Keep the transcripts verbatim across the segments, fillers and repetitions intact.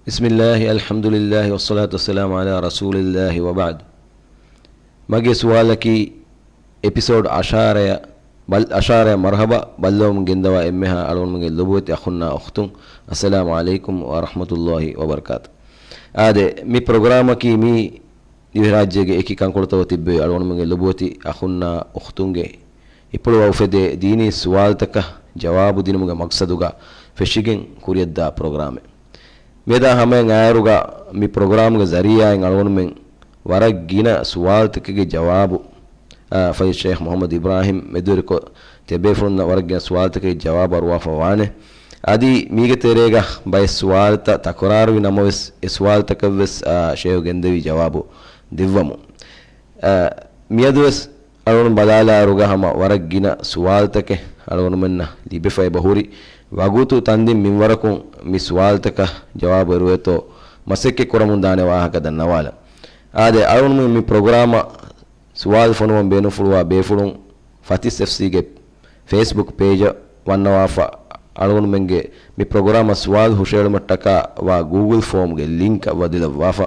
بسم الله، الحمد لله، والصلاة والسلام على رسول الله، وبعد. މަގޭ ސުވާލަކީ، އެޕިސޯޑް އަށާރައަށް ބަލް-، އަށާރައަށް މަރުޙަބާ، ބައްލަވަމުން ގެންދަވާ އެންމެހާ އަޅުގަނޑުމެންގެ ލޮބުވެތި އަޚުންނާ އުޚްތުން، އައްސަލާމު ޢަލައިކުމް ވަރަޙްމަތުﷲި ވަބަރަކާތު. އާދެ، މި ޕްރޮގްރާމަކީ މީ ދިވެހިރާއްޖޭގެ އެކި ކަންކޮޅުތައް ތިއްބެވި އަޅުގަނޑުމެންގެ ލޮބުވެތި އަޚުންނާ އުޚްތުންގެ ހިތްޕުޅުވާ އުފެދޭ ދީނީ ސުވާލުތަކަށް ޖަވާބު ދިނުމުގެ މަޤްޞަދުގަ ފެށިގެން ކުރިއަށްދާ ޕްރޮގްރާމެއް. މިއަދާ ހަމައިން އާއިރުގަ މި ޕްރޮގްރާމުގެ ޒަރީޢާއިން އަޅުގަނޑުމެން ވަރަށް ގިނަ ސުވާލުތަކެއްގެ ޖަވާބު، އާ، ފަޟީލަތު ޝޭޚް މުޙައްމަދު އިބްރާހިމް މެދުވެރިކޮށް، ތިޔަބޭފުޅުންނަށް ވަރަށް ގިނަ ސުވާލުތަކެއް ޖަވާބު އަރުވާފަ ވާނެ. އަދި މީގެ ތެރޭގަ ބައެއް ސުވާލުތައް ތަކުރާރުވި ނަމަވެސް، އެ ސުވާލުތަކަށްވެސް، އާ، ޝޭޚް ގެންދެވި ޖަވާބު ދެއްވަމު. އާ، މިއަދުވެސް އަޅުގަނޑު ބަލާލާއިރުގަ ހަމަ ވަރަށް ގިނަ ސުވާލުތަކެއް އަޅުގަނޑުމެންނަށް ލިބިފަ އެބަހުރި. ވަގުތު ތަންދިން މިންވަރަކުން މި ސުވާލުތަކަށް ޖަވާބު އެރުވޭތޯ މަސައްކަތް ކުރަމުން ދާނެ ވާހަކަ ދަންނަވާލަން. އާދެ، އަޅުގަނޑުމެން މި ޕްރޮގްރާމަށް ސުވާލު ފޮނުވަން ބޭނުންފުޅުވާ ބޭފުޅުން ފަތިސް އެފްސީގެ ފޭސްބުކް ޕޭޖަށް ވަންނަވާފަ، އަޅުގަނޑުމެންގެ މި ޕްރޮގްރާމަށް ސުވާލު ހުށައެޅުމަށްޓަކާ ވާ ގޫގުލް ފޯމްގެ ލިންކަށް ވަދެލައްވާފަ.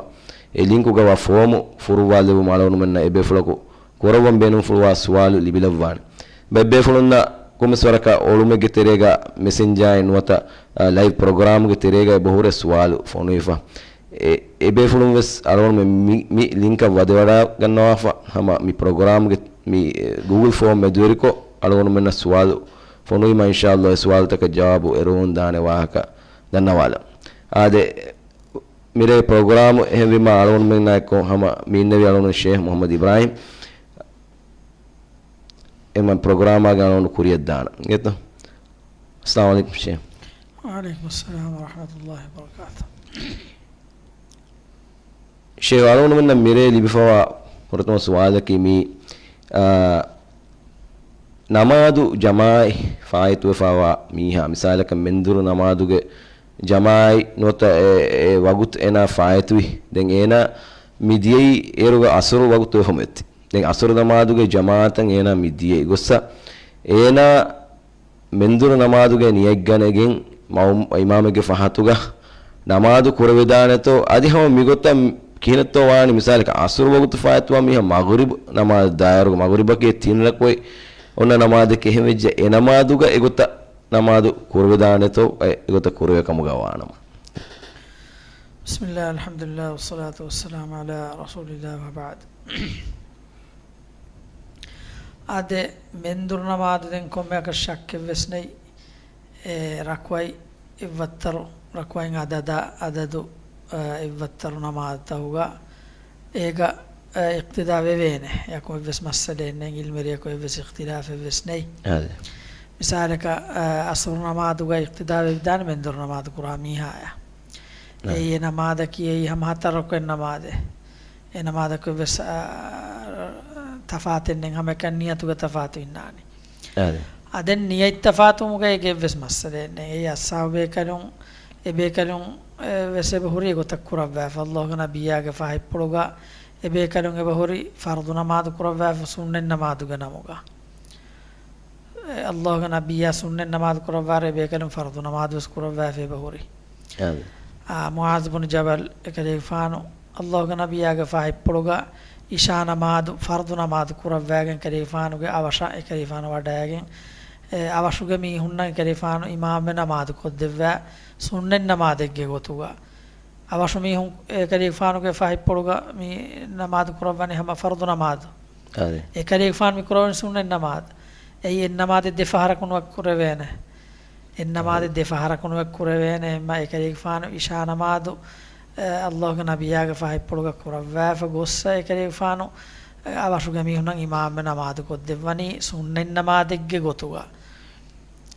އެ ލިންކުގަ ވާ ފޯމު ފުރުއްވާލެއްވުމަށް އަޅުގަނޑުމެންނަށް އެބޭފުޅަކު ކުރައްވަން ބޭނުންފުޅުވާ ސުވާލު ލިބިލައްވާނެ. ބައެއް ބޭފުޅުންނަށް ކޮންމެސް ވަރަކަށް އޮޅުމެއްގެ ތެރޭގަ މެސެންޖާއިން ނުވަތަ، އަ، ލައިވް ޕްރޮގްރާމްގެ ތެރޭގަ އެބަހުރޭ ސުވާލު ފޮނުވިފަ. އެ، އެބޭފުޅުން ވެސް އަޅުގަނޑުމެން މި، މި ލިންކަށް ވަދެވަޑައިގަންނަވާފަ، ހަމަ މި ޕްރޮގްރާމްގެ މި، އެ، ގޫގުލް ފޯމް މެދުވެރިކޮށް އަޅުގަނޑުމެންނަށް ސުވާލު ފޮނުވީމަ، އިންޝާﷲ އެ ސުވާލުތަކަށް ޖަވާބު އެރުވަމުން ދާނެ ވާހަކަ ދަންނަވާލަން. އާދެ، މިރޭ ޕްރޮގްރާމު އެހެންވީމަ އަޅުގަނޑުމެންނާއެކު ހަމަ މި އިންނެވި އަޅުގަނޑު ޝޭޚް މުޙައްމަދު އިބްރާހިމް އެމަ ޕްރޮގްރާމާގެ އަޅުގަނޑު ކުރިއަށްދާނަން. އެތަ؟ އައްސަލާމު ޢަލައިކުމް ޝޭޚް. ވަޢަލައިކުމުއްސަލާމް ވަރަޙްމަތުﷲި ވަބަރަކާތު. ޝޭޚް އަޅުގަނޑުމެންނަށް މިރޭ ލިބިފަވާ ފުރަތަމަ ސުވާލަކީ މީ، އާ، ނަމާދު ޖަމާޢަތް ފާއިތުވެފަވާ މީހާ، މިސާލަކަށް މެންދުރު ނަމާދުގެ ޖަމާޢަތް ނުވަތަ އެ، އެ ވަގުތު އޭނާ ފާއިތުވި. ދެން އޭނާ މި ދިޔައީ އޭރުގަ އަސުރު ވަގުތު ވެފަ މިއޮތީ. ދެން އަސުރު ނަމާދުގެ ޖަމާޢަތަށް އޭނާ މި ދިޔައީ ގޮއްސަ އޭނާ މެންދުރު ނަމާދުގެ ނިޔަތްގަނެގެން މައު-، އިމާމެއްގެ ފަހަތުގަ ނަމާދު ކުރެވިދާނެތޯ؟ އަދި ހަމަ މިގޮތަށް ކިހިނެއްތޯ ވާނީ؟ މިސާލަކަށް އަސުރު ވަގުތު ފާއިތުވާ މީހާ މަޣްރިބު ނަމާދު ދާއިރުގަ މަޣްރިބަކީ ތިން ރަކުޢަތް އޮންނަ ނަމާދެކޭ. އެހެން ވެއްޖެ އެ ނަމާދުގަ އެގޮތަށް ނަމާދު ކުރެވިދާނެތޯ؟ އެ، އެގޮތަށް ކުރެވޭ ކަމުގަ ވާނަމަ. بسم الله، الحمد لله، والصلاة والسلام على رسول الله، وبعد. އާދެ، މެންދުރު ނަމާދު ދެން ކޮންމެއަކަށް ޝައްކެއްވެސް ނެތް. އެ، ރަކުޢަތް އެއްވައްތަރު، ރަކުޢަތް އަދަދާ، އަދަދު، އަ، އެއްވައްތަރު ނަމާދުތަކުގަ އޭގަ، އަ، އިޤްތިދާ ވެވޭނެ. އެއަކު އެއްވެސް މައްސަލައެއް ނެތް، ޢިލްމުވެރިޔަކު އެއްވެސް އިޚްތިލާފެއްވެސް ނެތް. އާދެ. މިސާލަކަށް، އަ، އަސުރު ނަމާދުގަ އިޤްތިދާ ވެވިދާނެ މެންދުރު ނަމާދު ކުރާ މީހާޔަށް. އާދެ. އެއީ އެ ނަމާދަކީ އެއީ ހަމަ ހަތަރު ރަކުޢަތް ނަމާދެއް. އެ ނަމާދަކު އެއްވެސް، އާ، ތަފާތެއް ނެތް، ހަމައެކަނި ނިޔަތުގެ ތަފާތު އިންނާނެ. އާދެ. އާ، ދެން ނިޔަތް ތަފާތުވުމުގައި އޭގެ އެއްވެސް މައްސަލައެއް ނެތް. އެއީ އަޞްޙާބު ބޭކަލުން، އެ ބޭކަލުން، އެ، ވެސް އެބަހުރި އެގޮތަށް ކުރައްވާފަ. އައްލާހުގެ ނަބިއްޔާގެ ފާހިތްޕުޅުގަ އެ ބޭކަލުން އެބަހުރި ފަރުޟު ނަމާދު ކުރައްވާފަ ސުންނަތް ނަމާދުގެ ނަމުގަ. އެ، އައްލާހުގެ ނަބިއްޔާ ސުންނަތް ނަމާދު ކުރައްވާއިރު އެ ބޭކަލުން ފަރުޟު ނަމާދު ވެސް ކުރައްވާފަ އެބަހުރި. އާދެ. އާ، މުޢާޛު ބުނު ޖަބަލް އެކަލޭގެފާނު އައްލާހުގެ ނަބިއްޔާގެ ފާހިތްޕުޅުގަ އިޝާ ނަމާދު، ފަރުޟު ނަމާދު ކުރައްވާގެން އެކަލޭގެފާނުގެ އަވަށަށް އެކަލޭގެފާނު ވަޑައިގެން، އެ، އަވަށުގެ މީހުންނަށް އެކަލޭގެފާނު އިމާމްވެ ނަމާދު ކޮށްދެއްވާ ސުންނަތް ނަމާދެއްގެ ގޮތުގަ. އަވަށު މީހުން އެކަލޭގެފާނުގެ ފާހިތްޕުޅުގަ މި ނަމާދު ކުރައްވަނީ ހަމަ ފަރުޟު ނަމާދު. އާދެ. އެކަލޭގެފާނު މި ކުރައްވަނީ ސުންނަތް ނަމާދު. އެއީ އެއް ނަމާދެއް ދެ ފަހަރަކު ނުވެ ކުރެވޭނެ. އެއް ނަމާދެއް އާދެ. ދެ ފަހަރަކު ނުވެ ކުރެވޭނެ. އެމަ އެކަލޭގެފާނު އިޝާ ނަމާދު، އެ، އައްލާހުގެ ނަބިއްޔާގެ ފާހިތްޕުޅުގަ ކުރައްވާފަ ގޮއްސަ އެކަލޭގެފާނު، އެ، އަވަށުގެ މީހުންނަށް އިމާމްވެ ނަމާދު ކޮށްދެއްވަނީ ސުންނަތް ނަމާދެއްގެ ގޮތުގަ.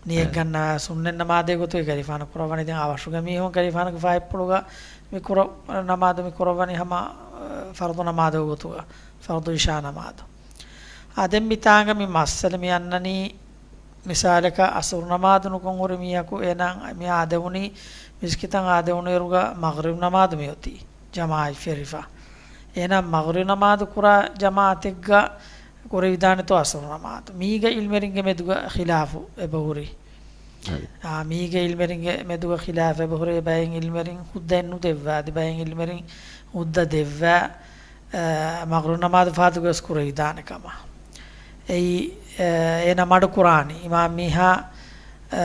ނިޔަތް އާދެ. ގަންނަވާ ސުންނަތް ނަމާދެއް ގޮތުގަ އެކަލޭގެފާނު ކުރައްވަނީ. ދެން އަވަށުގެ މީހުން އެކަލޭގެފާނުގެ ފާހިތްޕުޅުގަ މި ކުރަ-، ނަމާދު މި ކުރައްވަނީ ހަމަ، އެ، ފަރުޟު ނަމާދު ގޮތުގަ، ފަރުޟު އިޝާ ނަމާދު. އާ، ދެން މިތާނގަ މި މައްސަލަ މި އަންނަނީ، މިސާލަކަށް އަސުރު ނަމާދު ނުކޮށް ހުރި މީހަކު އޭނާ މި އާދެވުނީ، މިސްކިތަށް އާދެވުނުއިރުގަ މަޣްރިބް ނަމާދު މިއޮތީ ޖަމާޢަތް ފެށިފަ. އޭނާ މަޣްރިބް ނަމާދު ކުރާ ޖަމާޢަތެއްގަ ކުރެވިދާނެތޯ އަސުރު ނަމާދު؟ މީގަ ޢިލްމުވެރިންގެ މެދުގަ ޚިލާފު އެބަހުރި. އާ، މީގެ އިލްމެރިންގެ މެދުގަ ޚިލާފެއް އެބަހުރޭ. ބައެއް އިލްމެރިން ހުއްދައެއް ނުދެއްވާ، އަދި ބައެއް އިލްމެރިން ހުއްދަ ދެއްވާ، އާ، މަޣްރިބު ނަމާދު ފަހަތުގަވެސް ކުރެވިދާނެ ކަމަށް. އެއީ، އާ، އޭނަ މަޑުކުރާނީ. އިމާމް މީހާ، އާ،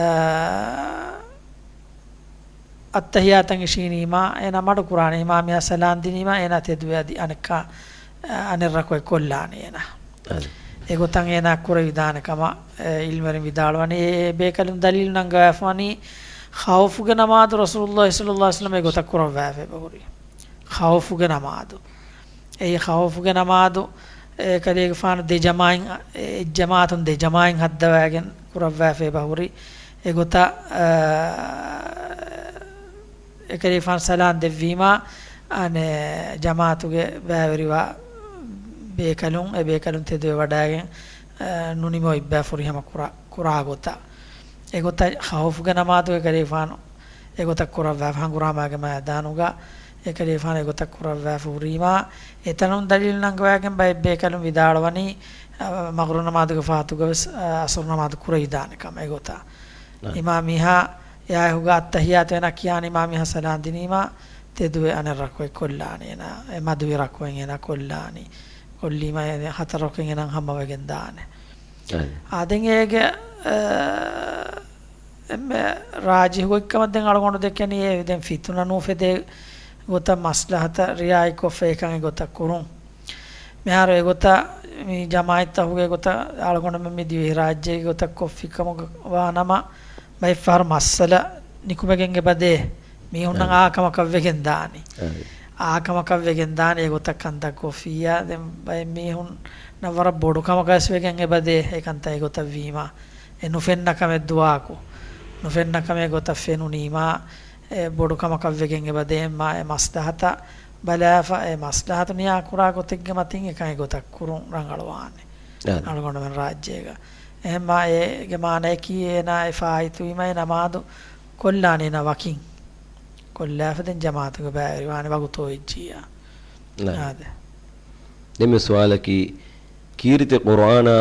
އައްތަހިޔާތަށް އިށީނީމާ، އޭނަ މަޑުކުރާނީ. އިމާމް މީހާ ސަލާން ދިނީމާ، އޭނަ ތެދުވެ އަދި އަނެއްކާ، އަނެއް ރަކުޢަތް ކޮށްލާނީ އޭނަ. އެގޮތަށް އޭނާ ކުރެވިދާނެ ކަމަށް، އެ، އިލްމެރިން ވިދާޅުވަނީ. އެ، އެ ބޭކަލުން ދަލީލު ނަންގަވާފަވަނީ، ޚައުފުގެ ނަމާދު ރަސޫލުﷲ ޞައްލަﷲ ޢަލައިހި ވަސައްލަމަ އެގޮތަށް ކުރައްވާފަ އެބަހުރީ. ޚައުފުގެ ނަމާދު. އެއީ ޚައުފުގެ ނަމާދު، އެ، ކަލޭގެފާނު ދެ ޖަމާއިން، އެ، އެއް ޖަމާޢަތުން ދެ ޖަމާޢަތް ހައްދަވާގެން ކުރައްވާފަ އެބަހުރީ. އެގޮތަށް، އެކަލޭގެފާނު ސަލާން ދެއްވީމާ، އަނެއް ޖަމާޢަތުގެ ބައިވެރިވާ ބޭކަލުން، އެ ބޭކަލުން ތެދުވެވަޑައިގެން، އަ، ނުނިމި އޮތް ބައި ފުރިހަމަ ކުރާ، ކުރާ ގޮތަށް. އެގޮތަށް ޚައުފުގެ ނަމާދުގެ ކަލޭގެފާނު އެގޮތަށް ކުރައްވާފަ، ހަނގުރާމާގެ މައިދާނުގަ އެކަލޭގެފާނު އެގޮތަށް ކުރައްވާފަ ހުރީމާ، އެތަނުން ދަލީލު ނަންގަވާގެން ބައެއް ބޭކަލުން ވިދާޅުވަނީ، އަ، މަޣްރިބު ނަމާދުގެ ފަހަތުގަވެސް، އަ، އަސުރު ނަމާދު ކުރެވިދާނެ ކަމަށް. އެގޮތަށް އިމާމް މީހާ އެއާއެކުގަ އައްތަހިޔާތު އޭނާ ކިޔާނީ، އިމާމް މީހާ ސަލާން ދިނީމާ، ތެދުވެ އަނެއް ރަކުޢަތް ކޮށްލާނީ އޭނާ. އެ މަދުވި ރަކުޢަތް އޭނާ ކޮށްލާނީ. ކޮށްލީމާ އޭނާ ހަތަރު ރަކުޢަތް އޭނާ ހަމަވެގެން ދާނެ. އާދެ. އާ، ދެން އޭގެ، އަ، އެންމެ ރާޖިޙު ގޮތްކަމަށް ދެން އަޅުގަނޑު ދެކެނީ އެ ދެން ފިތުނަ ނުއުފެދޭ ގޮތަށް މަސްލަހަތަށް ރިޢާޔަތްކޮށްފަ އެކަން އެގޮތަށް ކުރުން. މިހާރު އެގޮތަށް މި ޖަމާޢަތްތަކުގެ ގޮތަށް އަޅުގަނޑުމެން މި ދިވެހިރާއްޖޭގެ ގޮތަށް ކޮށްފި ކަމަކަށް ވާނަމަ، ބައެއްފަހަރު މައްސަލަ ނިކުމެގެން އެބަދޭ. މީހުންނަށް އާ ކަމަކަށް ވެގެން ދާނީ. އާ ކަމަކަށް ވެގެން ދާނީ އެގޮތަށް ކަންތައް ކޮށްފިއްޔާ. ދެން ބައެއް މީހުންނަށް ވަރަށް ބޮޑު ކަމަކަށް ވެސް ވެގެން އެބަދޭ އެކަންތައް އެގޮތަށް ވީމާ. އެ ނުފެންނަ ކަމެއް ދުވާކު. ނުފެންނަ ކަމެއް ގޮތަށް ފެނުނީމާ، އެ ބޮޑު ކަމަކަށް ވެގެން އެބަދޭ. އެހެންމާ އެ މަސްލަހަތަށް ބަލާފަ، އެ މަސްލަހަތު ނިޔާކުރާ ގޮތެއްގެ މަތިން އެކަން އެގޮތަށް ކުރުން ރަނގަޅުވާނެ. އަޅުގަނޑުމެން ރާއްޖޭގަ. އެހެންމާ އޭގެ މާނައަކީ އޭނާ އެ ފާއިތުވީމާ އެ ނަމާދު ކޮށްލާނީ އޭނާ ވަކިން. ކޮށްލާފަ ދެން ޖަމާޢަތުގެ ބައިވެރިވާނެ ވަގުތު އޮތްޖިއްޔާ. އާދެ. ދެންމެ ސުވާލަކީ، ކީރިތި ޤުރުއާނާ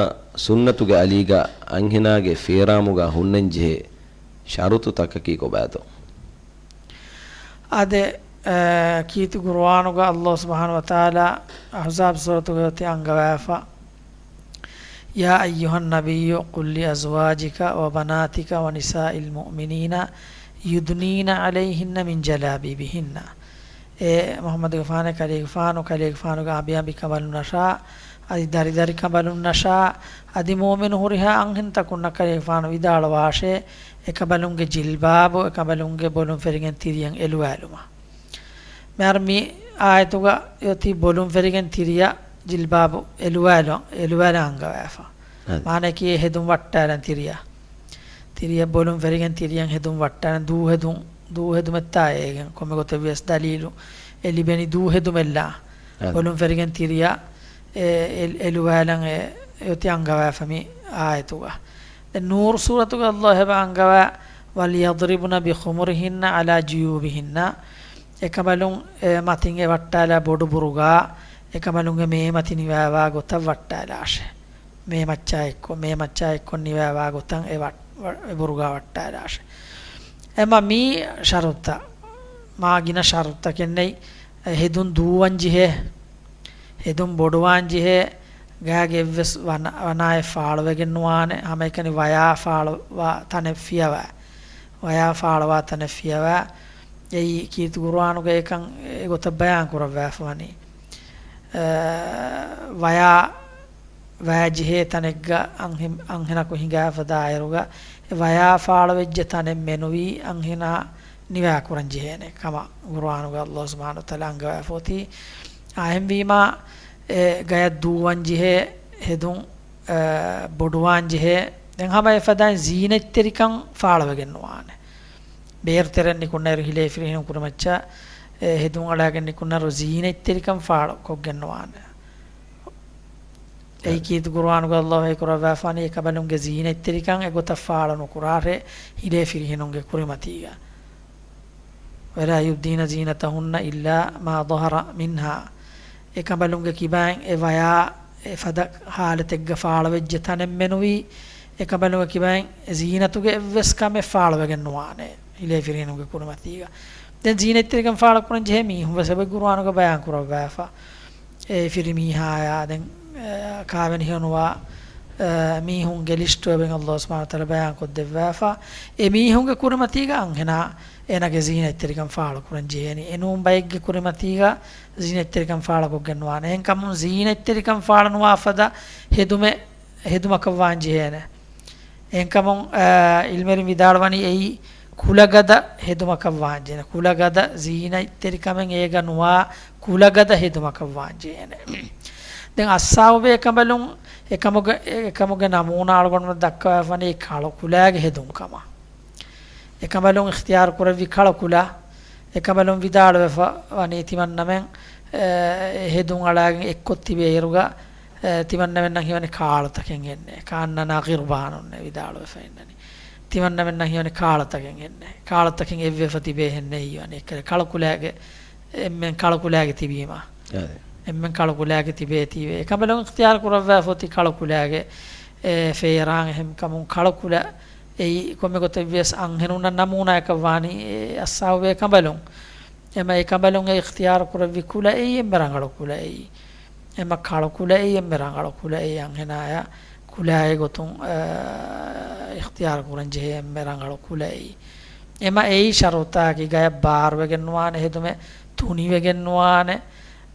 ސުންނަތުގެ އަލީގަ އަންހެނާގެ ފޭރާމުގަ ހުންނަންޖެހޭ ޝަރުޠުތަކަކީ ކޮބާތޯ؟ އާދެ، އަ، ކީރިތި ޤުރުއާނުގަ ﷲ ސުބްޙާނަހޫ ވަތަޢާލާ އަޙްޒާބް ސޫރަތުގައި އޮތީ އަންގަވާފަ، يا أيها النبي قل لأزواجك وبناتك ونساء المؤمنين يدنين عليهن من جلابيبهن. އޭ މުޙައްމަދުގެފާނޭ، ކަލޭގެފާނު، ކަލޭގެފާނުގެ އަނބިއަނބިކަނބަލުންނަށާ، އަދި ދަރިދަރިކަނބަލުންނަށާ، އަދި މުއުމިނު ހުރިހާ އަންހެންތަކުންނަށް ކަލޭގެފާނު ވިދާޅުވާށޭ، އެކަނބަލުންގެ ޖިލްބާބު، އެކަނބަލުންގެ ބޮލުން ފެރިގެން ތިރިއަށް އެލުވާލުމަށް. މިހާރު މި އާޔަތުގަ އޮތީ ބޮލުން ފެރިގެން ތިރިއަށް ޖިލްބާބު އެލުވާލު-، އެލުވާލަން އަންގަވާފަ. އަދި. މާނައަކީ ހެދުން ވައްޓާލަން ތިރިއަށް. ތިރިއަށް ބޮލުން ފެރިގެން ތިރިއަށް ހެދުން ވައްޓާލަން، ދޫ ހެދުން، ދޫ ހެދުމެއްތާ އޭގެން ކޮންމެ ގޮތެއް ވިޔަސް ދަލީލު އެ ލިބެނީ ދޫ ހެދުމެއްލާ. އަދި. ބޮލުން ފެރިގެން ތިރިއަށް އެ، އެ، އެލުވާލަން އެ، އެ އޮތީ އަންގަވާފަ މި އާޔަތުގަ. ދެން ނޫރު ސޫރަތުގަ ﷲ އެބަ އަންގަވާ، وليضربن بخمرهن على جيوبهن. އެކަނބަލުން އެ މަތިން އެ ވައްޓާލާ ބޮޑު ބުރުގާ، އެކަނބަލުންގެ މޭމަތި ނިވާވާ ގޮތަށް ވައްޓާލާށޭ. މޭމައްޗާ އެއްކޮށް، މޭމައްޗާ އެއްކޮށް ނިވާވާ ގޮތަށް އެ ވަ-، ވަ-، އެ ބުރުގާ ވައްޓާލާށޭ. އެމަ މީ ޝަރުތައް، މާ ގިނަ ޝަރުތަކެއް ނެތް. އެ ހެދުން ދޫވަން ޖެހޭ، ހެދުން ބޮޑުވާން ޖެހޭ، ގާގެ އެއްވެސް ވަނަ-، ވަނާއެއް ފާޅުވެގެން ނުވާނެ، ހަމައެކަނި ވަޔާ ފާޅުވާ ތަނެއް ފިޔަވާ. ވަޔާ ފާޅުވާ ތަނެއް ފިޔަވާ. އެއީ ކީރިތި ޤުރުއާނުގައި އެކަން އެގޮތަށް ބަޔާން ކުރައްވާފަ ވަނީ. އަ، ވަޔާ ވަޔާ ޖެހޭ ތަނެއްގަ އަންހެ-، އަންހެނަކު ހިނގާފަ ދާއިރުގަ އެ ވަޔާ ފާޅުވެއްޖެ ތަނެއް މެނުވީ އަންހެނާ ނިވާ ކުރަން ޖެހޭނެ ކަމަށް ޤުރުއާނުގަ ﷲ ސުބްޙާނަހޫ ވަތަޢާލާ އަންގަވާފަ އޮތީ. އާ، އެހެންވީމާ، އެ ގަޔަށް ދޫވަން ޖެހޭ، ހެދުން، އަ، ބޮޑުވާން ޖެހޭ. ދެން ހަމަ އެފަދައިން ޒީނަތްތެރިކަން ފާޅުވެގެން ނުވާނެ. ބޭރު ތެރެއިން ނިކުންނައިރު ހިލޭ ފިރިހެނުން ކުރިމައްޗަށް، އެ ހެދުން އަޅާގެން ނިކުންނައިރު ޒީނަތްތެރިކަން ފާޅު ކޮށްގެން ނުވާނެ. އެއީ ކީރިތި ޤުރުއާނުގަ ﷲ ވަޙީ ކުރައްވާފާނީ އެކަނބަލުންގެ ޒީނަތްތެރިކަން އެގޮތަށް ފާޅު ނުކުރާށޭ ހިލޭ ފިރިހެނުންގެ ކުރިމަތީގަ. ولا يبدين زينتهن إلا ما ظهر منها. އެކަނބަލުންގެ ކިބައިން އެ ވަޔާ އެ ފަދަ ހާލަތެއްގަ ފާޅުވެއްޖެ ތަނެއް މެނުވީ އެކަނބަލުންގެ ކިބައިން ޒީނަތުގެ އެއްވެސް ކަމެއް ފާޅުވެގެން ނުވާނެ ހިލޭ ފިރިހެނުންގެ ކުރިމަތީގަ. ދެން ޒީނަތްތެރިކަން ފާޅުކުރަން ޖެހޭ މީހުން ވެސް އެބަ ގުރުއާނުގަ ބަޔާން ކުރައްވާފަ. އެ ފިރިމީހާޔާ ދެން، އެ، ކާވެނި ހެޔޮނުވާ، އެ، މީހުންގެ ލިސްޓު އެބައިން އައްލާހު ސުބްޙާނަހޫ ވަތަޢާލާ ބަޔާން ކޮށްދެއްވާފަ. އެ މީހުންގެ ކުރިމަތީގަ އަންހެނާ އޭނާގެ ޒީނަތްތެރިކަން ފާޅުކުރަން ޖެހޭނީ. އެނޫން ބައެއްގެ ކުރިމަތީގަ ޒީނަތްތެރިކަން ފާޅުކޮށްގެން ނުވާނެ. އެހެންކަމުން ޒީނަތްތެރިކަން ފާޅުނުވާ ފަދަ ހެދުމެއް، ހެދުމަކަށް ވާން ޖެހޭނެ. އެހެންކަމުން، އާ، އިލްމެރިން ވިދާޅުވަނީ އެއީ ކުލަގަދަ ހެދުމަކަށް ވާންޖެހޭނެ. ކުލަގަދަ ޒީނަތްތެރިކަމެއް އޭގަ ނުވާ ކުލަގަދަ ހެދުމަކަށް ވާންޖެހޭނެ. ދެން އައްސާއު ބޭކަނބަލުން އެކަމުގެ، އެކަމުގެ ނަމޫނާ އަޅުގަނޑުމެން ދައްކަވާފަނީ ކަޅު ކުލައިގެ ހެދުން ކަމަށް. އެކަނބަލުން އިޚްތިޔާރު ކުރެއްވި ކަޅު ކުލަ. އެކަނބަލުން ވިދާޅުވެފަ ވަނީ ތިމަންނަމެން، އެ، ހެދުން އަޅާގެން އެއްކޮށް ތިބޭ އިރުގަ، އެ، ތިމަންނަމެންނަށް ހީވަނީ ކާޅުތަކެއް ހެންނޭ. ކާންނަނާ ގިރުބާނުންނޭ ވިދާޅުވެފަ އިންނަނީ. ތިމަންނަމެންނަށް ހީވަނީ ކާޅުތަކެއް ހެންނޭ. ކާޅުތަކެއް އެއްވެފަ ތިބޭ ހެންނޭ ހީވަނީ. އެއްކަލެ ކަޅު ކުލައިގެ، އެންމެން ކަޅު ކުލައިގެ ތިބީމާ. އަދެ. އެންމެން ކަޅު ކުލައިގެ ތިބޭތީވެ. އެކަނބަލުން އިޚްތިޔާރު ކުރައްވާފަ އޮތީ ކަޅު ކުލައިގެ، އެ، ފޭރާން އެހެންކަމުން ކަޅު ކުލަ އެއީ ކޮންމެ ގޮތެއްވިޔަސް އަންހެނުންނަށް ނަމޫނާއަކަށް ވާނީ، އެ އައްސާއު ބޭކަނބަލުން. އެމަ އެ ކަނބަލުން އެ އިޚްތިޔާރު ކުރެއްވި ކުލަ އެއީ އެންމެ ރަނގަޅު ކުލައެއް. އެމަ ކަޅު ކުލައެއް އެންމެ ރަނގަޅު ކުލައެއް އަންހެނާޔަށް ކުލައިގެ ގޮތުން، އަ، އިޚްތިޔާރު ކުރަން ޖެހޭ އެންމެ ރަނގަޅު ކުލައެއް. އެމަ އެއީ ޝަރުތާއަކީ ގަޔަށް ބާރުވެގެން ނުވާނެ ހެދުމެއް، ތުނިވެގެން ނުވާނެ.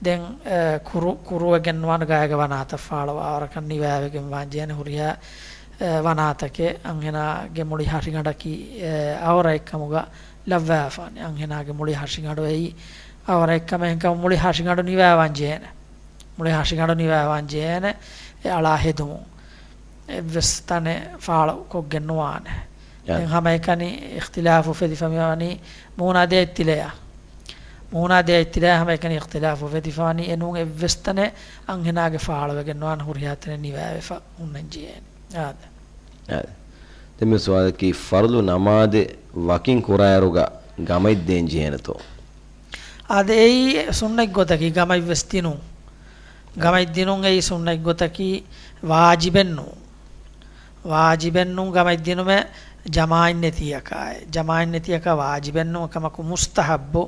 ދެން، އެ، ކުރު، ކުރުވެގެން ނުވާނެ ގަޔަށް ވަނާތައް ފާޅުވާ އަވަރަކަށް ނިވާވެގެން ވާން ޖެހޭނެ ހުރިހާ، އެ، ވަނާތަކެއް އަންހެނާގެ މުޅި ހަށިގަނޑަކީ، އެ، އަވަރައެއްކަމުގަ ލައްވާފާނެ. އަންހެނާގެ މުޅި ހަށިގަނޑު އެއީ އަވަރައެއްކަމެއް ހެންކަމުން މުޅި ހަށިގަނޑު ނިވާވާން ޖެހޭނެ. މުޅި ހަށިގަނޑު ނިވާވާން ޖެހޭނެ އެ އަޅާ ހެދުމުން. އެއްވެސް ތަނެއް ފާޅު ކޮށްގެން ނުވާނެ. އެ. ދެން ހަމައެކަނި އިޚްތިލާފު އުފެދިފަ މިވަނީ މޫނާ ދެއަތްތިލަޔަށް. މޫނާ ދެއަތްތިލަޔަށް ހަމައެކަނި އިޚްތިލާފު އުފެދިފަ ވަނީ އެނޫން އެއްވެސް ތަނެއް އަންހެނާގެ ފާޅުވެގެން ނުވާނެ ހުރިހާ ތަނެއް ނިވާވެފަ ހުންނަން ޖެހޭނެ. އާދެ. އާދެ. ދެން މި ސުވާލަކީ ފަރުޟު ނަމާދެއް ވަކިން ކުރާއިރުގަ ގަމަތް ދޭން ޖެހޭނެތޯ؟ އާދެ، އެއީ ސުންނަތް ގޮތަކީ ގަމަތް ވެސް ދިނުން. ގަމަތް ދިނުން އެއީ ސުންނަތް ގޮތަކީ ވާޖިބެއް ނޫން. ވާޖިބެއް ނޫން ގަމަތް ދިނުމެއް ޖަމާޢަތް ނެތިއަކާއި. ޖަމާޢަތް ނެތިއަކާ ވާޖިބެއް ނޫން ކަމަކު މުސްތަޙައްބު،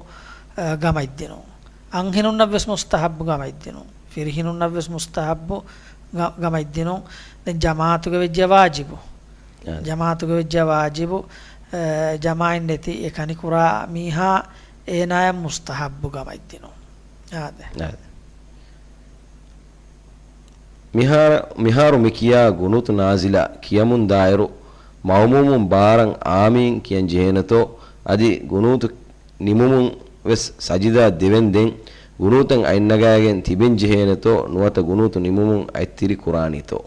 އަ، ގަމަތް ދިނުން. އަންހެނުންނަށް ވެސް މުސްތަޙައްބު ގަމަތް ދިނުން. ފިރިހެނުންނަށް ވެސް މުސްތަޙައްބު ގަ-، ގަމަތް ދިނުން. ދެން ޖަމާޢަތުގެ ވެއްޖެ ވާޖިބު. އާދެ. ޖަމާޢަތުގެ ވެއްޖެ ވާޖިބު، އެ، ޖަމާޢަތް ނެތި އެ ކަނި ކުރާ މީހާ އޭނާޔަށް މުސްތަޙައްބު ގަމަތް ދިނުން. އާދެ. އާދެ. މިހާރ-، މިހާރު މި ކިޔާ ގުނޫތު ނާޒިލާ ކިޔަމުންދާއިރު، މައުމޫމުން ބާރަށް އާމީން ކިޔަން ޖެހޭނެތޯ، އަދި ގުނޫތު ނިމުމުން ވެސް ސަޖިދާ ދެވެންދެން ގުނޫތަށް އަތްނަގާގެން ތިބެން ޖެހޭނެތޯ، ނުވަތަ ގުނޫތު ނިމުމުން އަތްތިރި ކުރާނީތޯ؟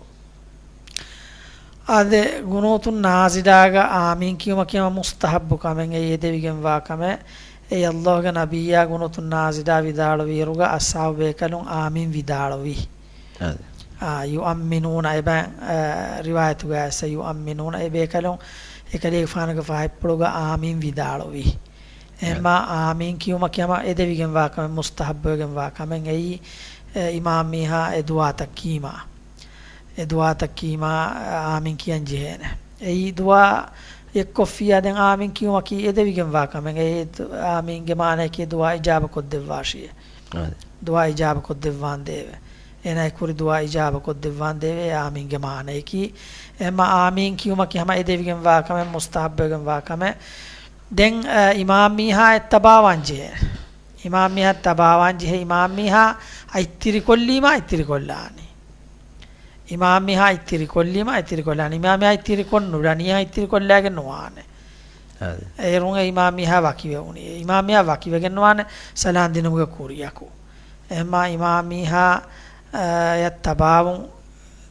އާދެ، ގުނޫތު ނާޒިލާގަ އާމީން ކިޔުމަކީ ހަމަ މުސްތަޙައްބު ކަމެއް، އެއީ އެދެވިގެންވާ ކަމެއް. އެއީ އައްލާހުގެ ނަބިއްޔާ ގުނޫތު ނާޒިލާ ވިދާޅުވިއިރުގަ އައްސާބު ބޭކަލުން އާމީން ވިދާޅުވި. އާދެ. އާ، ޔުއައްމިނޫނަ އެބަ، އާ، ރިވާޔަތުގައި އައިސް ޔުއައްމިނޫނަ އެބޭކަލުން އެކަލޭގެފާނުގެ ފާހަތްޕުޅުގަ އާމީން ވިދާޅުވި. އެހެންމާ އާމީން ކިޔުމަކީ ހަމަ އެދެވިގެންވާ ކަމެއް، މުސްތަޙައްބުވެގެންވާ ކަމެއް. އެއީ، އެ، އިމާމް މީހާ އެ ދުޢާތައް ކީމާ. އެ ދުޢާތައް ކީމާ އާމީން ކިޔަން ޖެހޭނެ. އެއީ ދުޢާ އެއްކޮށްފިއްޔާ ދެން އާމީން ކިޔުމަކީ އެދެވިގެންވާ ކަމެއް. އެ ދު-، އާމީންގެ މާނަޔަކީ ދުޢާ އިޖާބަ ކޮށްދެއްވާށި. އާދެ. ދުޢާ އިޖާބަ ކޮށްދެއްވާނދޭވެ. އޭނާ ކުރި ދުޢާ އިޖާބަ ކޮށްދެއްވާނދޭވެ އާމީންގެ މާނަޔަކީ. އެހެންމާ އާމީން ކިޔުމަކީ ހަމަ އެދެވިގެންވާ ކަމެއް، މުސްތަޙައްބުވެގެންވާ ކަމެއް. ދެން، އަ، އިމާމް މީހާ އެއް ތަބާވާން ޖެހޭ. އިމާމް މީހާ ތަބާވާން ޖެހޭ، އިމާމް މީހާ އަތްތިރިކޮށްލީމާ އަތްތިރިކޮށްލާނީ. އިމާމް މީހާ އަތްތިރިކޮށްލީމާ އަތްތިރިކޮށްލާނީ. އިމާމް މީހާ އަތްތިރިކޮށް ނުލަނީ އަތްތިރިކޮށްލާގެން ނުވާނެ. އާދެ. އޭރުން އެ އިމާމް މީހާ ވަކިވެވުނީ. އެ އިމާމް މީހާ ވަކިވެގެން ނުވާނެ ސަލާން ދިނުމުގެ ކުރިއަކު. އެހެންމާ އިމާމް މީހާ، އަ، އަށް ތަބާވުން،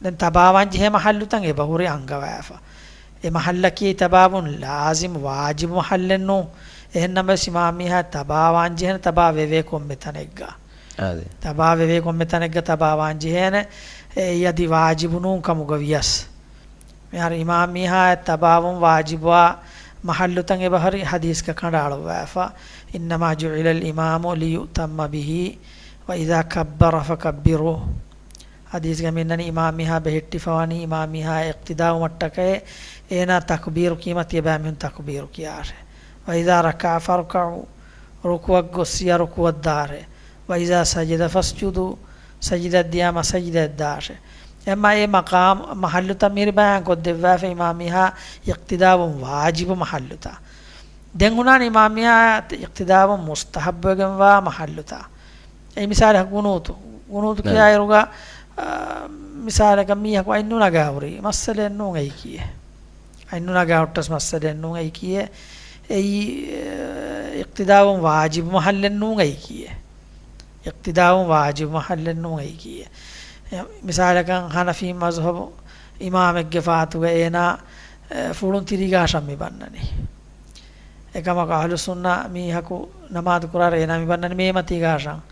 ދެން ތަބާވާން ޖެހޭ މަޙައްލުތައް އެބަހުރި އަންގަވާފަ. އެ މަޙައްލަކީ ތަބާވުން ލާޒިމް ވާޖިބު މަޙައްލެއް ނޫން. އެހެންނަމަވެސް އިމާމް މީހާ ތަބާވާން ޖެހޭނެ ތަބާ ވެވޭ ކޮންމެ ތަނެއްގަ. އާދެ. ތަބާ ވެވޭ ކޮންމެ ތަނެއްގަ ތަބާވާން ޖެހޭނެ، އެއީ އަދި ވާޖިބު ނޫން ކަމުގަ ވިޔަސް. މިހާރު އިމާމް މީހާއަށް ތަބާވުން ވާޖިބުވާ މަޙައްލުތައް އެބަހުރި ޙަދީޘްގަ ކަނޑައަޅުއްވާފަ، إنما جعل الإمام ليؤتم به وإذا كبر فكبروا. ޙަދީޘްގަ މި އިންނަނީ އިމާމް މީހާ ބެހެއްޓިފަވަނީ އިމާމް މީހާ އިޤްތިދާވުމަށްޓަކައި، އޭނާ ތަކުބީރު ކީމަ ތިޔަބައިމީހުން ތަކުބީރު ކިޔާށޭ. وإذا ركع فاركعوا، ރުކުޢަށް ގޮއްސިޔާ ރުކުޢަށް ދާށޭ. وإذا سجد فاسجدوا، ސަޖިދައަށް ދިޔާމަ ސަޖިދައަށް ދާށޭ. އެމަ އެ މަޤާމް މަޙައްލުތައް މިހިރި ބަޔާން ކޮށްދެއްވާފަ އިމާމް މީހާ އިޤްތިދާވުން ވާޖިބު މަޙައްލުތައް. ދެން ހުންނާނީ އިމާމް މީހާ އިޤްތިދާވުން މުސްތަޙައްބުވެގެންވާ މަޙައްލުތައް. އެ މިސާލަކަށް ގުނޫތު. ގުނޫތު ނަ. ކިޔާއިރުގަ، އާ، މިސާލަކަށް މީހަކު އަތް ނުނަގާ ހުރީ މައްސަލައެއް ނޫން އެއީ ކީއެއް. އަތް ނުނަގާ ހުއްޓަސް މައްސަލައެއް ނޫން އެއީ ކީއެއް. އެއީ، އެ، އިޤްތިދާވުން ވާޖިބު މަޙައްލެއް ނޫން އެއީ ކީއެއް. އިޤްތިދާވުން ވާޖިބު މަޙައްލެއް ނޫން އެއީ ކީއެއް. އެ، މިސާލަކަށް ހަނަފީ މަޒްހަބު އިމާމެއްގެ ފާތުގަ އޭނާ، އެ، ފުޅުން ތިރީގަ ހަށަން މި ބަންނަނީ. އެކަމަކު އަހްލުއްސުންނަ މީހަކު ނަމާދު ކުރާއިރު އޭނާ މި ބަންނަނީ މޭމަތީގަ ހަށަން.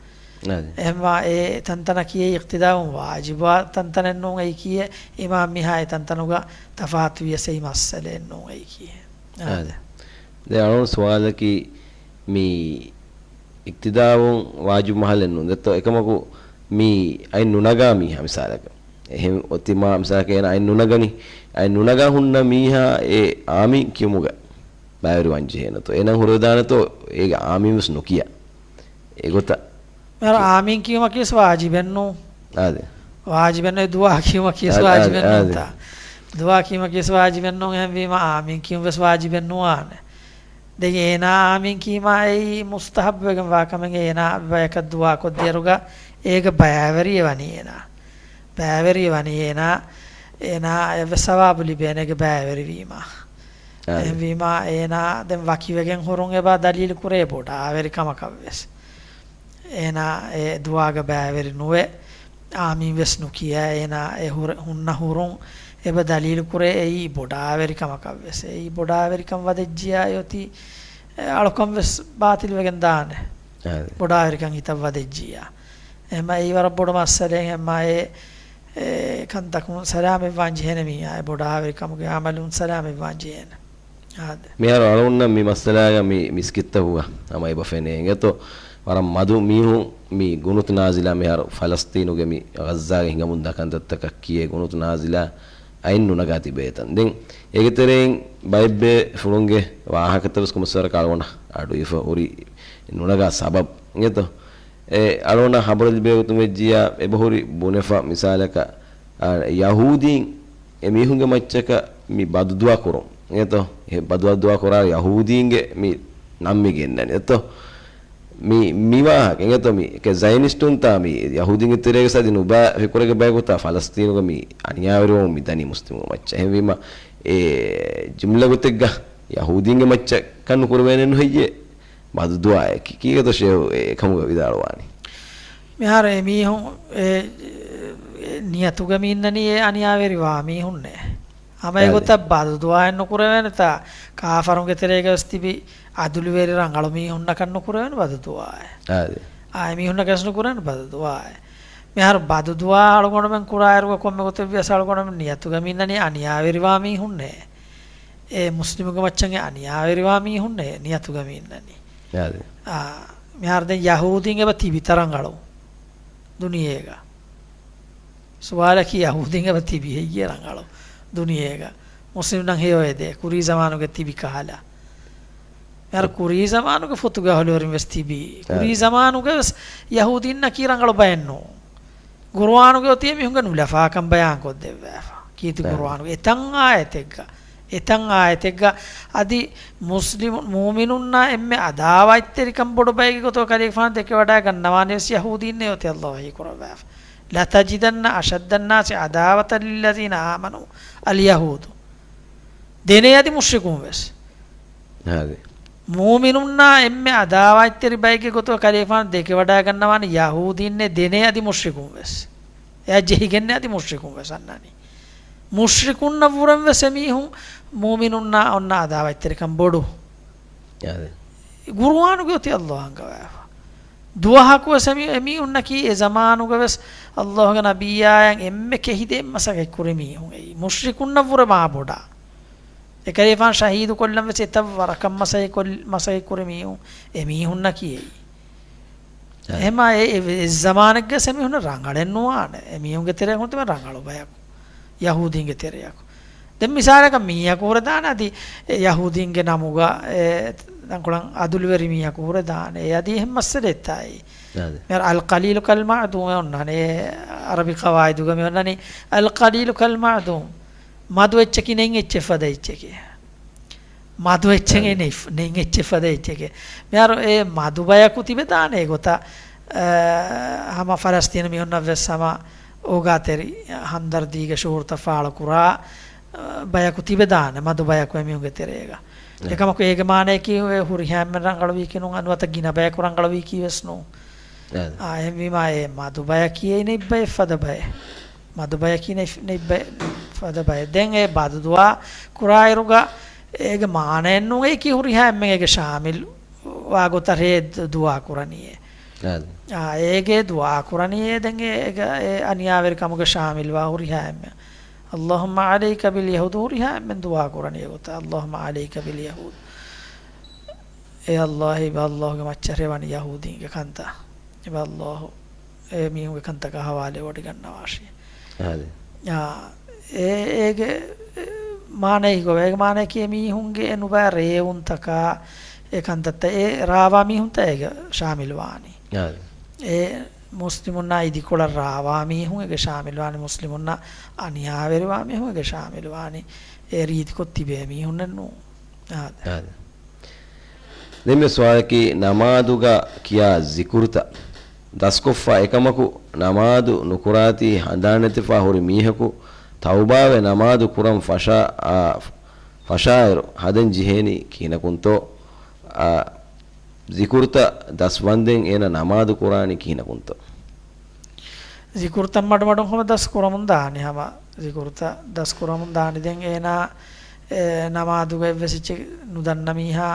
އަދި. އެހެންވާ އެ ތަންތަނަކީ އިޤްތިދާވުން ވާޖިބުވާ ތަންތަނެއް ނޫން އެއީ ކީއެއް، އިމާމް މީހާ އެ ތަންތަނުގަ ތަފާތުވިޔަސް އެއީ މައްސަލައެއް ނޫން އެއީ ކީއެއް. އާދެ. ދެން އަޅުގަނޑު ސުވާލަކީ މި އިޤްތިދާވުން ވާޖިބު މަޙައްލެއް ނޫން ދެއްތޯ، އެކަމަކު މި އަތް ނުނަގާ މީހާ މިސާލަކަށް. އެހެން އޮތީމާ މިސާލަކަށް އޭނާ އަތް ނުނަގަނީ. އަތް ނުނަގާ ހުންނަ މީހާ އެ އާމީން ކިޔުމުގަ ބައިވެރިވާން ޖެހޭނެތޯ. އޭނާ ހުރެދާނެތޯ އޭގެ އާމީން ވެސް ނުކިޔާ. އެގޮތަށް. މިހާރު އާމީން ކިޔުމަކީ ވެސް ވާޖިބެއް ނޫން. އާދެ. ވާޖިބެއް ނޫން، ދުޢާ ކިޔުމަކީ ވެސް އާދެ، ވާޖިބެއް އާދެ. ނޫންތާ. ދުޢާ ކިޔުމަކީ ވެސް ވާޖިބެއް ނޫން، އެހެންވީމަ އާމީން ކިޔުން ވެސް ވާޖިބެއް ނުވާނެ. ދެން އޭނާ އާމީން ކީމާ އެއީ މުސްތަޙައްބުވެގެން ވާ ކަމެއް، އޭނާ ބަޔަކަށް ދުޢާ ކޮށްދޭއިރުގަ އޭގެ ބައިވެރިއެއް ވަނީ އޭނާ. ބައިވެރިއެއް ވަނީ އޭނާ، އޭނާ އެއްވެސް ސަވާބު ލިބޭނެ އޭގެ ބައިވެރިވީމާ. އާދެ. އެހެންވީމާ އޭނާ ދެން ވަކިވެގެން ހުރުން އެބަ ދަލީލު ކުރޭ ބޮޑާވެރި ކަމަކަށްވެސް. އޭނާ އެ ދުޢާގަ ބައިވެރި ނުވެ، އާމީން ވެސް ނުކިޔާ، އޭނާ އެ ހުރ-، ހުންނަ ހުރުން އެބަ ދަލީލު ކުރޭ އެއީ ބޮޑާވެރި ކަމަކަށްވެސް. އެއީ ބޮޑާވެރިކަން ވަދެއްޖިޔާ އެއޮތީ އެ އަޅުކަން ވެސް ބާޠިލް ވެގެން ދާނެ. އާދެ. ބޮޑާވެރިކަން ހިތަށް ވަދެއްޖިޔާ. އެހެންމާ އެއީ ވަރަށް ބޮޑު މައްސަލައެއް. އެހެންމާ އެ، އެ ކަންތަކުން ސަލާމަތްވާން ޖެހޭނެ މީހާ، އެ ބޮޑާވެރިކަމުގެ އަމަލުން ސަލާމަތްވާން ޖެހޭނެ. އާދެ. މިހާރު އަޅުގަނޑަށް މި މައްސަލާގަ މި މިސްކިތްތަކުގަ ހަމަ އެބަ ފެނޭ އިނގޭތޯ، ވަރަށް މަދު މީހުން މި ގުނޫތު ނާޒިލާ މިހާރު ފަލަސްޠީނުގެ މި ޣައްޒާގެ ހިނގަމުންދާ ކަންތައްތަކަށް ކިޔޭ ގުނޫތު ނާޒިލާ އަތް ނުނަގާ ތިބޭތަން. ދެން އޭގެ ތެރެއިން ބައެއް ބޭފުޅުންގެ ވާހަކަތައް ވެސް ކޮންމެސް ވަރަކަށް އަޅުގަނޑަށް އަޑުއިވިފަ ހުރި ނުނަގާ ސަބަބު އިނގޭތޯ. އެ އަޅުގަނޑަށް ހަބަރު ލިބޭ ގޮތުން ވެއްޖިއްޔާ އެބަހުރި ބުނެފަ މިސާލަކަށް، އާ، ޔަހޫދީން އެ މީހުންގެ މައްޗަކަށް މި ބަދުދުޢާ ކުރުން އިނގޭތޯ. އެ ބަދުދުޢާ ކުރާ ޔަހޫދީންގެ މި ނަން މި ގެންނަނީ އެތޯ. މި، މި ވާހަކަ އިނގޭތޯ މި އެކެ ޒަޔަނިސްޓުންތާ މި ޔަހޫދީންގެ ތެރޭގަ ސަދި ނުބައި ފިކުރެއްގެ ބައި ގޮތާ ފަލަސްޠީނުގަ މި އަނިޔާވެރިވަމުން މި ދަނީ މުސްލިމުންގެ މައްޗަށް. އެހެންވީމަ އެ ޖުމްލަ ގޮތެއްގަ ޔަހޫދީންގެ މައްޗަށް ކަން ނުކުރެވޭނެއް ނުހެއްޔޭ. ބަދުދުޢާއަކީ ކީކޭތޯ ޝޭހު އެ ކަމުގަ ވިދާޅުވާނީ؟ މިހާރު އެ މީހުން އެ، އެ ނިޔަތުގަ މި އިންނަނީ އެ އަނިޔާވެރިވާ މީހުންނޭ. ހަމަ އެ އާދެ. އެގޮތަށް ބަދުދުޢާއެއް ނުކުރެވޭނެތާ، ކާފަރުންގެ ތެރޭގަ ވެސް ތިބި އަދުލުވެރި ރަނގަޅު މީހުންނަކަށް ނުކުރެވޭނެ ބަދުދުޢާއެއް. އާދެ. އާ، އެ މީހުންނަކަށް ނުކުރެވޭނެ ބަދުދުޢާއެއް. މިހާރު ބަދުދުޢާ އަޅުގަނޑުމެން ކުރާއިރުގަ ކޮންމެ ގޮތެއް ވިޔަސް އަޅުގަނޑުމެން ނިޔަތުގަ މި އިންނަނީ އަނިޔާވެރިވާ މީހުންނޭ. އެ މުސްލިމުގެ މައްޗަށް އެ އަނިޔާވެރިވާ މީހުންނޭ ނިޔަތުގަ މި އިންނަނީ. އާދެ. އާ، މިހާރު ދެން ޔަހޫދީން އެބަ ތިބިތަ ރަނގަޅު ދުނިޔޭގަ؟ ސުވާލަކީ ޔަހޫދީން އެބަ ތިބި ހެއްޔޭ ރަނގަޅު ދުނިޔޭގަ؟ މުސްލިމްނަށް ހެޔޮ އެދޭ ކުރީ ޒަމާނުގަ ތިބި ކަހަލަ. މިހާރު ކުރީ ޒަމާނުގެ ފޮތުގެ އަހުލުވެރިން ވެސް ތިބީ. ކުރީ އާދެ. ޒަމާނުގަ ވެސް ޔަހޫދީންނަކީ ރަނގަޅު ބައެއް ނޫން. ގުރުއާނުގެ އޮތީ އެމީހުންގެ ނުލަފާކަން ބަޔާން ކޮށްދެއްވާފަ. ކީރިތި އާދެ. ގުރުއާނުގެ އެތައް އާޔަތެއްގަ، އެތައް އާޔަތެއްގަ އަދި މުސްލިމު، މުއުމިނުންނާ އެންމެ އަދާވާތްތެރިކަން ބޮޑު ބައެއްގެ ގޮތުގަ ކަލޭގެފާނު ދެކެވަޑައިގަންނަވާނެ ވެސް ޔަހޫދީންނޭ އޮތީ ﷲ ވަޙީ ކުރައްވާފަ. لَتَجِدَنَّ أَشَدَّ النَّاسِ عَدَاوَةً لِلَّذِينَ آمَنُوا الْيَهُودُ. ދެނޭ އަދި މުޝްރިކުން ވެސް. އާދެ. މުއުމިނުންނާ އެންމެ އަދާވާތްތެރި ބައެއްގެ ގޮތުގަ ކަލޭގެފާނު ދެކެވަޑައިގަންނަވާނެ ޔަހޫދީންނޭ ދެނޭ އަދި މުޝްރިކުން ވެސް. އެއަށް ޖެހިގެންނޭ އަދި މުޝްރިކުން ވެސް އަންނަނީ. މުޝްރިކުންނަށްވުރެން ވެސް އެމީހުން މުއުމިނުންނާ އޮންނަ އަދާވާތްތެރިކަން ބޮޑު. އާދެ. ގުރުއާނުގެ އޮތީ ﷲ އަންގަވާފަ. ދުވަހަކު ވެސް އެމީ، އެމީހުންނަކީ އެ ޒަމާނުގަ ވެސް ﷲގެ ނަބިއްޔާއަށް އެންމެ ކެހިދޭން މަސައްކަތްކުރި މީހުން އެއީ. މުޝްރިކުންނަށްވުރެ މާ ބޮޑާ. އެކަލޭފާން ޝަހީދު ކޮށްލަން ވެސް އެތައް ވަރަކަށް މަސައްކަތް ކޮށް-، މަސައްކަތްކުރި މީހުން އެމީހުންނަކީ އެއީ. އެހެމާ އެ، އެ، އެ ޒަމާނެއްގަ އެމީހުން ރަނގަޅެއް ނުވާނެ. އެމީހުންގެ ތެރެއަކުން ތިބެ ރަނގަޅު ބަޔަކު. ޔަހޫދީންގެ ތެރެއަކު. ދެން މިސާލަކަށް މީހަކު ހުރެދާނެ އަދި އެ ޔަހޫދީންގެ ނަމުގަ އެ ތަންކޮޅަށް އަދުލުވެރި މީހަކު ހުރެދާނެ. އެ އަދި އެހެން މައްސަލައެއްތާއި. އާދެ. މި އަލް ޤަލީލު ކަލް މަޢުދޫމް އެ އޮންނާނެ. އެ ޢަރަބި ޤަވާއިދުގަ މި އޮންނަނީ އަލް ޤަލީލު ކަލް މަޢުދޫމް. މަދު އެއްޗަކީ ނެތް އެއްޗެއް ފަދަ އެއްޗެކޭ. މަދު އެއްޗެއް އެ އާދެ. ނެތް، ނެތް އެއްޗެއް ފަދަ އެއްޗެކޭ. މިހާރު އެ މަދު ބަޔަކު ތިބެދާނެ އެ ގޮތަށް، އަ، ހަމަ ފަލަސްތީނު މީހުންނަށް ވެސް ހަމަ އޯގާތެރި ހަމްދަރްދީގެ ޝުޢޫރުތައް ފާޅުކުރާ، އަ، ބަޔަކު ތިބެދާނެ މަދު ބަޔަކު އެމީހުންގެ ތެރޭގަ. އެ. އެކަމަކު އޭގެ މާނަޔަކީ އެ ހުރިހާ އެންމެން ރަނގަޅުވީކީ ނޫން، ނުވަތަ ގިނަ ބަޔަކު ރަނގަޅުވީކީ ވެސް ނޫން. އާދެ. އާ، އެހެންވީމާ އެ މަދު ބަޔަކީ އެ ނެތް ބައެއް ފަދަ ބައެއް. މަދު ބަޔަކީ ނެތް، ނެތް ބައެއް ފަދަ ބައެއް. ދެން އެ ބަދު ދުޢާ ކުރާއިރުގަ އޭގެ މާނައެއް ނޫން އެއީކީ ހުރިހާ އެންމެން އޭގެ ޝާމިލް ވާ ގޮތަށް ރޭ ދު-، ދުޢާ ކުރަނީއޭ. އާދެ. އާ، އޭގެ ދުޢާ ކުރަނީއޭ ދެން އޭގެ އެ އަނިޔާވެރިކަމުގެ ޝާމިލް ވާ ހުރިހާ އެންމެން. اللهم عليك باليهود ހުރިހާ އެންމެން ދުޢާ ކުރަނީ އެގޮތަށް. اللهم عليك باليهود. އޭ ﷲ، އެބަ ﷲގެ މައްޗަށް ރޭ ވަނީ ޔަހޫދީންގެ ކަންތައް. އެބަ ﷲ އެ މީހުންގެ ކަންތަކާ ހަވާލެވޮޑިގަންނަވާށި. އާދެ. އާ، އޭ، އޭގެ، އެ، މާނައީ ކޮބާ؟ އޭގެ މާނައަކީ އެ މީހުންގެ އެ ނުބައި ރޭވުންތަކާ، އެ ކަންތައްތައް، އެ ރާވާ މީހުންތައް އޭގެ ޝާމިލް ވާނީ. އާދެ. އެ މުސްލިމުންނާ އިދިކޮޅަށް ރާވާ މީހުން އޭގެ ޝާމިލް ވާނީ، މުސްލިމުންނާ އަނިޔާވެރިވާ މީހުން އޭގެ ޝާމިލް ވާނީ، އެ ރީތިކޮށް ތިބޭ މީހުންނެއް ނޫން. އާދެ. އާދެ. ދެންމެ ސުވާލަކީ، ނަމާދުގަ ކިޔާ ޒިކުރުތައް ދަސްކޮށްފަ އެކަމަކު، ނަމާދު ނުކުރާތީ ހަނދާން ނެތިފަ ހުރި މީހަކު ތައުބާވެ ނަމާދު ކުރަން ފަށާ، އާ، ފަށާއިރު ހަދަން ޖެހޭނީ ކިހިނަކުންތޯ؟ އާ، ޒިކުރުތައް ދަސްވަންދެން އޭނަ ނަމާދު ކުރާނީ ކިހިނަކުންތޯ؟ ޒިކުރުތައް މަޑުމަޑުން ހަމަ ދަސް ކުރަމުން ދާނެ، ހަމަ ޒިކުރުތައް ދަސް ކުރަމުން ދާނެ. ދެން އޭނާ، އެ، ނަމާދުގަ އެއްވެސް އެއްޗެއް ނުދަންނަ މީހާ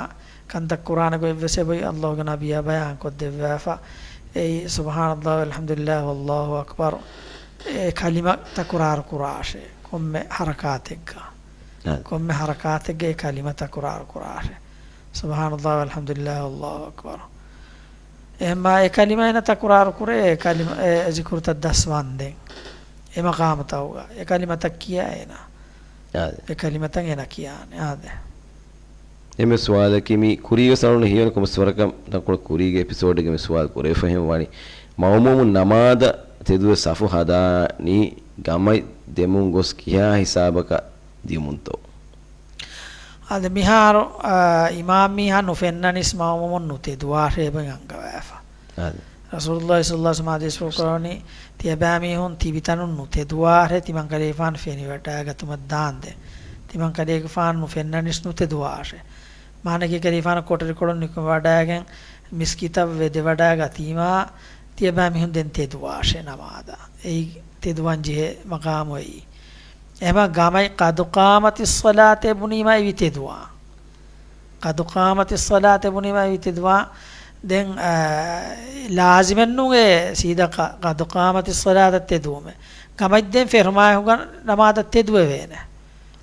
ކަންތައް ކުރާނެ ގޮތްވެސް އެބައޮތް ﷲގެ ނަބިއްޔާ ބަޔާން ކޮށްދެއްވާފަ. އެއީ، سبحان الله والحمد لله والله أكبر، އެ ކަލިމަ ތަކުރާރު ކުރާށޭ، ކޮންމެ ޙަރަކާތެއްގަ. އަ. ކޮންމެ ޙަރަކާތެއްގަ އެ ކަލިމަ ތަކުރާރު ކުރާށޭ. سبحان الله والحمد لله والله أكبر. އެހެންމާ އެ ކަލިމަ އޭނަ ތަކުރާރު ކުރޭ، އެ ކަލިމަ، އެ ޒިކުރުތައް ދަސްވަންދެން. އެ މަޤާމުތަކުގަ އެ ކަލިމަތައް ކިޔާ އޭނަ. އާދެ. އެ ކަލިމަތައް އޭނަ ކިޔާނެ. އާދެ. އެންމެ ސުވާލަކީ، މި ކުރީގެ ސަރުން ހީވަނީ ކޮންމެސް ވަރަކަށް ތަންކޮޅެއް ކުރީގެ އެޕިސޯޑެއްގެ މި ސުވާލު ކުރެވިފަ ހެން ވާނީ، މައުމޫމުން ނަމާދަށް ތެދުވެ ސަފު ހަދާނީ ގަމަތް ދެމުން ގޮސް ކިހާ ހިސާބަކަށް ދިޔުމުންތޯ؟ އާދެ، މިހާރު، އާ، އިމާމް މީހާ ނުފެންނަނީސް މައުމޫމުން ނުތެދުވާށޭ ބައި އަންގަވާފަ. އާދެ. ރަސޫލުﷲ ޞައްލަﷲ ޢަލައިހި ވަސައްލަމަ ޙަދީޘްފުޅު ކުރަވަނީ، ތިޔަބައިމީހުން ތިބިތަނުން ނުތެދުވާށޭ، ތިމަންކަލޭގެފާނު ފެނިވަޑައިގަތުމަށް ދާންދެން. ތިމަންކަލޭގެފާނު ނުފެންނަނީސް ނުތެދުވާށޭ. މާނައަކީ ކަލޭގެފާނު ކޮޓަރިކޮޅުން ނިކުމެވަޑައިގެން މިސްކިތަށް ވެދެވަޑައިގަތީމާ، ތިޔަބައިމީހުން ދެން ތެދުވާށޭ ނަމާދަށް. އެއީ ތެދުވަން ޖެހޭ މަޤާމު އެއީ. އެހެމަ ގަމަތް قد قامت الصلاة ބުނީމާ އެއީ ތެދުވާ. قد قامت الصلاة ބުނީމާ އެއީ ތެދުވާ. ދެން، އާ، ލާޒިމެއްނޫން އެ ސީދާ ޤ-، قد قامت الصلاة ތެދުވުމެއް. ގަމަތްދޭން ފެށުމާއެކުގަ ނަމާދަށް ތެދުވެވޭނެ.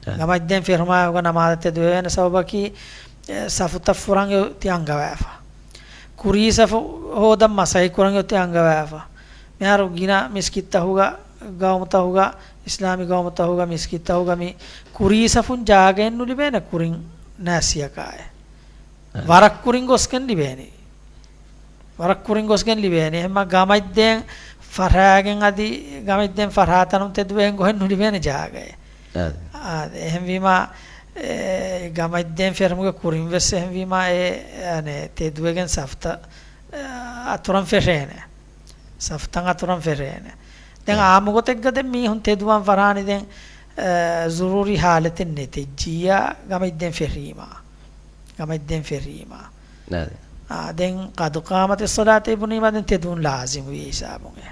އަ. ގަމަތްދޭން ފެށުމާއެކުގަ ނަމާދަށް ތެދުވެވޭނެ ސަބަބަކީ، އެ، ސަފުތައް ފުރަން އޮތީ އަންގަވާފަ. ކުރީ ސަފު ހޯދަން މަސައްކަތް ކުރަން އޮތީ އަންގަވާފަ. މިހާރު ގިނަ މިސްކިތްތަކުގަ، ގައުމުތަކުގަ، އިސްލާމީ ގައުމުތަކުގަ، މިސްކިތްތަކުގަ މި ކުރީ ސަފުން ޖާގައެއް ނުލިބޭނެ ކުރިން ނާސިޔަކާއެއް. އަ. ވަރަށް ކުރިން ގޮސްގެން ލިބޭނީ. ވަރަށް ކުރިން ގޮސްގެން ލިބޭނީ. އެހެންމަ ގަމަތްދޭން ފަށާގެން އަދި ގަމަތްދޭން ފަށާ ތަނުން ތެދުވެގެން ގޮހެއް ނުލިބޭނެ ޖާގައެއް. އާދެ. އާދެ، އެހެންވީމާ، އެ، ގަމަތްދޭން ފެށުމުގެ ކުރިން ވެސް އެހެންވީމާ، އެ، އަނެއް، ތެދުވެގެން ސަފްތައް، އަ، އަތުރަން ފެށޭނެ. ސަފްތައް އަތުރަން ފެށޭނެ. ދެން އާ. އާއްމު ގޮތެއްގަ ދެން މީހުން ތެދުވަން ފަށާނީ ދެން، އަ، ޒުރޫރީ ހާލަތެއް ނެތެއްޖިއްޔާ ގަމަތްދޭން ފެށީމާ. ގަމަތްދޭން ފެށީމާ. އާދެ. އާ، ދެން قد قامت الصلاة ބުނީމާ ދެން ތެދުވުން ލާޒިމުވި ހިސާބުން އެ.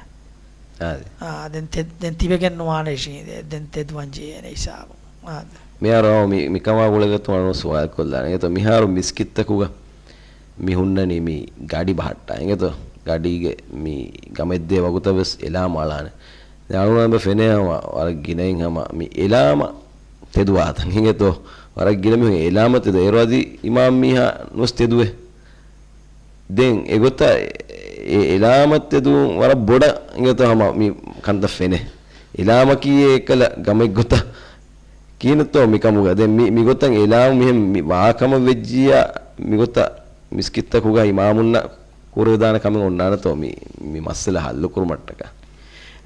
އާދެ. އާ، ދެން ތެ-، ދެން ތިބެގެން ނުވާނެ އިށީނދެ. ދެން ތެދުވަން ޖެހޭނެ ހިސާބުން. އާދެ. މިހާރު މި-، މިކަމާ ގުޅިގަތުމަށް ސުވާލު ކޮށްލާނެ. އިނގޭތޯ މިހާރު މިސްކިތްތަކުގަ މި ހުންނަނީ މި ގަޑި ބަހައްޓާ. އިނގޭތޯ ގަޑީގެ މި ގަމަތްދޭ ވަގުތަށް ވެސް އެލާމް އަޅާނެ. ދެން އަޅުގަނޑު ފެނޭ ހަމަ ވަރަށް ގިނައިން ހަމަ މި އެލާމަށް ތެދުވާތަން. އިނގޭތޯ ވަރަށް ގިނަ މީހުން އެލާމަށް ތެދު. އޭރު އަދި އިމާމް މީހާ ނުވެސް ތެދުވޭ. ދެން އެގޮތަށް އެ އިލާމަށް ތެދުވުން ވަރަށް ބޮޑަށް އިނގޭތޯ ހަމަ މި ކަންތައް ފެނޭ. އިލާމަކީ އެއްކަލަ ގަމެއްގޮތަށް ކިހިނެއްތޯ މިކަމުގަ. ދެން މި، މިގޮތަށް އިލާމް މިހެން މި ވާކަމަށް ވެއްޖިއްޔާ، މިގޮތަށް މިސްކިތްތަކުގަ އިމާމުންނަށް ކުރެވިދާނެ ކަމެއް އޮންނާނެތޯ މި، މި މައްސަލަ ހައްލުކުރުމަށްޓަކާ؟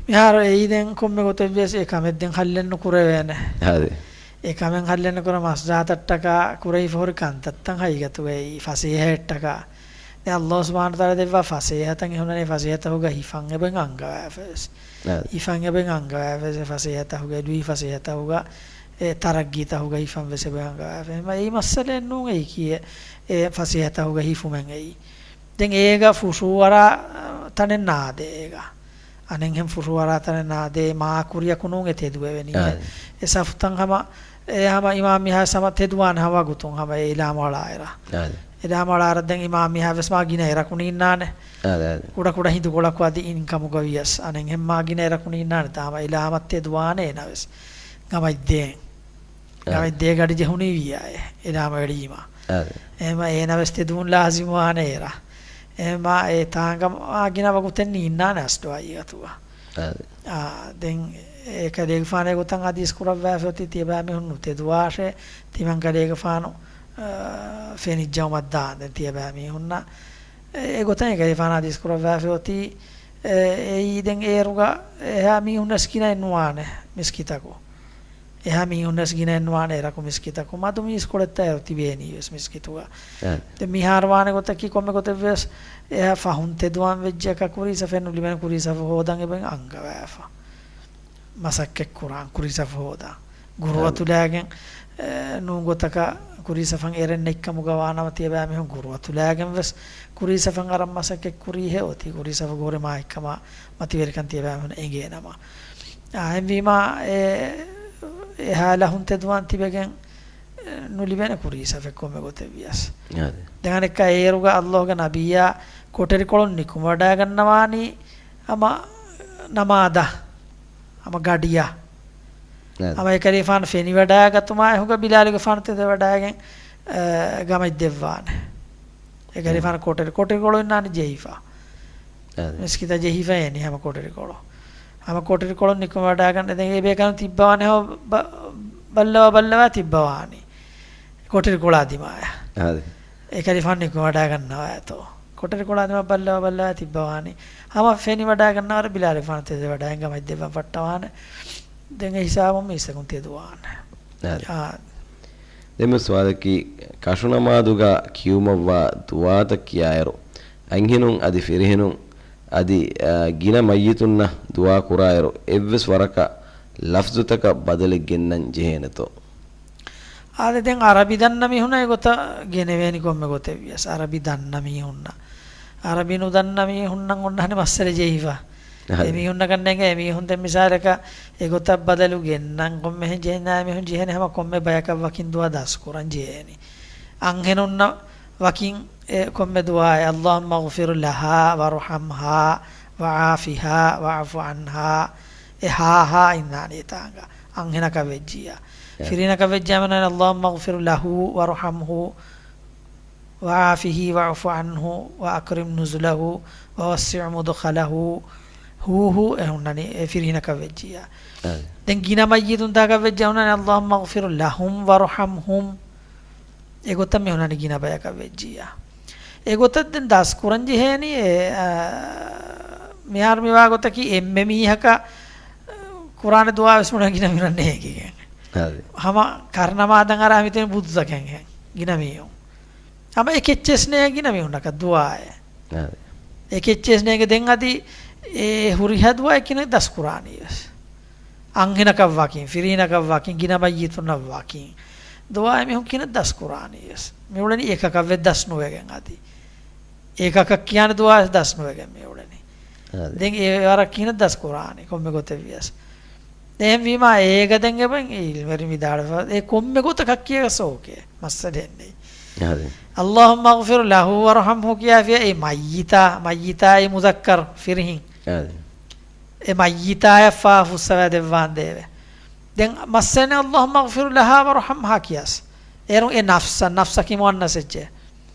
މިހާރު އެއީ ދެން ކޮންމެ ގޮތެއްވިޔަސް އެ ކަމެއް ދެން ހައްލެއް ނުކުރެވޭނެ. އާދެ. އެ ކަމެއް ހައްލެއް ނުކުރާ މަސްލަހަތަށްޓަކާ ކުރެވިފަ ހުރި ކަންތައްތައް ހަގީގަތުގައި ފަސޭހައަށްޓަކާ. ދެން ﷲ ސުބްޙާނަހޫ ވަތަޢާލާ ދެއްވާ ފަސޭހަތައް އެހުންނަނީ ފަސޭހަތަކުގަ ހިފަން އެބައިން އަންގަވާފަ ވެސް. އާދެ. ހިފަން އެބައިން އަންގަވާފަ ވެސް ފަސޭހަތަކުގަ، ލުއި ފަސޭހަތަކުގަ، އެ ތަރައްގީތަކުގަ ހިފަން ވެސް އެބައިން އަންގަވާފަ. އެހެންމަ އެއީ މައްސަލައެއް ނޫން އެއީ ކީއެއް އެ ފަސޭހަތަކުގަ ހިފުމެއް އެއީ. ދެން އޭގަ ފުށޫވަރާ ތަނެއް ނާދޭ އޭގަ. އަނެއްހެން ފުށޫވަރާ ތަނެއް ނާދޭ، މާ ކުރިއަކު ނޫން އެ ތެދުވެވެނީ. އާދެ. އެ ސަފުތައް ހަމަ، އެ ހަމަ އިމާމް މިހާ ސަމަ ތެދުވާނެ ހަމަ ވަގުތުން ހަމަ އެ އިލާމަށް އަޅާއިރަށް. އާދެ. އިލާމަށް އަޅާއިރަށް ދެން އިމާމް މިހާ ވެސް މާ ގިނަ އެރަކު ނީންނާނެ. އާދެ، އާދެ. ކުޑަ ކުޑަ ހިނދުކޮޅަކު އަދި އިން ކަމުގަ ވިޔަސް އަނެއްހެން މާ ގިނަ އެރަކު ނީންނާނެ. ތާ ހަމަ އިލާމަށް ތެދުވާނެ އޭނަ ވެސް. ގަމައިދޭން. އާދެ. ގަމައިދޭ ގަޑި ޖެހުނީ ވިއްޔާއޭ. އިލާމަށް އެޅީމަ. އާދެ. އެހެންމަ އޭނަ ވެސް ތެދުވުން ލާޒިމުވާނެ އޭރަށް. އެހެންމަ އެ ތާނގަ މާ ގިނަ ވަގުތެއް ނީންނާނެ އަސްލު ހަގީގަތުގަ. އާދެ. އާ، ދެން އެކަލޭގެފާނު އެގޮތަށް ޙަދީޘް ކުރައްވާފައި އޮތީ ތިޔަބައިމީހުން ނުތެދުވާށޭ، ތިމަންކަލޭގެފާނު، އާ، ފެނިއްޖައުމަށް ދާން. ދެން ތިޔަބައިމީހުންނަށް އެ، އެގޮތަށް އެކަލޭގެފާނު ޙަދީޘް ކުރައްވާފައި އޮތީ، އެ، އެއީ ދެން އޭރުގަ އެހާ މީހުން ވެސް ގިނައެއް ނުވާނެ މިސްކިތަކު. އެހާ މީހުން ވެސް ގިނައެއް ނުވާނެ އެރަކު މިސްކިތަކު. މަދު މީސްކޮޅެއްތަ އޭރު ތިބޭނީ ވެސް މިސްކިތުގަ. އެ. ދެން މިހާރު ވާނެ ގޮތަކީ ކޮންމެ ގޮތެއް ވެސް އެހާ ފަހުން ތެދުވާން ވެއްޖެއަކަށް ކުރީ ސަފެއް ނުލިބޭނެ، ކުރީ ސަފު ހޯދަން އެބައިން އަންގަވާފަ. މަސައްކަތް ކުރާން ކުރީ ސަފު ހޯދާ. ގުރު އަ. އަތުލާގެން، އެ، ނޫން ގޮތަކަށް ކުރީ ސަފަށް އެރެން ނެތްކަމުގަ ވާނަމަ ތިޔަބައިމީހުން ގުރު އަތުލާގެން ވެސް ކުރީ ސަފަށް އަރަން މަސައްކަތް ކުރީހޭ އޮތީ ކުރީ ސަފުގަ ހުރި މާތްކަމާ މަތިވެރިކަން ތިޔަބައިމީހުން އެނގޭނަމަ. އާ، އެހެންވީމާ އެ، އެހާ ލަހުން ތެދުވާން ތިބެގެން، އެ، ނުލިބޭނެ ކުރީ ސަފެއް ކޮންމެ ގޮތެއް ވިޔަސް. އާދެ. ދެން އަނެއްކާ އޭރުގަ ﷲގެ ނަބިއްޔާ ކޮޓަރިކޮޅުން ނިކުމެވަޑައިގަންނަވާނީ ހަމަ ނަމާދަށް، ހަމަ ގަޑިއަށް. އާދެ. ހަމަ އެކަލޭގެފާނު ފެނިވަޑައިގަތުމާ އެހުގަ ބިލާލުގެފާނު ތެދެވަޑައިގެން، އެ، ގަމައިދެއްވާނެ. އެކަލޭގެފާނު އާދެ. ކޮޓަރި، ކޮޓަރިކޮޅު އިންނާނީ ޖެހިފަ. އާދެ. މިސްކިތަށް ޖެހިފަ އޭނީ ހަމަ ކޮޓަރިކޮޅު. ހަމަ ކޮޓަރިކޮޅުން ނިކުމެވަޑައިގަންނަ ދެން އެ ބޭކަލުން ތިއްބަވާނެ ހޯ ބަ-، ބައްލަވާ ބައްލަވާ ތިއްބަވާނީ. ކޮޓަރިކޮޅާ ދިމާޔަށް. އާދެ. އެކަލޭގެފާނު ނިކުމެވަޑައިގަންނަވާ އެތޯ. ކޮޓަރިކޮޅާ ދިމާ ބައްލަވާ ބައްލަވާ ތިއްބަވާނީ. ހަމަ ފެނިވަޑައިގަންނަވާ ބިލާލުގެފާނު ތެދެވަޑައިގެން ގަމައިދެއްވަން ފައްޓަވާނެ. ދެން އެ ހިސާބުން މީސްތަކުން ތެދުވާނެ. އާދެ. އާ. ދެން ސުވާލަކީ، ކަށުނަމާދުގަ ކިޔުމަށްވާ ދުޢާތައް ކިޔާއިރު، އަންހެނުން އަދި ފިރިހެނުން އަދި، އާ، ގިނަ މައްޔިތުންނަށް ދުޢާ ކުރާއިރު، އެއްވެސް ވަރަކަށް ލަފްޒުތަކަށް ބަދަލެއް ގެންނަން ޖެހޭނެތޯ؟ އާދެ، ދެން އަރަބި ދަންނަ މީހުންނަށް އެގޮތަށް ގެނެވޭނީ ކޮންމެ ގޮތެއް ވިޔަސް. އަރަބި ދަންނަ މީހުންނަށް. އަރަބި ނުދަންނަ މީހުންނަށް އޮންނަ ހަނި މައްސަލަ ޖެހިފަ. އެ މީހުންނަކަށް ނޭނގެ، އެ މީހުން ދެން މިސާލަކަށް އެގޮތަށް ބަދަލު ގެންނަން ކޮންމެހެން ޖެހެން އެ މީހުން ޖެހޭނެ ހަމަ ކޮންމެ ބަޔަކަށް ވަކިން ދުޢާ ދަސްކުރަން ޖެހޭނީ. އަންހެނުންނަށް ވަކިން އެ ކޮންމެ ދުޢާއެއް، اللهم اغفر لها وارحمها وعافها واعف عنها. އެ ހާ ހާ އިންނާނީ އެތާނގަ. އަންހެނަކަށް ވެއްޖިއްޔާ. އެ. ފިރިހެނަކަށް ވެއްޖެއްޔާ މަނާ اللهم اغفر له وارحمه وعافه واعف عنه وأكرم نزله ووسع مدخله. ހޫ ހޫ އެ ހުންނަނީ އެ ފިރިހެނަކަށް ވެއްޖިއްޔާ. އެ. ދެން ގިނަ މައްޔިތުންތަކަށް ވެއްޖެއްޔާ ހުންނަނީ اللهم اغفر لهم وارحمهم. އެގޮތަށް މި ހުންނަނީ ގިނަ ބަޔަކަށް ވެއްޖިއްޔާ. އެގޮތަށް ދެން ދަސް ކުރަން ޖެހޭނީ، އެ، އާ، މިހާރު މިވާ ގޮތަކީ އެންމެ މީހަކަށް ކުރާނެ ދުޢާ ވެސް ބުނާ ގިނަ މީހުންނަށް ނޭނގިގެން. ހަމަ ކަށުނަމާދަށް އަރާ މިތަން ބުދުތަކެއް ހެން ގިނަ މީހުން. ހަމަ އެކެއްޗެސް ނޭނގެ ގިނަ މީހުންނަކަށް ދުޢާއެއް. އާދެ. އެކެއްޗެސް ނޭނގެ ދެން އަދި އެ ހުރިހާ ދުޢާއެއް ކިނަ ދަސް ކުރާނީ ވެސް. އަންހެނަކަށް ވަކިން، ފިރިހެނަކަށް ވަކިން، ގިނަ މައްޔިތުންނަށް ވަކިން. ދުޢާއެއް މީހުން ކިނަ ދަސް ކުރާނީ ވެސް. މި އުޅެނީ އެކަކަށް ވެސް ދަސް ނުވެގެން އަދި. އެކަކަށް ކިޔާނެ ދުޢާ ދަސް ނުވެގެން މި އުޅެނީ. އާދެ. ދެން އެ ވަރަށް ކިހިނެއް ދަސް ކުރާނީ ކޮންމެ ގޮތެއް ވިޔަސް. ދެން ވީމާ އޭގަ ދެން އެބަ އިލްމުވެރިން ވިދާޅުވެފަ އެ ކޮންމެ ގޮތަކަށް ކިޔަސް އޯކޭ. މައްސަލައެއް ނެތް. އާދެ. اللهم اغفر له وارحمه ކިޔާފިޔާ އެ މައްޔިތާ، މައްޔިތާ އެ މުޒައްކަރު ފިރިހިން. އާދެ. އެ މައްޔިތާޔަށް ފާ ފުއްސަވާ ދެއްވާނދޭވެ. ދެން މައްސަލަ اللهم اغفر لها وارحمها ކިޔަސް. އޭރުން އެ ނަފްސަށް، ނަފްސަކީ މުއަންނަސް އެއްޗެއް.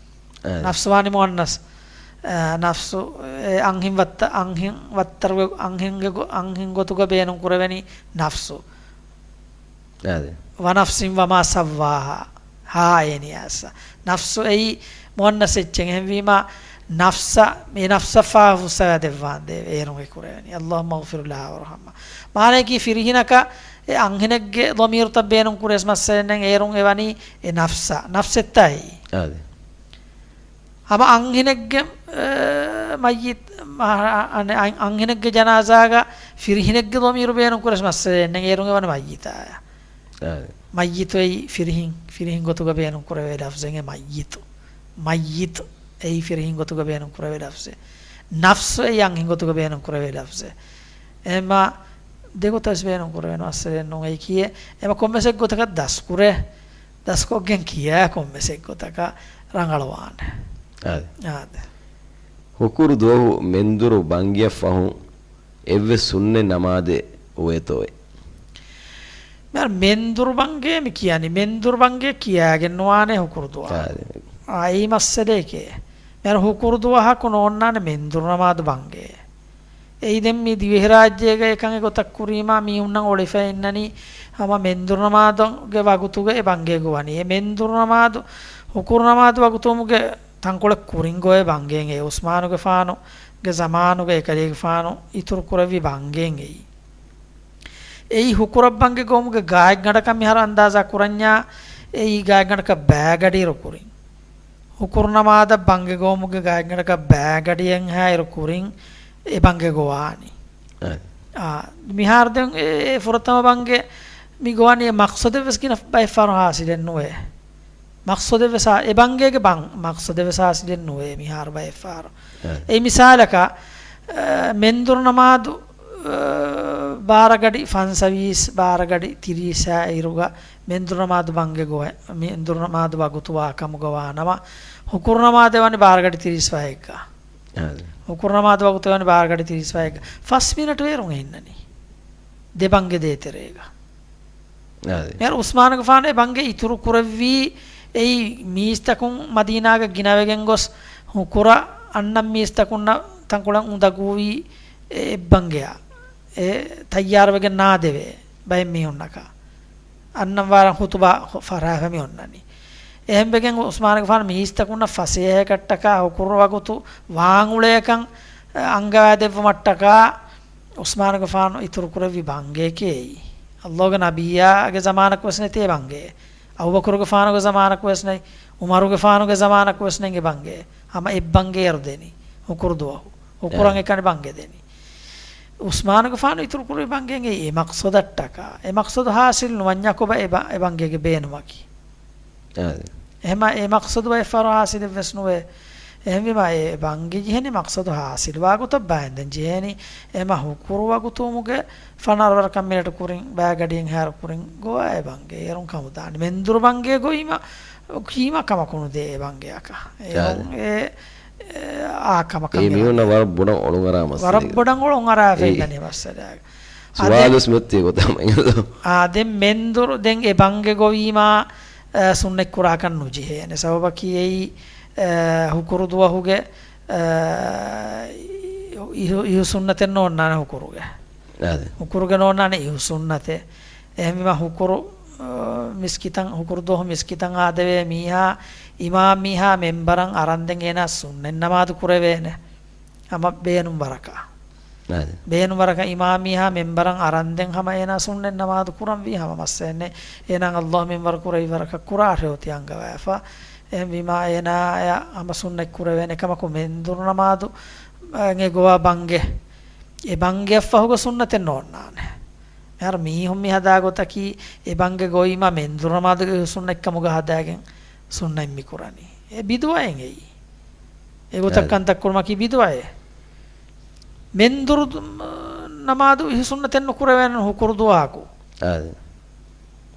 އާދެ. ނަފްސު ވާނީ މުއަންނަސް. އާ، ނަފްސު، އެ، އަންހެން ވައްތަ-، އަންހެން ވައްތަރުގެ، އަންހެންގެ ގޮ-، އަންހެން ގޮތުގަ ބޭނުން ކުރެވެނީ ނަފްސު. އާދެ. ވަނަފްސިން ވަމާ ސައްވާހާ. ހާ އޭނިޔާސް. ނަފްސު އެއީ މުއަންނަސް އެއްޗެއް. އެހެންވީމާ، ނަފްސަށް، މި ނަފްސަށް ފާހަ ފުއްސަވާ ދެއްވާނދޭވެ. އޭރުން އެ ކުރެވެނީ. اللهم اغفر لها وارحمها. މާނަޔަކީ ފިރިހިނަކަށް އެ އަންހެނެއްގެ ޟަމީރުތައް ބޭނުން ކުރޭސް މައްސަލައެއް ނެތް. އޭރުން އެ ވަނީ އެ ނަފްސަށް. ނަފްސެއްތާ އެއީ. އާދެ. ހަމަ އަންހެނެއްގެ، އެ، މައްޔިތް، މަ-، އަން-، އަން-، އަންހެނެއްގެ ޖަނާޒާގަ ފިރިހިނެއްގެ ޟަމީރު ބޭނުން ކުރޭސް މައްސަލައެއް ނެތް. އޭރުން އެ ވަނީ މައްޔިތާ. އާދެ. މައްޔިތު އެއީ ފިރިހިން، ފިރިހިން ގޮތުގަ ބޭނުން ކުރެވޭ ލަފްޒެއް އެ މައްޔިތު. މައްޔިތު އެއީ ފިރިހިން ގޮތުގަ ބޭނުން ކުރެވޭ ލަފްޒެއް. ނަފްސު އެއީ އަންހެން ގޮތުގަ ބޭނުން ކުރެވޭ ލަފްޒެއް. އެހެންމާ ދެގޮތަށް ވެސް ބޭނުން ކުރެވޭނެ މައްސަލައެއް ނޫން. އެއީ ކިޔޭ، އެމަ ކޮންމެސް އެއްގޮތަކަށް ދަސްކުރޭ، ދަސްކޮށްގެން ކިޔާ ކޮންމެސް އެއްގޮތަކަށް ރަނގަޅުވާނެ. އާދެ. އާދެ. ހުކުރު ދުވަހު މެންދުރު ބަންގިއަށް ފަހުން އެއްވެސް ސުންނަތް ނަމާދެއް އޮވޭތޯއޭ؟ މިހާރު މެންދުރު ބަންގޭ މި ކިޔަނީ، މެންދުރު ބަންގޭ ކިޔާގެން ނުވާނެ ހުކުރު ދުވަހަށް. އާ، އާ، އެއީ މައްސަލައެކޭ. މިހާރު ހުކުރު ދުވަހަކު ނޯންނާނެ މެންދުރު ނަމާދު ބަންގޭ. އެއީ ދެން މި ދިވެހިރާއްޖޭގަ އެކަން އެގޮތަށް ކުރީމާ މީހުންނަށް އޮޅިފައި އިންނަނީ ހަމަ މެންދުރު ނަމާދުގެ ވަގުތުގަ އެ ބަންގޭ ގޮވަނީ. އެ މެންދުރު ނަމާދު، ހުކުރު ނަމާދު ވަގުތުވުމުގެ ތަންކޮޅެއް ކުރިން ގޮވޭ ބަންގޭން. އެ ޢުސްމާނުގެފާނުގެ ޒަމާނުގަ އެކަލޭގެފާނު އިތުރު ކުރެއްވި ބަންގޭން އެއީ. އެއީ ހުކުރަށް ބަންގެ ގޮވުމުގެ ގާތްގަނޑަކަށް މިހާރު އަންދާޒާ ކުރަންޏާ، އެއީ ގާތްގަނޑަކަށް ބައިގަޑިއިރު ކުރިން. ހުކުރު ނަމާދަށް ބަންގެ ގޮވުމުގެ ގާތްގަނޑަކަށް ބައިގަޑިއެއްހާއިރު ކުރިން އެ ބަންގެ ގޮވާނީ. އަ، މިހާރު ދެން އެ، އެ ފުރަތަމަ ބަންގެ މި ގޮވަނީ އެ މަޤްޞަދެއްވެސް ގިނަ ބައެއް ފަހަރު ޙާޞިލެއް ނުވޭ. މަޤްޞަދެއްވެސް އާ، އެ ބަންގޭގެ ބަން، މަޤްޞަދެއްވެސް ޙާޞިލެއް ނުވޭ މިހާރު ބައެއް ފަހަރު. އެ މިސާލަކަށް، އަ، މެންދުރު ނަމާދު، އަ، ބާރަ ގަޑި ފަންސަވީސް، ބާރަ ގަޑި ތިރީސް އިރުގަ މެންދުރު ނަމާދު ބަންގެ ގޮވެ، މެންދުރު ނަމާދު ވަގުތު ވާ ކަމުގަ ވާނަމަ، ހުކުރު ނަމާދެއް ވަނީ ބާރަ ގަޑި ތިރީސް ފަހެއްގަ. ހުކުރު ނަމާދު ވަގުތު ވަނީ ބާރަ ގަޑި ތިރީސް ފަހެއްގަ. ފަސް މިނެޓު އޭރުން އިންނަނީ. ދެ ބަންގެ ދޭތެރޭގަ. އާދެ. މިހާރު ޢުސްމާނުގެފާނު އެ ބަންގެ އިތުރު ކުރެއްވީ އެއީ މީސްތަކުން މަދީނާގަ ގިނަވެގެން ގޮސް ހުކުރަށް އަންނަން މީސްތަކުންނަށް ތަންކޮޅެއް އުނދަގޫވީ އެ އެއްބަންގެއަށް. އެ ތައްޔާރުވެގެން ނާދެވޭ ބައެއް މީހުންނަކަށް. އަންނަން ވާރަށް ޚުތުބާ ފަ-، ފަށާފަ މި އޮންނަނީ. އެހެންވެގެން ޢުސްމާނުގެފާނު މީސްތަކުންނަށް ފަސޭހައަކަށްޓަކާ ހުކުރު ވަގުތު ވާން އުޅޭކަން އަންގަވާދެއްވުމަށްޓަކާ ޢުސްމާނުގެފާނު އިތުރު ކުރެއްވި ބަންގެއެކޭ އެއީ. ﷲގެ ނަބިއްޔާގެ ޒަމާނަކުވެސް ނެތޭ ބަންގެ. އަބޫބަކުރުގެފާނުގެ ޒަމާނަކުވެސް ނެތް، ޢުމަރުގެފާނުގެ ޒަމާނަކުވެސް ނެތް އެ ބަންގެ. ހަމަ އެއްބަންގެ އޭރު ދެނީ. ހުކުރު ދުވަހު. ހުކުރަށް އެ. އެކަނި ބަންގެ ދެނީ. ޢުސްމާނުގެފާނު އިތުރު ކުރި ބަންގެ އެ މަޤްޞަދަށްޓަކާ. އެ މަޤްޞަދު ޙާޞިލް ނުވަންޏާ ކޮބާ އެ ބަ-، އެ ބަންގެގެ ބޭނުމަކީ. އާދެ. އެހެމަ އެ މަޤްޞަދު ބައެއް ފަހަރު ޙާޞިލެއްވެސް ނުވޭ. އެހެންވީމާ އެ ބަންގެ ޖެހެނީ މަޤްޞަދު ޙާޞިލް ވާގޮތަށް ބާއިން ދެން ޖެހޭނީ. އެހެމަ ހުކުރު ވަގުތުވުމުގެ ފަނަރަ ވަރަކަށް މިނެޓު ކުރިން ބައިގަޑިއެއްހާއިރު ކުރިން ގޮވާ އެ ބަންގެ އޭރުން ކަމުދާނެ. މެންދުރު ބަންގެ ގޮވީމަ ކީމަ ކަމަކު ނުދޭ އެ ބަންގެއަކަށް. އޭރުން އާދެ. އެ، އެ، އާ ކަމަކަށް އެ މި މީހުންނަށް ވަރަށް ބޮޑަށް އޮޅުން އަރާ މައްސަލައެއް. ވަރަށް ބޮޑަށް އޮޅުން އަރާފަ އެ. އިންނަނީ މައްސަލައެއް. އާ، ދެން ސުވާލުވެސް މިއޮތީ ގޮތަށް މައިން. އާ، ދެން މެންދުރު ދެން އެ ބަންގެ ގޮވީމާ، އަ، ސުންނަތް ކުރާކަށް ނުޖެހޭނެ. ސަބަބަކީ އެއީ، އަ، ހުކުރު ދުވަހުގެ، އަ، އިހު، އިހު ސުންނަތެއް ނޯންނާނެ ހުކުރުގެ. އާދެ. ހުކުރުގެ ނޯންނާނެ އިހު ސުންނަތެއް. އެހެންވީމާ ހުކުރު، އަ، މިސްކިތަށް، ހުކުރު ދުވަހު މިސްކިތަށް އާދެވޭ މީހާ، އިމާމް މީހާ މެންބަރަށް އަރަންދެން އޭނާ ސުންނަތް ނަމާދު ކުރެވޭނެ. ހަމަ ބޭނުން ވަރަކަށް. އާދެ. ބޭނުން ވަރަކަށް އިމާމް މީހާ މެންބަރަށް އަރަންދެން ހަމަ އޭނާ ސުންނަތް ނަމާދު ކުރަންވީ ހަމަ މައްސަލައެއް ނެތް. އޭނާ ﷲ މިންވަރު ކުރެއްވި ވަރަކަށް ކުރާށޭ އޮތީ އަންގަވާފަ. އެހެންވީމާ އޭނާއަށް ހަމަ ސުންނަތް ކުރެވޭނެ ކަމަކު މެންދުރު ނަމާދު، އަ، އެ ގޮވާ ބަންގެ، އެ ބަންގެއަށްފަހުގަ ސުންނަތެއް ނޯންނާނެ. މިހާރު މީހުން މި ހަދާ ގޮތަކީ އެ ބަންގެ ގޮވީމާ މެންދުރު ނަމާދުގެ ސުންނަތް ކަމުގަ ހަދާގެން ސުންނަތް މި ކުރަނީ. އެ ބިދުޢައެއް އެއީ. އެގޮތަށް އާދެ. ކަންތައް ކުރުމަކީ ބިދުޢައެއް. މެންދުރު ދު-، ނަމާދު އިހު ސުންނަތެއް ނުކުރެވޭނެ ހުކުރު ދުވަހަކު. އާދެ.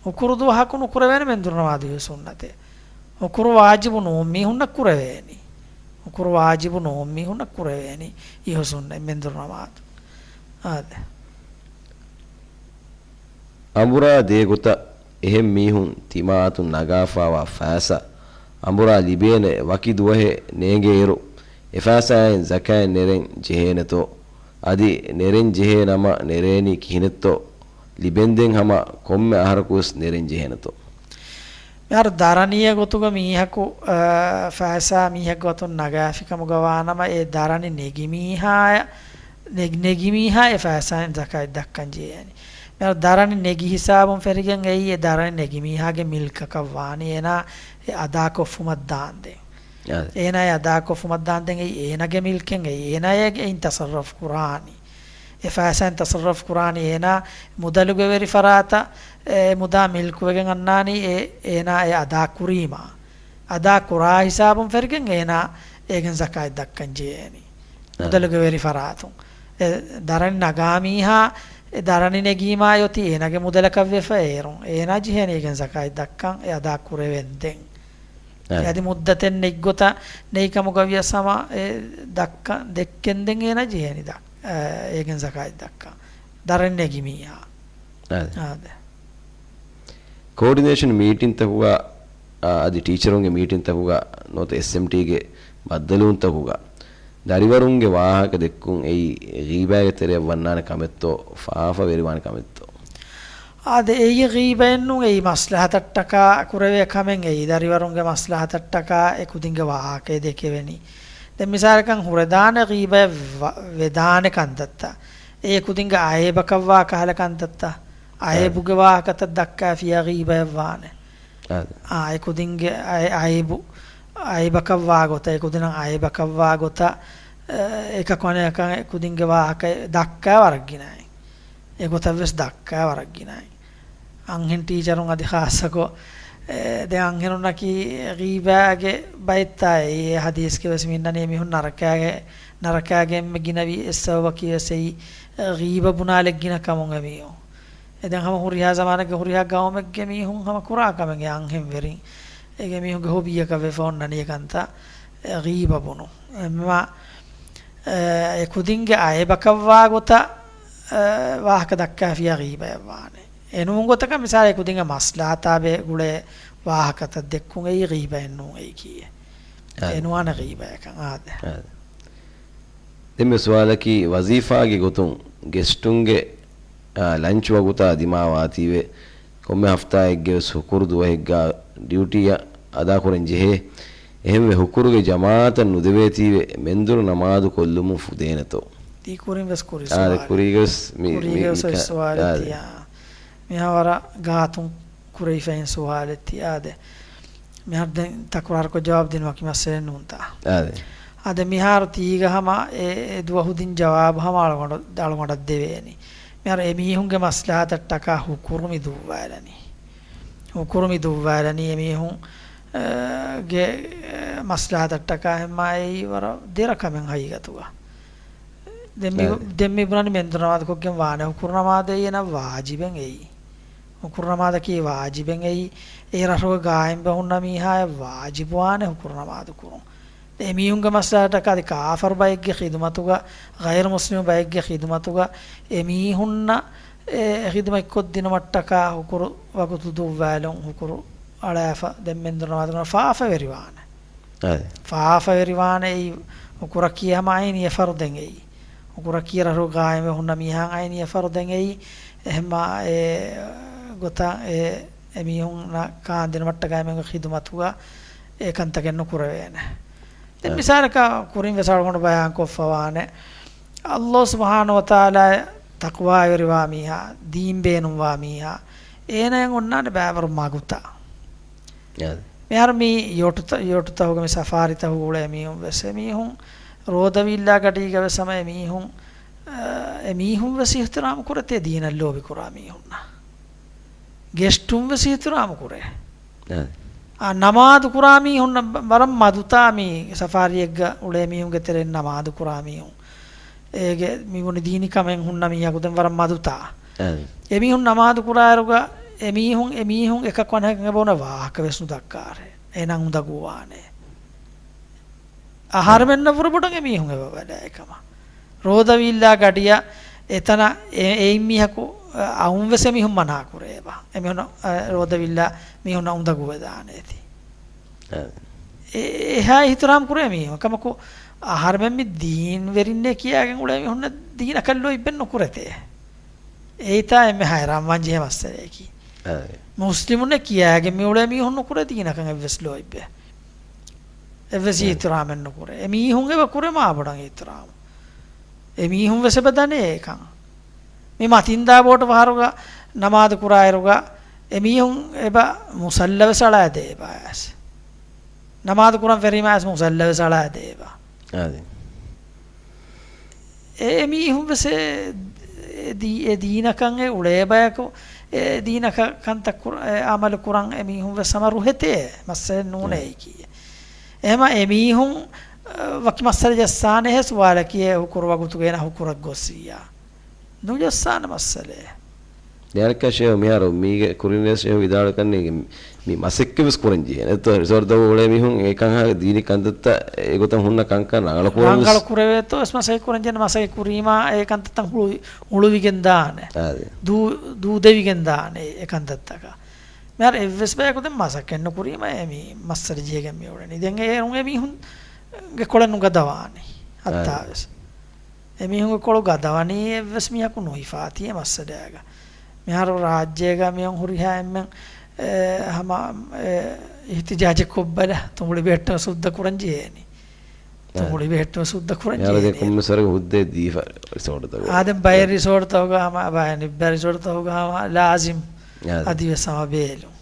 ހުކުރު ދުވަހަކު ނުކުރެވޭނެ މެންދުރު ނަމާދު އިހު ސުންނަތެއް. ހުކުރު ވާޖިބު ނޫން މީހުންނަށް ކުރެވޭނީ. ހުކުރު ވާޖިބު ނޫން މީހުންނަށް ކުރެވޭނީ އިހު ސުންނަތް މެންދުރު ނަމާދު. އާދެ. އަނބުރާ ދޭ ގޮތަށް އެހެން މީހުން ތިމާއަތުން ނަގާފާވާ ފައިސާ އަނބުރާ ލިބޭނެ ވަކި ދުވަހެއް ނޭނގޭއިރު، އެފައިސާއިން ޒަކާތް ނެރެން ޖެހޭނެތޯ؟ އަދި ނެރެން ޖެހޭ ނަމަ ނެރޭނީ ކިހިނެއްތޯ؟ ލިބެންދެން ހަމަ ކޮންމެ އަހަރަކުވެސް ނެރެން ޖެހޭނެތޯ؟ މިހާރު ދަރަނިއެއް ގޮތުގަ މީހަކު، އަ، ފައިސާ މީހެއްގެ އަތުން ނަގާފި ކަމުގަ ވާނަމަ، އެ ދަރަނި ނެގި މީހާ، ނެގި، ނެގި މީހާ އެ ފައިސާއިން ޒަކާތް ދައްކަން ޖެހޭނީ. މިހާރު ދަރަނި ނެގި ހިސާބުން ފެށިގެން އެއީ އެ ދަރަނި ނެގި މީހާގެ މިލްކަކަށް ވާނީ، އޭނާ އެ އަދާކޮށްފުމަށް ދާންދެން. އާދެ. އޭނާ އެ އަދާކޮށްފުމަށް ދާންދެން އެއީ އޭނާގެ މިލްކެއް އެއީ. އޭނާ އެ، އެއިން ތަސައްރަފް ކުރާނީ. އެ ފައިސާއިން ތަސައްރަފް ކުރާނީ އޭނާ މުދަލުގެ ވެރި ފަރާތަށް އެ މުދާ މިލްކުވެގެން އަންނާނީ އެ، އޭނާ އެ އަދާ ކުރީމާ. އަދާ ކުރާ ހިސާބުން ފެށިގެން އޭނާ އޭގެން ޒަކާތް ދައްކަން ޖެހޭނީ. އާ. މުދަލުގެ ވެރި ފަރާތުން. އެ ދަރަނި ނަގާ މީހާ، އެ ދަރަނި ނެގީމާ އޮތީ އޭނާގެ މުދަލަކަށް ވެފަ އޭރުން. އޭނާ ޖެހޭނީ އޭގެން ޒަކާތް ދައްކަން އެ އަދާ ކުރެވެންދެން. އާ. އަދި މުއްދަތެއް ނެތް ގޮތަށް ނެތް ކަމުގަ ވިޔަސް ހަމަ އެ ދައްކަ، ދެއްކެންދެން އޭނާ ޖެހޭނީ ދަ-، އަ، އޭގެން ޒަކާތް ދައްކަން. ދަރަނި ނެގި މީހާ. އާދެ. އާދެ. ކޯޑިނޭޝަން މީޓިންތަކުގަ، އާ، އަދި ޓީޗަރުންގެ މީޓިންތަކުގަ ނުވަތަ އެސްއެމްޓީގެ ބައްދަލުވުންތަކުގަ ދަރިވަރުންގެ ވާހަކަ ދެއްކުން އެއީ ޣީބާގެ ތެރެއަށް ވަންނާނެ ކަމެއްތޯ ފާފަ ވެރިވާނެ ކަމެއްތޯ؟ އާދެ، އެއީ ޣީބައެއްނޫން، އެއީ މަސްލަހަތަށްޓަކާ ކުރެވޭ ކަމެއް، އެއީ ދަރިވަރުންގެ މަސްލަހަތަށްޓަކާ އެ ކުދިންގެ ވާހަކައެއް ދެކެވެނީ. ދެން މިސާލަކަށް ހުރެދާނެ ޣީބައެއް ވ-، ވެދާނެ ކަންތައްތައް. އެ ކުދިންގެ އައިބަކަށްވާ ކަހަލަ ކަންތައްތައް. އައިބުގެ ވާހަކަތައް ދައްކާފިޔާ ޣީބައެއްވާނެ. އާދެ. އާ، އެ ކުދިންގެ އައި-، އައިބު، އައިބަކަށްވާ ގޮތަށް، އެ ކުދިންނަށް އައިބަކަށްވާ ގޮތަށް، އެ، އެކަކު އަނެކަކަށް އެ ކުދިންގެ ވާހަކަ ދައްކާ ވަރަށް ގިނައި. އެގޮތަށް ވެސް ދައްކާ ވަރަށް ގިނައި. އަންހެން ޓީޗަރުން އަދި ޚާއްޞަކޮށް، އެ، ދެން އަންހެނުންނަކީ ޣީބާގެ ބައެއްތާ އެ ޙަދީޘްގެ ވެސް މިންނަނީ އެމީހުން ނަރަކާގެ، ނަރަކާގެ އެންމެ ގިނަވި އެއް ސަބަބަކީ ވެސް އެއީ، އެ، ޣީބަ ބުނާލެއްގިނަ ކަމުން އެމީހުން. އެ ދެން ހަމަ ހުރިހާ ޒަމާނެއްގެ ހުރިހާ ގައުމެއްގެ މީހުން ހަމަ ކުރާ ކަމެއް އެ އަންހެންވެރިން. އޭގެ މީހުންގެ ހޮބީއަކަށް ވެފަ އޮންނަނީ ކަންތައް، އެ، ޣީބަ ބުނުން. އެމަ، އެ، އެ ކުދިންގެ އައިބަކަށްވާ ގޮތަށް، އެ، ވާހަކަ ދައްކާފިޔާ ޣީބައެއް ވާނެ. އެނޫން ގޮތަކަށް މިސާލެއް ކުދިންގެ މަސްލަހަތާބެ ގުޅޭ ވާހަކަތައް ދެއްކުން އެއީ ޣީބައެއް ނޫން އެއީކީއެއް. އާދެ. އެނުވާނެ ޣީބަޔަކަށް. އާދެ. އާދެ. ދެންމެ ސުވާލަކީ، ވަޒީފާގެ ގޮތުން ގެސްޓުންގެ، އާ، ލަންޗް ވަގުތާ ދިމާވާތީވެ، ކޮންމެ ހަފްތާއެއްގެ ވެސް ހުކުރު ދުވަހެއްގާ ޑިއުޓީއަށް އަދާކުރަން ޖެހޭ. އެހެންވެ، ހުކުރުގެ ޖަމާޢަތަށް ނުދެވޭތީވެ، މެންދުރު ނަމާދު ކޮށްލުމުން ފުދޭނެތޯ؟ ތީ ކުރިން ވެސް ކުރި އާދެ، ސުވާލެއް. ކުރީގަ ވެސް މި، ކުރީގަ މި، ވެސް މި، އޮތް ސުވާލެއް އާދެ. ތިޔާ. މިހާ ވަރަށް ގާތުން ކުރެވިފައިން ސުވާލެއް ތި އާދެ. މިހާރު ދެން ތަކުރާރުކޮށް ޖަވާބު ދިނުމަކީ މައްސަލައެއް ނޫންތާ. އާދެ. އާދެ، މިހާރު ތީގަ ހަމަ އެ، އެ ދުވަހު ދިން ޖަވާބު ހަމަ އަޅުގަނޑު، އަޅުގަނޑަށް ދެވޭނީ. މިހާރު އެމީހުންގެ މަސްލަހަތަށްޓަކާ ހުކުރު މި ދުއްވާލަނީ. ހުކުރު މި ދުއްވާލަނީ އެމީހުން، އަ، ގެ، އަ، މަސްލަހަތަށްޓަކާ ހެންމާ އެއީ ވަރަށް ދެރަ ކަމެއް ހަގީގަތުގަ. ދެން މި، އާދެ. ދެން މި ބުނަނީ މެންދުރު ނަމާދުކޮށްގެން ވާނެ. ހުކުރު ނަމާދު އޭނަ ވާޖިބެއް އެއީ. ހުކުރު ނަމާދަކީ ވާޖިބެއް އެއީ. އެ ރަށުގަ ގާއިމްވެ ހުންނަ މީހާއަށް ވާޖިބުވާނެ ހުކުރު ނަމާދު ކުރުން. އެމީހުންގެ މަސްލަހަތަކަށް އަދި ކާފަރު ބައެއްގެ ޚިދުމަތުގަ، ޣައިރު މުސްލިމު ބައެއްގެ ޚިދުމަތުގަ އެމީހުންނަށް އެ ޚިދުމަތްކޮށްދިނުމަށްޓަކާ ހުކުރު ވަގުތު ދުއްވާލުން، ހުކުރު އަޅާފަ ދެން މެންދުރު ނަމާދު ކުރުން ފާފަވެރިވާނެ. އާދެ. ފާފަވެރިވާނެ އެއީ، ހުކުރަކީ ހަމަ އައިނީ އެ ފަރުދެއް އެއީ. ހުކުރަކީ ރަށު ގާއިމްވެ ހުންނަ މީހާ އައިނީ އެ ފަރުދެއް އެއީ. އެހެންމާ އެ ގޮތަށް އެ، އެމީހުންނަށް ކާންދިނުމަށްޓަކާ އެމީހުންގެ ޚިދުމަތުގަ އެ ކަންތަކެއް ނުކުރެވޭނެ. ދެން އާ. މިސާލަކަށް ކުރިން ވެސް އަޅުގަނޑު ބަޔާންކޮށްފަވާނެ. ﷲ ސުބްޙާނަހޫ ވަތަޢާލާ ތަޤްވާވެރިވާ މީހާ، ދީން ބޭނުންވާ މީހާ، އޭނައަށް އޮންނާނެ ބައިވަރު މަގުތައް. އާ. މިހާރު މި ޔޮޓުތަ-، ޔޮޓުތަކުގަ މި ސަފާރީތަކުގަ އުޅޭ މީހުން ވެސް، އެމީހުން ރޯދަވީއްލާ ގަޑީގަ ވެސް ހަމަ އެމީހުން، އަ، އެމީހުން ވެސް އިޙްތިރާމް ކުރަތޭ ދީނަށް ލޯބިކުރާ މީހުންނަށް. ގެސްޓުން ވެސް އިޙްތިރާމް ކުރޭ. އާ. އާ، ނަމާދު ކުރާ މީހުންނަށް ވަރަށް މަދުތާ މި ސަފާރީއެއްގަ އުޅޭ މީހުންގެ ތެރެއިން ނަމާދު ކުރާ މީހުން. އޭގެ މި ބުނި ދީނީ ކަމެއް ހުންނަ މީހަކު ދެން ވަރަށް މަދުތާ. އާ. އެމީހުން ނަމާދު ކުރާއިރުގަ އެމީހުން، އެމީހުން އެކަކު އަނެކަކަށް އެބަ އޮންނަ ވާހަކަ ވެސް ނުދައްކާށޭ. އޭނާ އުނދަގޫވާނޭ. އަހަރެމެންނަށް ވުރެ ބޮޑަށް އެމީހުން އެބަ ބަލާ އެކަމަށް. ރޯދަވީއްލާ ގަޑިއަށް އެތަނަށް އެ-، އެއިން މީހަކު، އަ، އައުން ވެސް އެމީހުން މަނާ ކުރޭ އެބަ. އެމީހުން، އަ، ރޯދަވީއްލާ މީހުންނަށް އުނދަގޫވެދާނެ އޭތި. އަ، އެ-، އެހާ އިޙްތިރާމް ކުރޭ މީހުން. ކަމަކު، އަހަރެމެން މި ދީން ވެރިންނޭ ކިޔާގެން އުޅޭ މީހުންނަށް ދީނަކަށް ލޯތްބެއް ނުކުރެތޭ. އެއީތާ އެންމެ ހައިރާންވާން ޖެހޭ މައްސަލައަކީ. އާ. މުސްލިމުންނޭ ކިޔާގެން މި އުޅޭ މީހުން ނުކުރޭ ދީނަކަށް އެއްވެސް ލޯތްބެއް. އެއްވެސް އާ. އިޙްތިރާމެއް ނުކުރޭ. އެ މީހުން އެބަ ކުރޭ މާބޮޑަށް އިޙްތިރާމު. އެ މީހުން ވެސް އެބަ ދަނޭ އެކަން. މި މަތިންދާ ބޯޓު ފަހަރުގަ ނަމާދު ކުރާއިރުގަ އެ މީހުން އެބަ މުސައްލަ ވެސް އަޅާދޭ އެބަ އައިސް. ނަމާދު ކުރަން ފެރީމާ އައިސް މުސައްލަ ވެސް އަޅާދޭ އެބަ. އާދެ. އެ މީހުން ވެސް އެ ދީ-، އެ ދީނަކަށް އެ އުޅޭ ބަޔަކު، އެ ދީނަކަށް ކަންތައް ކުރ-، އެ އަމަލު ކުރަން އެ މީހުން ވެސް ހަމަ ރުހެތޭ މައްސަލަ ނޫނޭ އާ. އެކީ. އެހެމަ އެ މީހުން، އަ، ވަކި މައްސަލަ ޖައްސާނެ ހެ ސުވާލަކީ އެ ހުކުރު ވަގުތުގައި ނަ ހުކުރަށް ގޮއްސިއްޔާ. ނުޖައްސާނެ މައްސަލައެއް. ދެން އަނެއްކާ ޝޭހު މިހާރު މީގެ ކުރިން ވެސް ޝޭހު ވިދާޅުކަންނީ މި މަސައްކަތް ވެސް ކުރަން ޖެހޭނެ. އެތޯ ރިސޯޓްތަކުގަ އުޅޭ މީހުން އެކަން ހާ ދީނީ ކަންތައްތައް އެގޮތަށް ހުންނަ ކަންކަން ރަނގަޅު ކުރަން ވެސް. ރަނގަޅު ކުރެވޭތޯ ވެސް މަސައްކަތް ކުރަން ޖެހޭނެ. މަސައްކަތް ކުރީމާ އެ ކަންތައްތައް ހުޅުވި-، ހުޅުވިގެން ދާނެ. އާދެ. ދޫ-، ދޫދެވިގެން ދާނެ އެ ކަންތައްތަކަށް. މިހާރު އެއްވެސް ބަޔަކު ދެން މަސައްކަތް ނުކުރީމަ އެ މީ މައްސަލަ ޖެހިގެން މި އުޅެނީ. ދެން އޭރުން އެ މީހުންގެ ކޮޅެއް ނުގަދަވާނީ އައްތާ އާ. ވެސް. އެ މީހުންގެ ކޮޅު ގަދަވަނީ އެއްވެސް މީހަކު ނުހިފާތީ އެ މައްސަލައިގަ. މިހާރު ރާއްޖޭގަ މިއޮން ހުރިހާ އެންމެން، އެ، ހަމަ، އެ، އިހްތިޖާޖެއް ކޮށްބަލަ ތުނބުޅި ބެހެއްޓުމަށް ސުއްދަ ކުރަން ޖެހޭނީ. ތުނބުޅި ބެހެއްޓުމަށް ސުއްދަ ކުރަން ޖެހޭނީ. ކޮންމެ ސަރަކަށް ހުއްދައެއް ދީފަ ރިސޯޓުތަކުގަ. އާ، ދެން ބައެއް ރިސޯޓުތަކުގަ ހަމަ، ބައެއް ނިއްބަ ރިސޯޓުތަކުގަ ހަމަ ލާޒިމް އާ. އަދިވެސް ހަމަ ބޭލުން.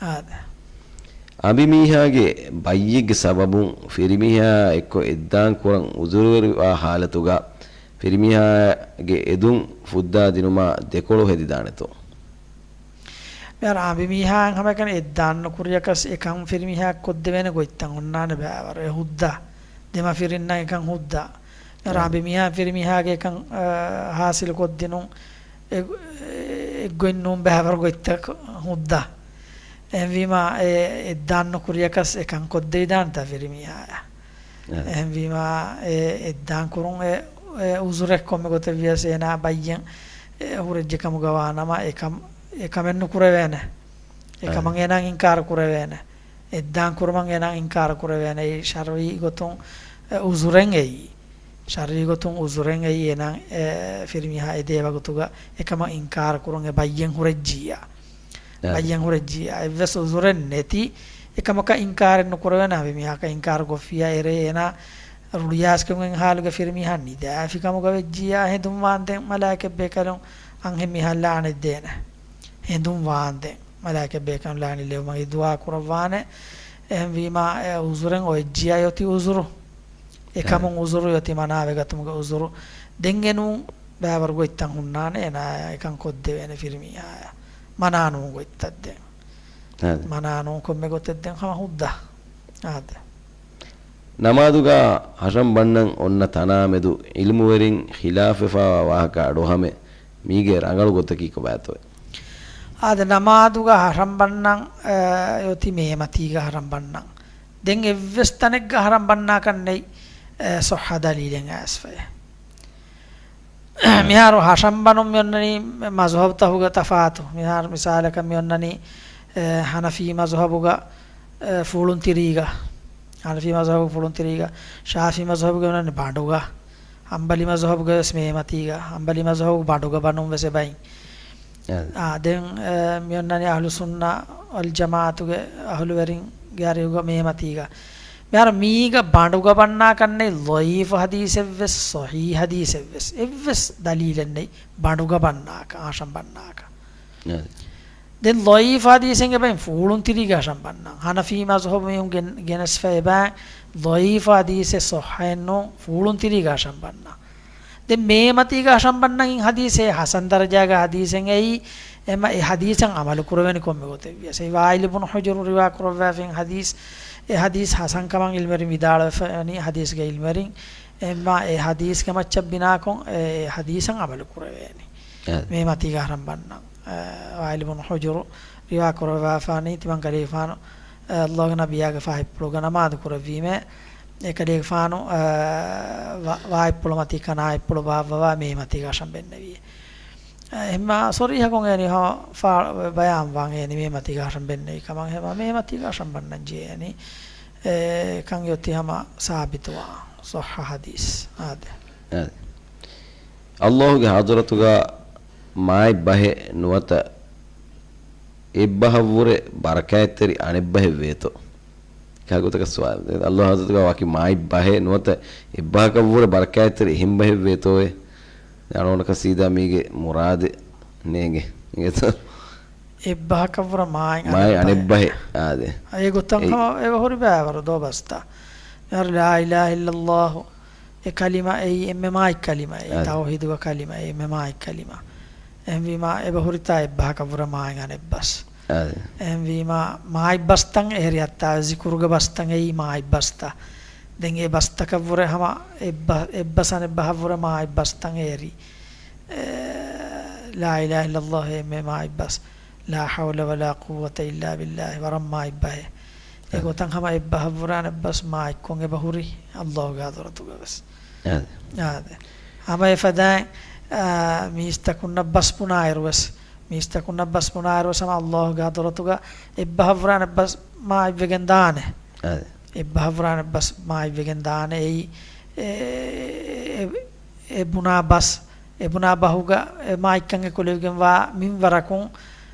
އާ. އަނބިމީހާގެ ބައްޔެއްގެ ސަބަބުން ފިރިމީހާ އެއްކޮށް އެއްދާން ކުރަން އުޒުރުވެރިވާ ހާލަތުގަ ފިރިމީހާގެ އެދުން ފުއްދާ ދިނުމާ ދެކޮޅު ހެދިދާނެތޯ؟ މިހާރު އަނބިމީހާއަށް ހަމައެކަނި އެއްދާން ނުކުރިޔަކަސް އެކަން ފިރިމީހާ ކޮށްދެވޭނެ ގޮތްތައް އޮންނާނެ ބައިވަރު. އެ ހުއްދަ ދެމަފިރިންނަށް އެކަން ހުއްދަ. އެ. ރާ އަނބިމީހާ ފިރިމީހާގެ އެކަން، އަ، ހާސިލު ކޮށްދިނުން އެ-، އެއްގޮތް ނޫން ބައިވަރު ގޮތްތައް ހުއްދަ. އެހެންވީމާ އެ އެއްދާން ނުކުރިޔަކަސް އެކަން ކޮށްދެވިދާނެތާ ފިރިމީހާޔަށް. އެ. އެހެންވީމާ އެ އެއްދާން ކުރުން އެ، އެ އުޒުރެއް ކޮންމެ ގޮތެއް ވިޔަސް އޭނާ ބައްޔެއް އެ ހުރެއްޖެ ކަމުގަ ވާނަމަ އެކަމް، އެކަމެއް ނުކުރެވޭނެ. އެކަމަށް އެ. އޭނާ އިންކާރު ކުރެވޭނެ. އެއްދާން ކުރުމަށް އޭނާ އިންކާރު ކުރެވޭނެ. އެއީ ޝަރުއީ ގޮތުން އެ އުޒުރެއް އެއީ. ޝަރުއީ ގޮތުން އުޒުރެއް އެއީ އޭނާ އެ ފިރިމީހާ އެދޭ ވަގުތުގަ އެކަމަށް އިންކާރު ކުރުން އެ ބައްޔެއް ހުރެއްޖިއްޔާ. އާ. ބައްޔެއް ހުރެއްޖިއްޔާ. އެއްވެސް އުޒުރެއް ނެތި އެކަމަކަށް އިންކާރެއް ނުކުރެވޭނެ. އަނބިމީހާއަކަށް އިންކާރު ކޮށްފިއްޔާ އެރޭ އޭނާ ރުޅިއައިސްގެން ހާލުގަ ފިރިމީހާ ނިދާފި ކަމުގަ ވެއްޖިއްޔާ ހެނދުން ވާންދެން މަލާއިކަތް ބޭކަލުން އަންހެން މީހާ ލާނެތް ދޭނެ. ހެނދުން ވާންދެން މަލާއިކަތް ބޭކަލުން ލާނެތް ލެވުމަށް ދުޢާ ކުރައްވާނެ. އެހެންވީމާ އެ އުޒުރެއް އޮތްޖިއްޔާ އޮތީ އުޒުރު. އެކަމުން އުޒުރު އޮތީ މަނާވެގަތުމުގެ އުޒުރު. ދެން އެނޫން ބައިވަރު ގޮތްތައް ހުންނާނެ އޭނާ އެކަން ކޮށްދެވޭނެ ފިރިމީހާޔަށް. މަނާނޫން ގޮތްތައް ދެން. އާދެ. މަނާނޫން ކޮންމެ ގޮތެއް ދެން ހަމަ ހުއްދަ. އާދެ. ނަމާދުގަ ހަށަން ބަންނަން އޮންނަ ތަނާމެދު ޢިލްމުވެރިން ޚިލާފްވެފާވާ ވާހަކަ އަޑުއަހަމެއް މީގެ ރަނގަޅު ގޮތަކީ ކޮބާތޯއެ؟ އާދެ، ނަމާދުގަ ހަށަން ބަންނަން، އެ، އޮތީ މޭމަތީގަ ހަށަން ބަންނަން. ދެން އެއްވެސް ތަނެއްގަ ހަށަން ބަންނާކަށް ނެތް، އެ، ޞައްޙަ ދަލީލެއް އައިސްފައި. މިހާރު ހަށަން ބަނުން މި އޮންނަނީ މަޒުހަބުތަކުގެ ތަފާތު. މިހާރު މިސާލަކަށް މި އޮންނަނީ، އެ، ހަނަފީ މަޒުހަބުގަ، އެ، ފުޅުންތިރީގަ. ހަނަފީ މަޒުހަބުގެ ފުޅުންތިރީގަ. ޝާފިޢީ މަޒުހަބުގެ އޮންނަނީ ބަނޑުގަ. ހަންބަލީ މަޒުހަބުގެ ވެސް މޭމަތީގަ. ހަންބަލީ މަޒުހަބުގެ ބަނޑުގަ ބަނުން ވެސް އެބައިން. އާ، ދެން، އެ، މި އޮންނަނީ އަހްލު ސުންނަ ވަލް ޖަމާޢަތުގެ އަހުލުވެރިންގެ އަރިހުގަ މޭމަތީގަ. މިހާރު މީގަ ބަނޑުގަ ބަންނާކަށް ނެތް ޟަޢީފު ޙަދީޘެއްވެސް، ޞަޙީޙު ޙަދީޘެއްވެސް. އެއްވެސް ދަލީލެއް ނެތް ބަނޑުގަ ބަންނާކަށް، ހަށަން ބަންނާކަށް. އާ. ދެން ޟަޢީފު ޙަދީޘެއް އެބައިން ފޫޅުންތިރީގަ ހަށަން ބަންނަން. ހަނަފީ މަޒުހަބު މީހުން ގެން-، ގެނެސްފަ އެބައިން ޟަޢީފު ޙަދީޘެއް ޞައްޙައެއް ނޫން ފޫޅުންތިރީގަ ހަށަން ބަންނަން. ދެން މޭމަތީގަ ހަށަން ބަންނަން އިން ޙަދީޘެއް ޙަސަން ދަރަޖާގެ ޙަދީޘެއް އެއީ، އެމަ އެ ޙަދީޘަށް ޢަމަލު ކުރެވެނި ކޮންމެ ގޮތެއް ވިޔަސް. އެ ވާއިލު ބުނު ޙުޖުރު ރިވާ ކުރައްވާފައި ޙަދީޘް، އެ ޙަދީޘް ޙަސަން ކަމަށް ޢިލްމުވެރިން ވިދާޅުވެފައި ވަނީ ޙަދީޘްގެ ޢިލްމުވެރިން، އެމަ އެ ޙަދީޘްގެ މައްޗަށް ބިނާކޮށް އެ ޙަދީޘަށް ޢަމަލު ކުރެވޭނެ. އެ. މޭމަތީގަ ހަށަން ބަންނަން. އެ، ވާއިލު ބުނު ޙުޖުރު ރިވާ ކުރައްވާފާނީ ތިމަން ކަލޭގެފާނު، އެ، ﷲ ގެ ނަބިއްޔާގެ ފާހިތްޕުޅުގަ ނަމާދު ކުރެއްވީމޭ. އެކަލޭގެފާނު، އާ، ވާ-، ވާހިތްޕުޅު މަތީ ކަނާ އިއްޕުޅު ބާއްވަވާ މޭމަތީގަ ހަށަން ބެންނެވި. އެހެންމާ ސޮރީހަކުން އޭނި ހަމަ ބަޔާންވާން އޭނި މޭމަތީގަ އަށަން ބެންނެވި ކަމަށް ހަމަ މޭމަތީގަ އަށަން ބަންނަން ޖެހޭނީ. އެ، ކަން އޮތީ ހަމަ ސާބިތުވާ ޞައްޙަ ޙަދީޘް. އާދެ. އާދެ. ﷲ ގެ ޙަޟްރަތުގަ މާތް ބަހެއް ނުވަތަ އެއްބަހަށްވުރެ ބަރަކާތްތެރި އަނެއްބަހެއް ވޭތޯ؟ ކާގޮތަކަށް ސުވާލު. ﷲ ޙަޟްރަތުގަ ވަކި މާތް ބަހެއް ނުވަތަ އެއްބަހަކަށްވުރެ ބަރަކާތްތެރި އެހެން ބަހެއް ވޭތޯއޭ؟ އަޅުގަނޑަކަށް ސީދާ މީގެ މުރާދެއް ނޭނގެ. އިނގޭތޯ؟ އެއްބަހަކަށްވުރެ މާތް މާތް އަނެއްބަހެއް. އާދެ. އެގޮތަށް އެ- ހަމަ އެބަހުރި ބައިވަރު ދޯ ބަސްތައް. މިހާރު ލާ އިލާހަ އިއްލައްލާހު އެ ކަލިމަ އެއީ އެންމެ މާތް ކަލިމައެއް. އާދެ. ތައުޙީދުގެ ކަލިމަ އެއީ އެންމެ މާތް ކަލިމަ. އެހެންވީމާ އެބަހުރިތާ އެއްބަހަކަށްވުރެ މާތް އަނެއްބަސް. އާދެ. އެހެންވީމާ މާތް ބަސްތައް އެހެރި ހައްތާ ޒިކުރުގެ ބަސްތައް އެއީ މާތް ބަސްތައް. ދެން އެ ބަސްތަކަށްވުރެ ހަމަ އެއްބަ-، އެއްބަސް އަނެއްބަހަށްވުރެ މާތް ބަސްތައް އެހެރި. އެ، ލާ އިލާހަ އިއްލައްލާހު އެންމެ މާތް ބަސް. ލާ ޙައުލަ ވަލާ ޤުއްވަތަ އިއްލާ ބިއްލާހި ވަރަށް މާތް ބަހެއް. އެގޮތަށް ހަމަ އެއްބަހަށްވުރެ އަނެއްބަސް މާތްކޮށް އެބަހުރި ﷲ ގެ ޙަޟްރަތުގަވެސް. އާދެ. އާދެ. ހަމަ އެފަދައިން، އާ، މީސްތަކުންނަށް ބަސް ބުނާއިރުވެސް، މީސްތަކުންނަށް ބަސް ބުނާއިރުވެސް ހަމަ ﷲ ގެ ޙަޟްރަތުގަ އެއްބަހަށްވުރެ އަނެއްބަސް މާތްވެގެން ދާނެ. އާދެ. އެއްބަހަށްވުރެ އަނެއްބަސް މާތްވެގެން ދާނެ. އެއީ، އެ، އެ، އެ ބުނާ ބަސް، އެ ބުނާ ބަހުގަ އެ މާތްކަން އެކުލެވިގެންވާ މިންވަރަކުން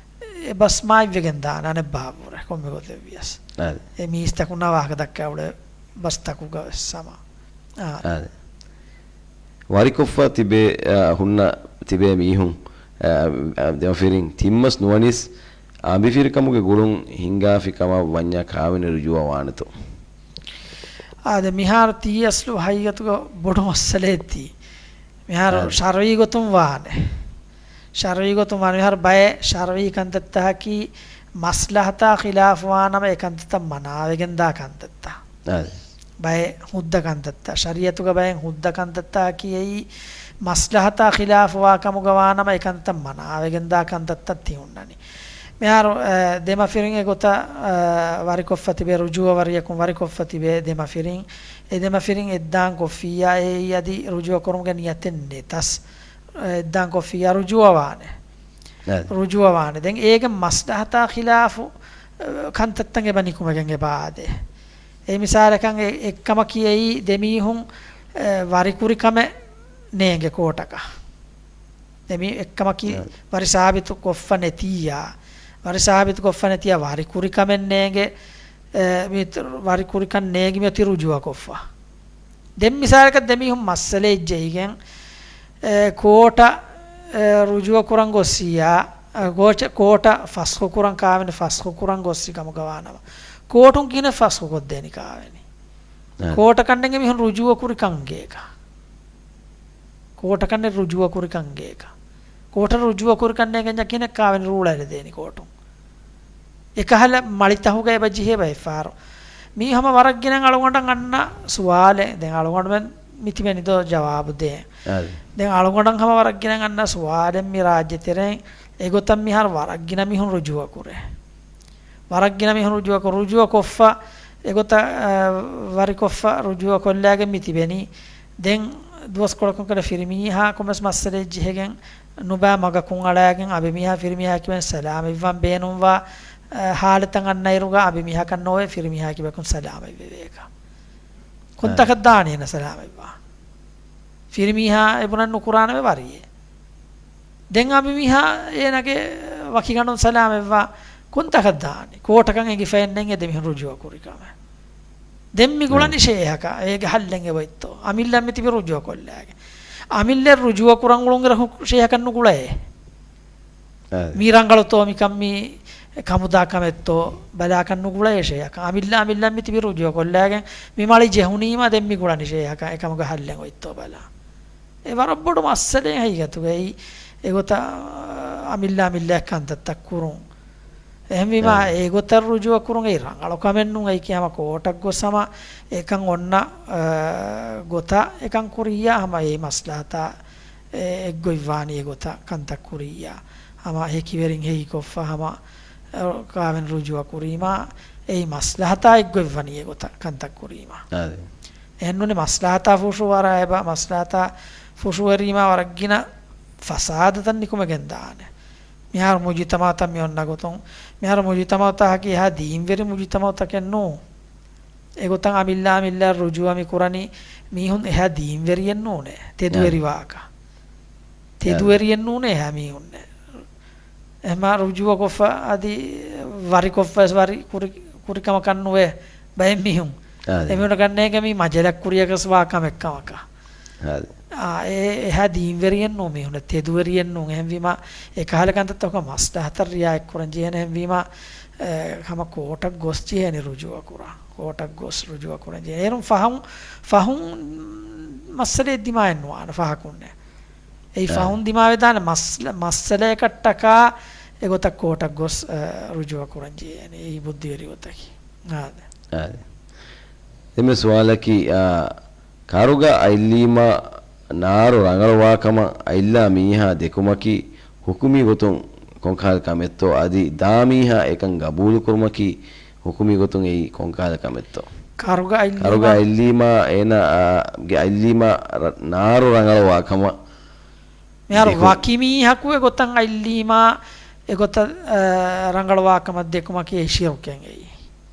އެ ބަސް މާތްވެގެން ދާނެ އަނެއްބަހަށްވުރެ ކޮންމެ ގޮތެއްވިޔަސް. އާދެ. އެ މީސްތަކުންނާ ވާހަކަ ދައްކާ އުޅޭ ބަސްތަކުގަވެސް ހަމަ. އާ. އާދެ. ވަރިކޮށްފަ ތިބޭ، އާ، ހުންނަ ތިބޭ މީހުން، އާ، އާ، ދެމަފިރިން ތިންމަސް ނުވަނީސް އަނބިފިރިކަމުގެ ގުޅުން ހިނގާފި ކަމަށް ވަންޏާ ކާވެނި ރުޖޫއަ ވާނެތޯ؟ އާދެ، މިހާރު ތީ އަސްލު ހަގީގަތުގަ ބޮޑު މައްސަލައެއް ތީ. މިހާރު އާދެ. ޝަރުޢީ ގޮތުން ވާނެ. ޝަރުޢީ ގޮތުން ވާނެ. މިހާރު ބައެއް ޝަރުޢީ ކަންތައްތަކަކީ މަސްލަހަތާ ޚިލާފުވާނަމަ އެ ކަންތައްތައް މަނާވެގެންދާ ކަންތައްތައް. އާދެ. ބައެއް ހުއްދަ ކަންތައްތައް، ޝަރީޢަތުގަ ބައެއް ހުއްދަ ކަންތައްތަކަކީ އެއީ މަސްލަހަތާ ޚިލާފުވާ ކަމުގަ ވާނަމަ އެ ކަންތައް މަނާވެގެންދާ ކަންތައްތައް ތި ހުންނަނީ. މިހާރު، އަ، ދެމަފިރިން އެގޮތަށް، އަ، ވަރިކޮށްފަ ތިބޭ ރުޖޫއަވަރިޔަކުން ވަރިކޮށްފަ ތިބޭ ދެމަފިރިން. އެ ދެމަފިރިން އެއްދާން ކޮށްފިއްޔާ އެއީ އަދި ރުޖޫއަ ކުރުމުގެ ނިޔަތެއް ނެތަސް، އެއްދާން ކޮށްފިއްޔާ ރުޖޫއަވާނެ. އަދި. ރުޖޫއަވާނެ. ދެން އޭގެ މަސްލަހަތާ ޚިލާފު، އަ، ކަންތައްތައް އެބަ ނިކުމެގެން އެބަ އާދޭ. އެ މިސާލަކަށް އެ، އެއްކަމަކީ އެއީ ދެމީހުން، އެ، ވަރިކުރި ކަމެއް ނޭނގެ ކޯޓަކަށް. ދެމީ އެއްކަމަކީ އަދި. ވަރި ސާބިތު ކޮށްފަ ނެތިއްޔާ. ވަރި ސާބިތު ކޮށްފަ ނެތިއްޔާ ވަރިކުރި ކަމެއް ނޭނގެ، އެ، މި ވަރިކުރިކަން ނޭނގި މިއޮތީ ރުޖޫއަ ކޮށްފަ. ދެން މިސާލަކަށް ދެމީހުން މައްސަލައެއް ޖެހިގެން، އެ، ކޯޓަށް، އެ، ރުޖޫއަ ކުރަން ގޮއްސިއްޔާ، އެ، ގޯޗ-، ކޯޓަށް ފަސްޚު ކުރަން ކާވެނި ފަސްޚު ކުރަން ގޮއްސި ކަމުގަ ވާނަމަ، ކޯޓުން ކިހިނެއް ފަސްޚު ކޮށްދޭނި ކާވެނި؟ އަދި. ކޯޓަކަށް ނޭނގެ މީހުން ރުޖޫއަ ކުރި ކަންގޭކަ؟ ކޯޓަކަށް ނޭ ރުޖޫއަ ކުރި ކަންގޭކަ؟ ކޯޓަށް ރުޖޫއަ ކުރި ކަން ނޭނގެންޏާ ކިހިނެއް ކާވެނި ރޫޅަ އެޅިދޭނި ކޯޓުން؟ އެކަހަލަ މަޅިތަހުގަ އެބަ ޖެހޭ ބައެއް ފަހަރު. މީ ހަމަ ވަރަށް ގިނަ އަޅުގަނޑަށް އަންނަ ސުވާލެއް. ދެން އަޅުގަނޑުމެން މިތިބެނި ދޯ ޖަވާބު ދޭ. އަދި. ދެން އަޅުގަނޑަށް ހަމަ ވަރަށް ގިނަ އަންނަ ސުވާލެއް މި ރާއްޖެ ތެރެއިން އެގޮތަށް މިހާރު ވަރަށް ގިނަ މީހުން ރުޖޫއަ ކުރޭ. ވަރަށް ގިނަ މީހުން ރުޖޫއަ ކޮ-، ރުޖޫއަ ކޮށްފަ، އެގޮތަށް، އަ، ވަރިކޮށްފަ ރުޖޫއަ ކޮށްލާގެން މި ތިބެނީ. ދެން ދުވަސްކޮޅަކުން ކަލަ ފިރިމީހާ ކޮންމެސް މައްސަލައެއް ޖެހިގެން ނުބައި މަގަކުން އަޅާގެން އަނބިމީހާ ފިރިމީހާ ކިބެން ސަލާމަތްވާން ބޭނުންވާ، އަ، ހާލަތަށް އަންނައިރުގަ އަނބިމީހަކަށް ނޯވޭ ފިރިމީހާ ކިބަކުން ސަލާމަތްވެވޭކަށް. ކޮންތަކަށް ދާނީ އޭނަ ސަލާމަތްވާ؟ ފިރިމީހާ އެބުނަން ނުކުރާނަމޭ ވަރިއެއް. ދެން އަނބިމީހާ އޭނަގެ ވަކިގަނޑުން ސަލާމަތްވާ ކޮންތަކަށް ދާނީ؟ ކޯޓަކަށް އެނގިފައެއް ނެތް އެ ދެމީހުން ރުޖޫއަ ކުރި ކަމެއް. ދެން މި ގުޅަނީ ޝޭހަކަށް. އޭގެ ހައްލެއް އެބައޮތްތޯ؟ އަމިއްލަ މި ތިބި ރުޖޫއަ ކޮށްލާގެ. އަމިއްލަ ރުޖޫއަ ކުރަން އުޅުން އިރަކު ޝޭހަކަށް ނުގުޅައޭ. އާ. މީ ރަނގަޅުތޯ މިކަން މީ ކަމުދާ ކަމެއްތޯ ބަލާކަށް ނުގުޅައޭ ޝޭހަކަށް. އަމިއްލަ އަމިއްލަ މި ތިބި ރުޖޫއަ ކޮށްލާގެން މި މަޅި ޖެހުނީމަ ދެން މި ގުޅަނީ ޝޭހަކަށް އެކަމުގެ ހައްލެއް އޮތްތޯ ބަލާ. އެ ވަރަށް ބޮޑު މައްސަލައެއް ހަގީގަތުގައި. އެގޮތަށް އަމިއްލަ އަމިއްލައަށް ކަންތައްތައް ކުރުން. އެހެންވީމާ، އެ. އެގޮތަށް ރުޖޫއަ ކުރުން އެއީ ރަނގަޅު ކަމެއް ނޫން. އެއީކީ ހަމަ ކޯޓަށް ގޮސް ހަމަ އެކަން އޮންނަ، އަ، ގޮތަށް އެކަން ކުރިއްޔާ ހަމަ އެ މަސްލަހަތާ އެ، އެއްގޮތްވާނީ އެގޮތަށް ކަންތައް ކުރިއްޔާ. ހަމަ ހެކިވެރިން ހެކިކޮށްފަ ހަމަ، އަ، ކާވެން ރުޖޫއަ ކުރީމާ، އެއީ މަސްލަހަތާ އެއްގޮތްވަނީ އެގޮތަށް ކަންތައް ކުރީމާ. އާދެ. އެހެންނޫނީ މަސްލަހަތާ ފުށު އަރާ އެބަ މަސްލަހަތާ ފުށުވެރީމާ ވަރަށް ގިނަ ފަސާދަތައް ނިކުމެގެން ދާނެ. މިހާރު މުޖުތަމަޢުތައް މި އޮންނަ ގޮތުން، މިހާރު މުޖުތަމަޢުތަކަކީ އެހާ ދީންވެރި މުޖުތަމަޢުތަކެއް ނޫން. އެގޮތަށް އަމިއްލަ އަމިއްލަ ރުޖޫޢަ މި ކުރަނީ މީހުން އެހާ ދީންވެރިއެއް ނޫނޭ. ތެދުވެރިވާކަށް. ތެދުވެރިއެއް ނޫނޭ އެހާ މީހުންނެއް. އެހެމާ ރުޖޫޢަކޮށްފަ އަދި ވަރިކޮށްފަވެސް ވަރި ކުރި، ކުރި ކަމަކަށް ނުވޭ ބައެއް މީހުން. އާދެ. އެމީހުންނަށް ކަންނޭނގެ މީ މަޖަލައް ކުރިޔަކަސް ވާ ކަމެއް ކަމަކަށް. އާދެ. އާ، އެ، އެހާ ދީންވެރިއެއް ނޫން މީހުންނެއް، ތެދުވެރިއެއް ނޫން. އެހެންވީމާ، އެކަހަލަ ކަންތައްތަކަށް މަސްލަހަތަށް ރިއާޔަތް ކުރަން ޖެހޭނެ. އެހެންވީމާ، އެ، ހަމަ ކޯޓަށް ގޮސް ޖެހޭނެ ރުޖޫޢަ ކުރާ. ކޯޓަށް ގޮސް ރުޖޫޢަ ކުރަން ޖެހޭނެ. އޭރުން ފަހުން، ފަހުން މައްސަލައެއް ދިމާއެއް ނުވާނެ ފަހަކުންނެއް. އެއީ އާ. ފަހުން ދިމާވެދާނެ މައްސަލަ، މައްސަލަޔަކަށްޓަކާ އެގޮތަށް ކޯޓަށް ގޮސް، އަ، ރުޖޫޢަ ކުރަން ޖެހޭނެ. އެއީ ބުއްދިވެރި ގޮތަކީ. އާދެ. އާދެ. ދެންމެ ސުވާލަކީ، އާ، ކަރުގަ އަތްލީމާ ނާރު ރަނގަޅުވާކަމަށް އަތްލާ މީހާ ދެކުމަކީ ހުކުމީ ގޮތުން ކޮންކަހަލަ ކަމެއްތޯ؟ އަދި ދާ މީހާ އެކަން ގަބޫލުކުރުމަކީ ހުކުމީ ގޮތުން އެއީ ކޮންކަހަލަ ކަމެއްތޯ؟ ކަރުގަ އަތްލީމާ، ކަރުގަ އަތްލީމާ އޭނާ، އާ، ގެ އަތްލީމާ ރަ-، ނާރު ރަނގަޅުވާކަމަށް މިހާރު ދެކު- ވަކި މީހަކު އެގޮތަށް އަތްލީމާ އެގޮތަށް، އާ، ރަނގަޅުވާކަމަށް ދެކުމަކީ ޝިރުކެއް އެއީ.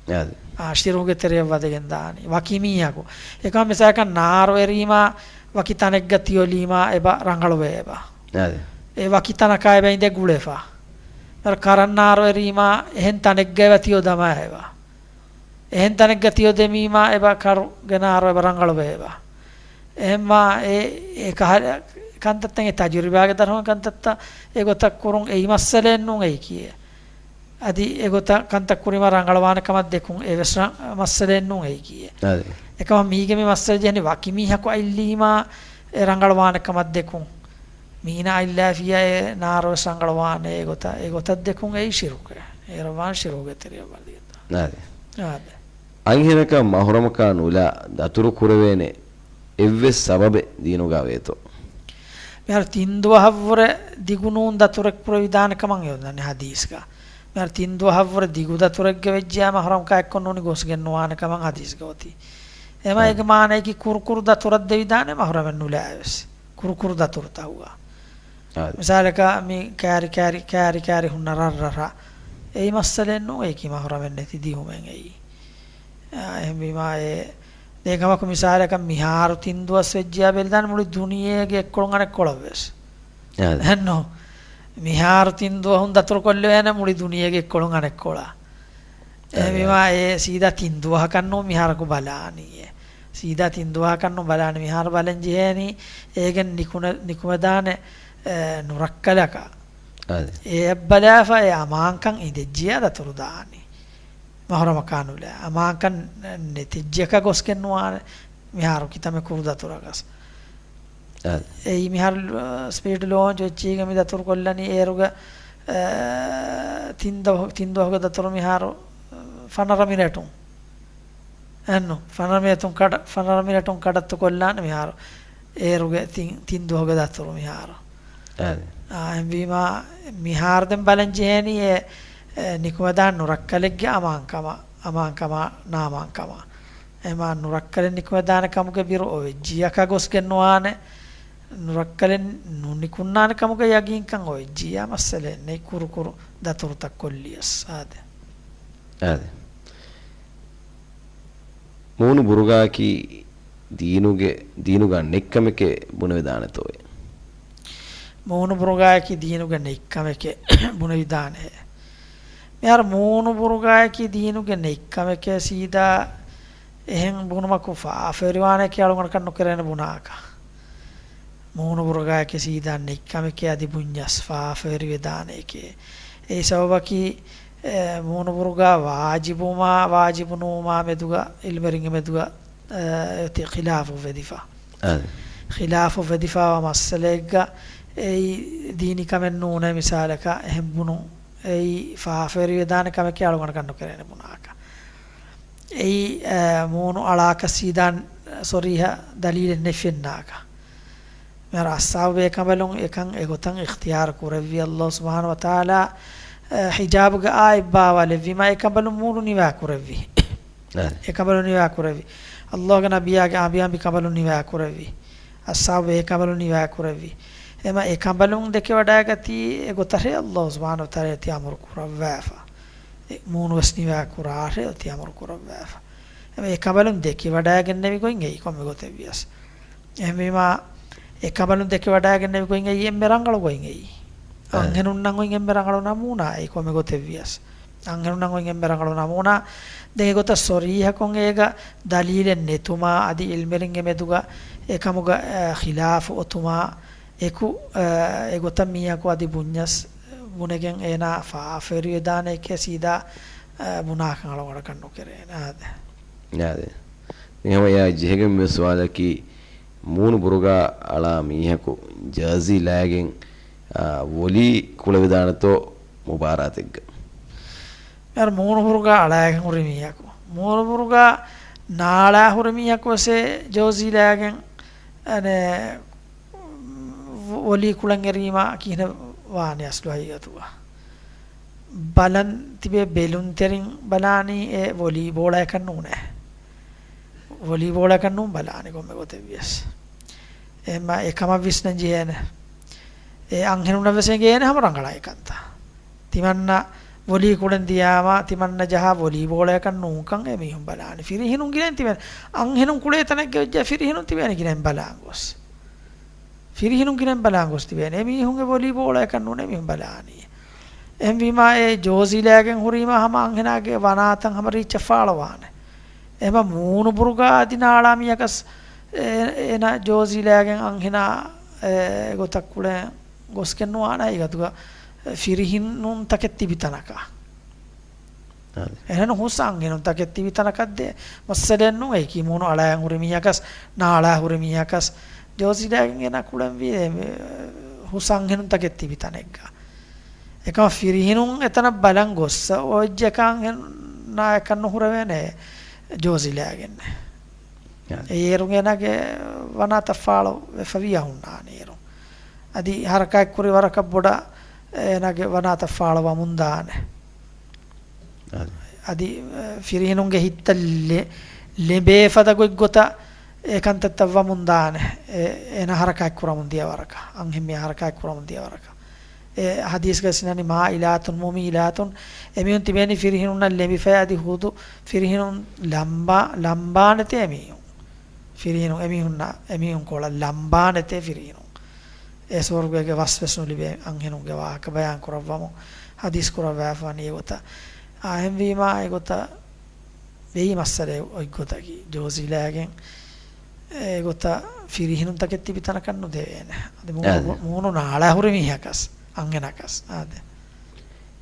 އާދެ. އާ، ޝިރުކުގެ ތެރެޔަށް ވަދެގެން ދާނީ. ވަކި މީހަކު. އެކަމަށް މިސާލަކަށް ނާރު އެރީމާ ވަކި ތަނެއްގަ ތިޔޮލީމާ އެބަ ރަނގަޅުވޭ އެބަ. އާދެ. އެ ވަކި ތަނަކާ އެބަ އިނދެ ގުޅެފަ. ކަރަން ނާރު އެރީމާ އެހެން ތަނެއްގަ އެބަ ތިޔޮ ދަމާ އެބަ. އެހެން ތަނެއްގަ ތިޔޮ ދެމީމާ އެބަ ކަރުގެ ނާރު އެބަ ރަނގަޅުވޭ އެބަ. އެހެންވާ އެ، އެ ކަހަލަ ކަންތައްތައް އެ ތަޖުރިބާގެ ދަށުން ކަންތައްތައް އެގޮތަށް ކުރުން އެއީ މައްސަލައެއް ނޫން އެއީކީ. އަދި އެގޮތަށް ކަންތައް ކުރީމާ ރަނގަޅުވާނެ ކަމަށް ދެކުން އެވެސް ރަ-، މައްސަލައެއް ނޫން އެއީކީ. އަދި. އެކަމަށް މީގެ މި މައްސަލަ ޖެހެނީ ވަކި މީހަކު އަތްލީމާ އެ ރަނގަޅުވާނެ ކަމަށް ދެކުން. މީނަ އަތްލާފިޔާ އެ ނާރުވެސް ރަނގަޅުވާނެ އެގޮތަށް، އެގޮތަށް ދެކުން އެއީ ޝިރުކެއް. އޭރަށް ވާން ޝިރުކުގެ ތެރެޔަށް ވަދެގެން ދާނެ. އާދެ. އާދެ. އަންހެނަކަށް މަހުރަމަކާ ނުލާ ދަތުރު ކުރެވޭނެ އެއްވެސް ސަބަބެއް ދީނުގަ ވޭތޯ؟ މިހާރު ތިން ދުވަހަށްވުރެ ދިގު ނޫން ދަތުރެއް ކުރެވިދާނެ ކަމަށް އެ އޮންނަނީ ހަދީސްގަ. މިހާރު ތިން ދުވަހަށްވުރެ ދިގު ދަތުރެއްގަ ވެއްޖެޔާ މަހުރަމަކާ އެއްކޮށް ނޫނީ ގޮސްގެން ނުވާނެ ކަމަށް ހަދީސްގަ އޮތީ. އެމަ އާ. އޭގެ މާނައަކީ ކުރުކުރު ދަތުރަށް ދެވިދާނެ މަހުރަމެއް ނުލާވެސް. ކުރުކުރު ދަތުރުތަކުގަ. އާ. މިސާލަކަށް މި ކާރި ކާރި، ކާރި ކާރި ހުންނަ ރަށްރަށް. އެއީ މައްސަލައެއް ނޫން އެއީކީ މަހުރަމެއް ނެތި ދިހުމެއް އެއީ. އާ، އެހެންވީމާ އެ ދެން ކަމަކު މިސާލަކަށް މިހާރު ތިން ދުވަސް ވެއްޖެޔާ ބެލިދާނެ މުޅި ދުނިޔޭގެ އެއްކޮޅުން އަނެއްކޮޅަށްވެސް. އާ. އެހެންނު؟ މިހާރު ތިން ދުވަހުން ދަތުރު ކޮށްލެވޭނެ މުޅި ދުނިޔޭގެ އެއްކޮޅުން އަނެއްކޮޅަށް. އެހެންވީމާ އާ. އެ ސީދާ ތިން ދުވަހަކަށްނޫން މިހާރަކު ބަލާނީ އެ. ސީދާ ތިން ދުވަހަކަށްނޫން ބަލާނީ މިހާރު ބަލަން ޖެހޭނީ އޭގެން ނިކުނެ-، ނިކުމެދާނެ، އެ، ނުރައްކަލަކަށް. އާ. އެއަށް ބަލާފަ އެ އަމާންކަން އިނދެއްޖިޔާ ދަތުރު ދާނީ. މަހުރަމަކާ ނުލާ. އަމާންކަން ނެތިއްޖެކަށް ގޮސްގެން ނުވާނެ. މިހާރު ކިތަންމެ ކުރު ދަތުރަކަސް. އާ. އެއީ މިހާރު، އަ، ސްޕީޑް ލޯންޗް ވެއްޗީގެ މި ދަތުރު ކޮށްލަނީ އޭރުގަ، އަ، ތިން ދޮ-، ތިން ދުވަހުގެ ދަތުރު މިހާރު، އަ، ފަނަރަ މިނެޓުން. އެހެންނު، ފަނަރަ މިނެޓުން ކަޑަ-، ފަނަރަ މިނެޓުން ކަޑައްތު ކޮށްލާނެ މިހާރު. އޭރުގެ ތިން، ތިން ދުވަހުގެ ދަތުރު މިހާރު. އާ. އާ، އެހެންވީމާ، މިހާރު ދެން ބަލަން ޖެހޭނީ އެ، އެ، ނިކުމެދާނެ ނުރައްކަލެއްގެ އަމާންކަމާ، އަމާންކަމާ، ނާމާންކަމާ. އެމާ ނުރައްކަލެއް ނިކުމެދާނެ ކަމުގެ ބިރު އޮވެއްޖިޔަކަށް ގޮސްގެން ނުވާނެ. ނުރައްކަލެއް ނުނިކުންނާނެ ކަމުގެ ޔަގީންކަން އޮވެއްޖިޔާ މައްސަލައެއް ނެތް ކުރުކުރު ދަތުރުތައް ކޮށްލިޔަސް. އާދެ. އާދެ. މޫނު ބުރުގާއަކީ ދީނުގެ، ދީނުގަ ނެތްކަމެކޭ ބުނެވިދާނެތޯއޭ؟ މޫނު ބުރުގާއަކީ ދީނުގެ ނެތްކަމެކޭ ބުނެވިދާނެހޭ. މިހާރު މޫނު ބުރުގާއަކީ ދީނުގެ ނެތްކަމެކޭ ސީދާ އެހެން ބުނުމަކު ފާފަވެރިވާނެކޭ އަޅުގަނޑަކަށް ނުކެރޭނެ ބުނާކަށް. މޫނު ބުރުގާއަކީ ސީދާ ނެތްކަމެކޭ އަދި ބުންޏަސް ފާފަވެރިވެދާނެއެކޭ. އެއީ ސަބަބަކީ، އެ، މޫނު ބުރުގާ ވާޖިބުވުމާ ވާޖިބު ނުވުމާ މެދުގަ ޢިލްމެރިންގެ މެދުގަ، އެ، އޮތީ ޚިލާފު ވެދިފަ. އަދި. ޚިލާފު ވެދިފަވާ މައްސަލައެއްގަ އެއީ ދީނީ ކަމެއް ނޫނޭ މިސާލަކަށް އެހެން ބުނުން. އެއީ ފާފަވެރިވެދާނެ ކަމެކޭ އަޅުގަނޑަކަށް ނުކެރޭނެ ބުނާކަށް. އެއީ، އެ، މޫނު އަޅާކަށް ސީދާ ޞަރީޙަ ދަލީލެއް ނެތް ފެންނާކަށް. މިހާރު އަޞްޙާބު ބޭކަނބަލުން އެކަން އެގޮތަށް އިޚްތިޔާރު ކުރެއްވި ﷲ ސުބްޙާނަހޫ ވަތަޢާލާ، އެ، ޙިޖާބުގެ އާޔަތް ބާވާލެއްވީމާ އެކަނބަލުން މޫނު ނިވާ ކުރެއްވި. އެ. އެކަނބަލުން ނިވާ ކުރެއްވި. ﷲގެ ނަބިއްޔާގެ އަނބި އަނބި ކަނބަލުން ނިވާ ކުރެއްވި. އަޞްޙާބު ބޭކަނބަލުން ނިވާ ކުރެއްވި. އެމަ އެ ކަނބަލުން ދެކެވަޑައިގަތީ އެ ގޮތަށް އައްލާހު ސުބްޙާނަހު ވަތަޢާލާ އޮތީ އަމުރު ކުރައްވާފަ. އެ މޫނުވެސް ނިވާ ކުރާށޭ އޮތީ އަމުރު ކުރައްވާފަ. އެމަ އެ ކަނބަލުން ދެކެވަޑައިގެންނެވި ގޮތް އެއީ ކޮންމެ ގޮތެއްވިޔަސް. އެހެންވީމާ، އެ ކަނބަލުން ދެކެވަޑައިގެންނެވި ގޮތް އެއީ އެންމެ ރަނގަޅު ގޮތް އެއީ. އެ. އަންހެނުންނަށް އޮތް އެންމެ ރަނގަޅު ނަމޫނާ އެއީ ކޮންމެ ގޮތެއްވިޔަސް. އަންހެނުންނަށް އޮތް އެންމެ ރަނގަޅު ނަމޫނާ. ދެން އެގޮތަށް ސޮރީހަކޮށް އޭގަ ދަލީލެއް ނެތުމާ، އަދި ޢިލްމުވެރިންގެ މެދުގަ އެކަމުގަ، އެ، ޚިލާފު އޮތުމާ އެކު، އެ، އެގޮތަށް މީހަކު އަދި ބުންޏަސް ބުނެގެން އޭނާ ފާފަވެރިވެދާނެ އެކޭ ސީދާ، އެ، ބުނާކަން އަޅުގަނޑަކަށް ނުކެރޭނެ. އާދެ. އާދެ. މިހަމަޔާ ޖެހިގެން މި ސުވާލަކީ، މޫނު ބުރުގާ އަޅާ މީހަކު ޖާޒީ ލާގެން، އާ، ވޮލީ ކުޅެވިދާނެތޯ މުބާރާތެއްގަ؟ މިހާރު މޫނު ބުރުގާ އަޅާގެން ހުރި މީހަކު، މޫނު ބުރުގާ ނާޅާ ހުރި މީހަކު ވެސް ޖާޒީ ލާގެން، އަނެ، ވޮ-، ވޮލީ ކުޅެން އެރީމާ ކިހިނެއް ވާނެ އަސްލު ހަގީގަތުގަ؟ ބަލަން ތިބޭ ބެލުންތެރިން ބަލާނީ އެ ވޮލީ ބޯޅަޔަކަށް ނޫނޭ. ވޮލީ ބޯޅަޔަކަށް ނޫން ބަލާނީ ކޮންމެ ގޮތެއްވިޔަސް. އެ މަ-، އެ ކަމަށް ވިސްނަން ޖެހޭނެ. އެ އަންހެނުންނަށް ވެސް އެނގޭނެ ހަމަ ރަނގަޅަށް އެކަންތައް. ތިމަންނަ ވޮލީ ކުޅެން ދިޔާމާ، ތިމަންނަ ޖަހާ ވޮލީ ބޯޅަޔަކަށް ނޫންކަން އެމީހުން ބަލާނީ. ފިރިހިނުން ގިނައިން ތިބޭނެ. އަންހެނުން ކުޅޭ ތަނެއްގަ ވެއްޖާ ފިރިހިނުން ތިބޭނެ ގިނައިން ބަލާން ގޮސް. ފިރިހިނުން ގިނައިން ބަލާން ގޮސް ތިބޭނެ. އެމީހުން އެ ވޮލީ ބޯޅަޔަކަށް ނޫނޭ އެމީހުން ބަލާނީ. އެހެންވީމާ އެ ޖާޒީ ލާގެން ހުރީމާ ހަމަ އަންހެނާގެ ވަނާތަން ހަމަ ރީއްޗަށް ފާޅުވާނެ. އެމަ މޫނު ބުރުގާ އަދި ނާޅާ މީހަކަސް އެ-، އޭނަ ޖާޒީ ލާގެން އަންހެނާ އެ ގޮތަށް ކުޅެން ގޮސްގެން ނުވާނެ ހަގީގަތުގަ ފިރިހިނުން ތަކެއް ތިބި ތަނަކަށް. އާދެ. އެހެން ހުސް އަންހެނުން ތަކެއް ތިބި ތަނަކަށް ދޭ މައްސަލައެއް ނޫން. އެއީ މޫނު އަޅާގެން ހުރި މީހަކަސް، ނާޅާ ހުރި މީހަކަސް، ޖާޒީ ލާގެން އޭނަ ކުޅެންވީ އެ ހުސް އަންހެނުން ތަކެއް ތިބި ތަނެއްގަ. އެކަމަ ފިރިހިނުން އެތަނަށް ބަލަން ގޮއްސަ އޮތް އެކަން އަންހެނާއަކަށް ނުހުރެވޭނެ ޖާޒީ ލާގެން. އާދެ. އެއިރު އޭނަގެ ވަނާތައް ފާޅު ވެފަވިޔާ ހުންނާނެ އޭރު. އަދި ހަރަކާތް ކުރި ވަރަކަށް ބޮޑަށް އޭނަގެ ވަނާތައް ފާޅުވަމުން ދާނެ. އާދެ. އަދި، އެ، ފިރިހިނުންގެ ހިތްތައް ލެ-، ލެބޭ ފަދަ ގޮތްގޮތަށް އެ ކަންތައްތައް ވަމުން ދާނެ. އެ، އޭނަ ހަރަކާތް ކުރަމުން ދިޔަ ވަރަކަށް، އަންހެންމީހާ ހަރަކާތް ކުރަމުން ދިޔަ ވަރަކަށް. އެ ހަދީސްގަ ވިސްނަނީ، "مائلات مميلات"، އެމީހުން ތިބޭނީ ފިރިހިނުންނަށް ލެނބިފައި އަދި ހުދު ފިރިހިނުން ލަނބާ-، ލަނބާނެތޭ އެމީހުން. ފިރިހިނުން އެމީހުންނަށް، އެމީހުން ކޮޅަށް ލަނބާނެތޭ ފިރިހިނުން. އެ ސުވަރުގޭގެ ވަސް ވެސް ނުލިބޭ އަންހެނުންގެ ވާހަކަ ބަޔާން ކުރައްވަމުން ހަދީސް ކުރައްވާފަވަނީ އެގޮތަށް. އާ، އެހެންވީމާ އެގޮތަށް ވެއީ މައްސަލައެއް އޮތްގޮތަކީ، ޖާޒީ ލާގެން އެގޮތަށް ފިރިހިނުންތަކެއް ތިބި ތަނަކަށް ނުދެވޭނެ. އަދި މޫނު، އާދެ. މޫނު ނާޅާ ހުރި މީހަކަސް، އަންހެނަކަސް. އާދެ.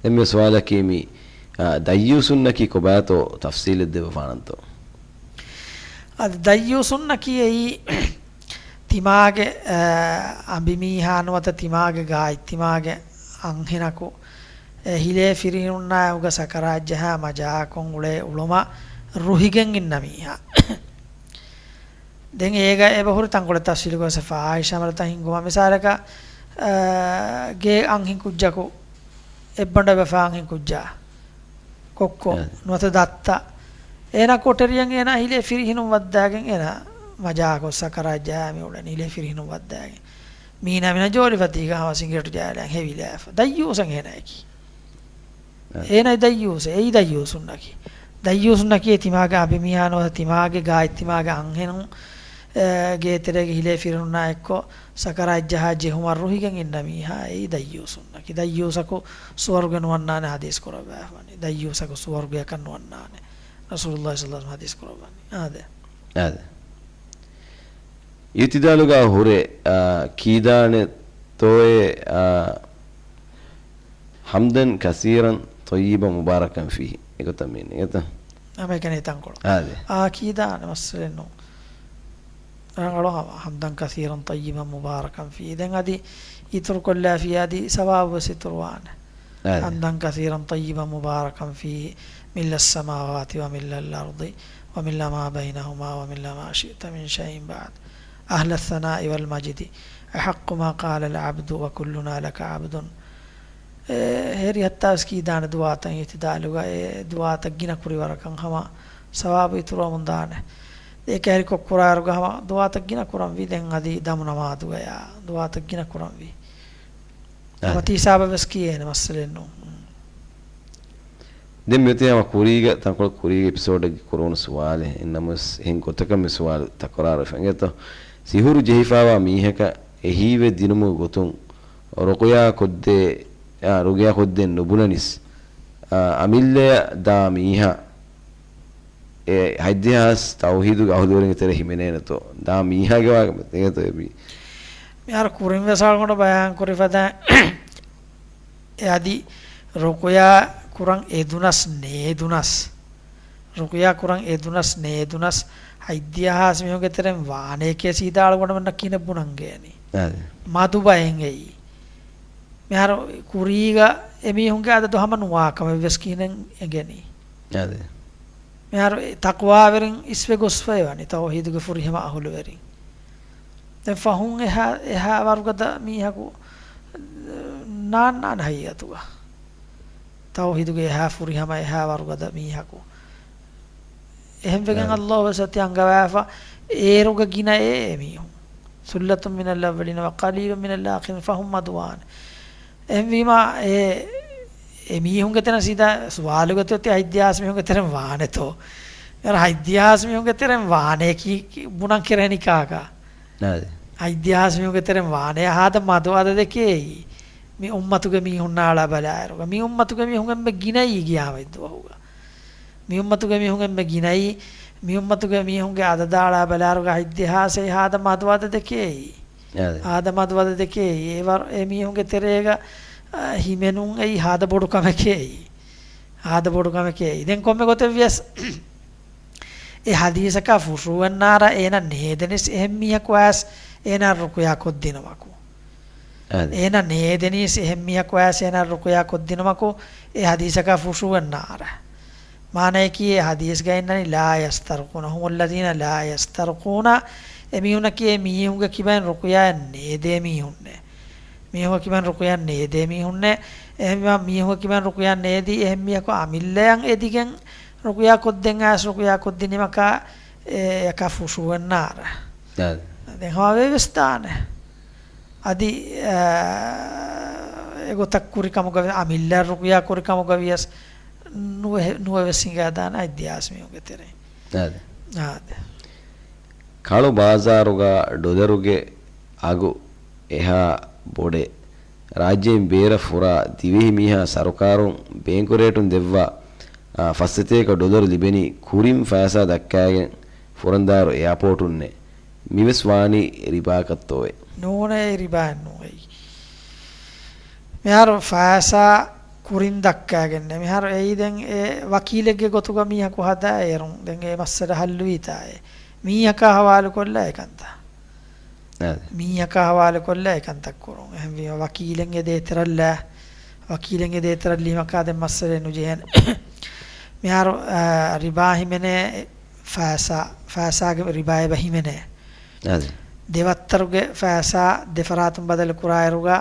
ދެން މި ސުވާލަކީ މި، އާ، ދައްޔޫސުންނަކީ ކޮބާތޯ ތަފްސީލެއް ދެއްވަފާނަންތޯ؟ އަދި ދައްޔޫސުންނަކީ އެއީ ތިމާގެ، އާ، އަނބިމީހާ ނުވަތަ ތިމާގެ ގާތް ތިމާގެ އަންހެނަކު އެ ހިލޭ ފިރިހެނުންނާއެކުގަ ސަކަރާތް ޖަހާ މަޖާކޮށް އުޅޭ އުޅުމަށް ރުހިގެން އިންނަ މީހާ. ދެން އޭގަ އެބަހުރި ތަންކޮޅެއް ތަފްސީލު ގޮސް ފާހިޝާ އަމަލުތައް ހިންގުމަށް. މިސާލަކަށް، އާ، ގޭ އަންހެން ކުއްޖަކު އެއްބަނޑަށް އެބަފާ އަންހެން ކުއްޖާ ކޮއްކޮ އެ. ނުވަތަ ދައްތަ. އޭނާ ކޮޓަރިއަށް އޭނާ ހިލޭ ފިރިހެނުން ވައްދާގެން އޭނާ މަޖާކޮށް ސަކަރާތް ޖަހާ މި އުޅެނީ ހިލޭ ފިރިހެނުން ވައްދާގެން. މީނާ މިނަ ޖޯލިފަތީގަ ހަމަ ސިނގޭޓު ޖަހާލަން ހެވިލާފަ. ދައްޔޫސަން އޭނާއަކީ. އެ. އޭނާ ދައްޔޫސެއް، އެއީ ދައްޔޫސުންނަކީ. ދައްޔޫސުންނަކީ ތިމާގެ އަނބިމީހާ ނުވަތަ ތިމާގެ ގާތް ތިމާގެ އަންހެނުން، އެ، ގޭތެރޭގެ ހިލޭ ފިރިހެނުންނާ އެއްކޮށް ސަކަރާތް ޖަހާ ޖެހުމަށް ރުހިގެން އިންނަ މީހާ އެއީ ދައްޔޫސުންނަކީ. ދައްޔޫސަކު ސުވަރުގެ ނުވަންނާނެ ހަދީސް ކުރައްވާފަވަނީ. ދައްޔޫސަކު ސުވަރުގެއަކަށް ނުވަންނާނެ. ރަސޫލުﷲ ޞައްލަﷲ ޢަލައިހި ވަސައްލަމަ ހަދީސް ކުރައްވަނީ. އާދެ. އާދެ. އިޢުތިދާލުގަ ހުރެ، އާ، ކީދާނެތޯއޭ، އާ، حمدا كثيرا طيبا مباركا فيه. އެގޮތަށް މީނީ އެތަ؟ ހަމައެކަނި ތަންކޮޅު. އާދެ. އާ، ކީދާނެ މައްސަލައެއް ނޫން. ރަނގަޅު ހަމަ، حمدا كثيرا طيبا مباركا فيه. ދެން އަދި އިތުރުކޮށްލާފި އަދި ސަވާބު ވެސް އިތުރުވާނެ. އާދެ. حمدا كثيرا طيبا مباركا فيه، ملء السماوات وملء الأرض وملء ما بينهما وملء ما شئت من شيء بعد، أهل الثناء والمجد، أحق ما قال العبد وكلنا لك عبد. އެ، ހެރި ހައްތާވެސް ކީދާނެ ދުޢާތައް އިޢުތިދާލުގަ، އެ ދުޢާތައް ގިނަ ކުރި ވަރަކަށް ހަމަ ސަވާބު އިތުރުވަމުން ދާނެ. އެ ކައިރިކޮށް ކުރާއިރުގަ ހަމަ ދުޢާތައް ގިނަ ކުރަންވީ. ދެން އަދި ދަމު ނަމާދުގަޔާ ދުޢާތައް ގިނަ ކުރަންވީ. ހަމަ އާދެ. ތީ ހިސާބަށް ވެސް ކިޔޭނެ މައްސަލައެއް ނޫން. ދެން މިއޮތީ ހަމަ ކުރީގަ، ތަންކޮޅެއް ކުރީގެ އެޕިސޯޑެއްގެ ކުރެވުނު ސުވާލެއް. އެހެންނަމަވެސް އެހެން ގޮތަކަށް މި ސުވާލު ތަކުރާރުވެފަ އިނގޭތޯ. ސިހުރު ޖެހިފާވާ މީހަކަށް އެ ހީވެއް ދިނުމުގެ ގޮތުން ރުޤުޔާ ކޮށްދޭ، އާ، ރުޤުޔާ ކޮށްދޭން ނުބުނަނީސް، އާ، އަމިއްލަޔަށް ދާ މީހާ އެ ހަތްދިހަ ހާސް ތައުޙީދުގެ އަހުލުވެރިންގެ ތެރެ ހިމެނޭނެތޯ؟ ދާ މީހާގެ ވާހަކަ މި ތެގޭތޯ އެބީ؟ މިހާރު ކުރިން ވެސް އަޅުގަނޑު ބަޔާން ކުރި ފަދައިން، އެ އަދި ރުޤުޔާ ކުރަން އެދުނަސް ނޭދުނަސް، ރުޤުޔާ ކުރަން އެދުނަސް ނޭދުނަސް، ހަތްދިހަ ހާސް މީހުންގެ ތެރެއިން ވާނެކޭ ސީދާ އަޅުގަނޑުމެންނަށް ކިހިނެއް ބުނަން ގެނީ؟ އާދެ. މަދު ބައެއް އެއީ. މިހާރު ކުރީގަ އެމީހުންގެ އަދަދު ހަމަ ނުވާ ކަމެއް ވެސް ކިހިނެއް އެނގެނީ؟ އާދެ. މިހާރު ތަޤްވާވެރިން އިސްވެ ގޮސްފައި ވަނީ ތައުޙީދުގެ ފުރިހަމަ އަހުލުވެރިން. ދެން ފަހުން އެހާ، އެހާ ވަރުގަދަ މީހަކު ނާންނާނެ ހަގީގަތުގަ. ތައުޙީދުގެ އެހާ ފުރިހަމަ އެހާ ވަރުގަދަ މީހަކު. އެހެންވެގެން އާ. އައްލާހު ވެސް އަތި އަންގަވާފަ، އޭރުގަ ގިނަ އެ މީހުން. ثُلَّةٌ مِّنَ الْأَوَّلِينَ وَقَلِيلٌ مِّنَ الْآخِرِينَ ފަހުން މަދުވާނެ. އެހެންވީމާ، އެ، އެ މީހުންގެ ތެރެއިން ސީދާ ސުވާލުގަތީ އޮތީ ހަތްދިހަ ހާސް މީހުންގެ ތެރެއިން ވާނެތޯ؟ އެ ހަތްދިހަ ހާސް މީހުންގެ ތެރެއިން ވާނެ ކީ، ކީ ބުނަން ކެރެނި ކާކާ؟ އާދެ. ހަތްދިހަ ހާސް މީހުންގެ ތެރެއިން ވާނެ ހާދަ މަދު އަދަދެކޭ އެއީ. މި އުއްމަތުގެ މީހުންނާ އަޅާ ބަލާއިރުގަ. މި އުއްމަތުގެ މީހުން އެންމެ ގިނައީ ގިޔާމަތްދުވަހުގަ. މި އުއްމަތުގެ މީހުން އެންމެ ގިނައީ، މި އުއްމަތުގެ މީހުންގެ އަދަދާ އަޅާ ބަލާއިރުގަ ހަތްދިހަ ހާސް އެއީ ހާދަ މަދު އަދަދެކޭ އެއީ. އާދެ. ހާދަ މަދު އަދަދެކޭ އެއީ. އެ ވަރު-، އެ މީހުންގެ ތެރޭގަ، އަ، ހިމެނުން އެއީ ހާދަ ބޮޑު ކަމެކޭ އެއީ. ހާދަ ބޮޑު ކަމެކޭ އެއީ. ދެން ކޮންމެ ގޮތެއް ވިޔަސް، އެ ހަދީސަކާ ފުށުއެއްނާރާ އޭނަ ނޭދެނީސް އެހެން މީހަކު އައިސް އޭނާ ރުޤުޔާ ކޮށްދިނުމަކު. އާދެ. އޭނަ ނޭދެނީސް އެހެން މީހަކު އައިސް އޭނާ ރުޤުޔާ ކޮށްދިނުމަކު އެ ހަދީސަކާ ފުށުއެއްނާރާ. މާނަޔަކީ އެ ހަދީސްގަ އިންނަނީ لا يسترقون، هم الذين لا يسترقون. އެ މީހުންނަކީ އެ މީހުންގެ ކިބައިން ރުޤުޔާއެއް ނޭދޭ މީހުންނޭ. މީހުންގެ ކިބައިން ރުޤުޔާއެއް ނޭދޭ މީހުންނޭ. އެހެންވީމާ މީހުންގެ ކިބައިން ރުޤުޔާއެއް ނޭދީ އެހެން މީހަކު އަމިއްލަޔަށް އެދިގެން ރުޤުޔާ ކޮށްދެން އައިސް ރުޤުޔާ ކޮށްދިނީމަކާ އެ އެކާ ފުށުއެއްނާރާ. އާދެ. ދެން ހަމަވެވެސް ދާނެ. އަދި، އާ، އެގޮތަށް ކުރި ކަމުގަ ވި-، އަމިއްލަ ރުޤުޔާ ކުރި ކަމުގަ ވިޔަސް ނުވެ-، ނުވެވެސް ހިނގާދާނެ އައްދިޔާސް މީހުންގެ ތެރެއިން. އާދެ. އާދެ. ކަޅު ބާޒާރުގަ ޑޮލަރުގެ އަގު އެހާ ބޮޑޭ. ރާއްޖެއިން ބޭރަށް ފުރާ ދިވެހި މީހާ ސަރުކާރުން ބޭންކު ރޭޓުން ދެއްވާ، އާ، ފައްސަތޭކަ ޑޮލަރު ލިބެނީ ކުރިން ފައިސާ ދައްކާގެން ފުރަންދާރު އެއާޕޯޓުންނޭ. މިވެސް ވާނީ ރިބާކަށްތޯއޭ؟ ނޫނޭ، ރިބާއެއް ނޫން އެއީ. މިހާރު ފައިސާ ކުރިން ދައްކާގެންނޭ. މިހާރު އެއީ ދެން އެ ވަކީލެއްގެ ގޮތުގަ މީހަކު ހަދާ އޭރުން ދެން އެ މައްސަލަ ހައްލުވީތާއޭ. މީހަކާ ހަވާލުކޮށްލާ އެކަންތައް. އާދެ. މީހަކާ ހަވާލުކޮށްލާ އެކަންތައް ކުރުން. އެހެންވީމަ ވަކީލެއް އެ ދޭތެރަށްލާ، ވަކީލެއް އެ ދޭތެރަށްލީމަކާ ދެން މައްސަލައެއް ނުޖެހޭނެ. މިހާރު، އާ، ރިބާ ހިމެނޭ ފައިސާ، ފައިސާގެ ރިބާ އެބަ ހިމެނޭ. އާދެ. ދެވައްތަރުގެ ފައިސާ ދެފަރާތުން ބަދަލު ކުރާއިރުގަ،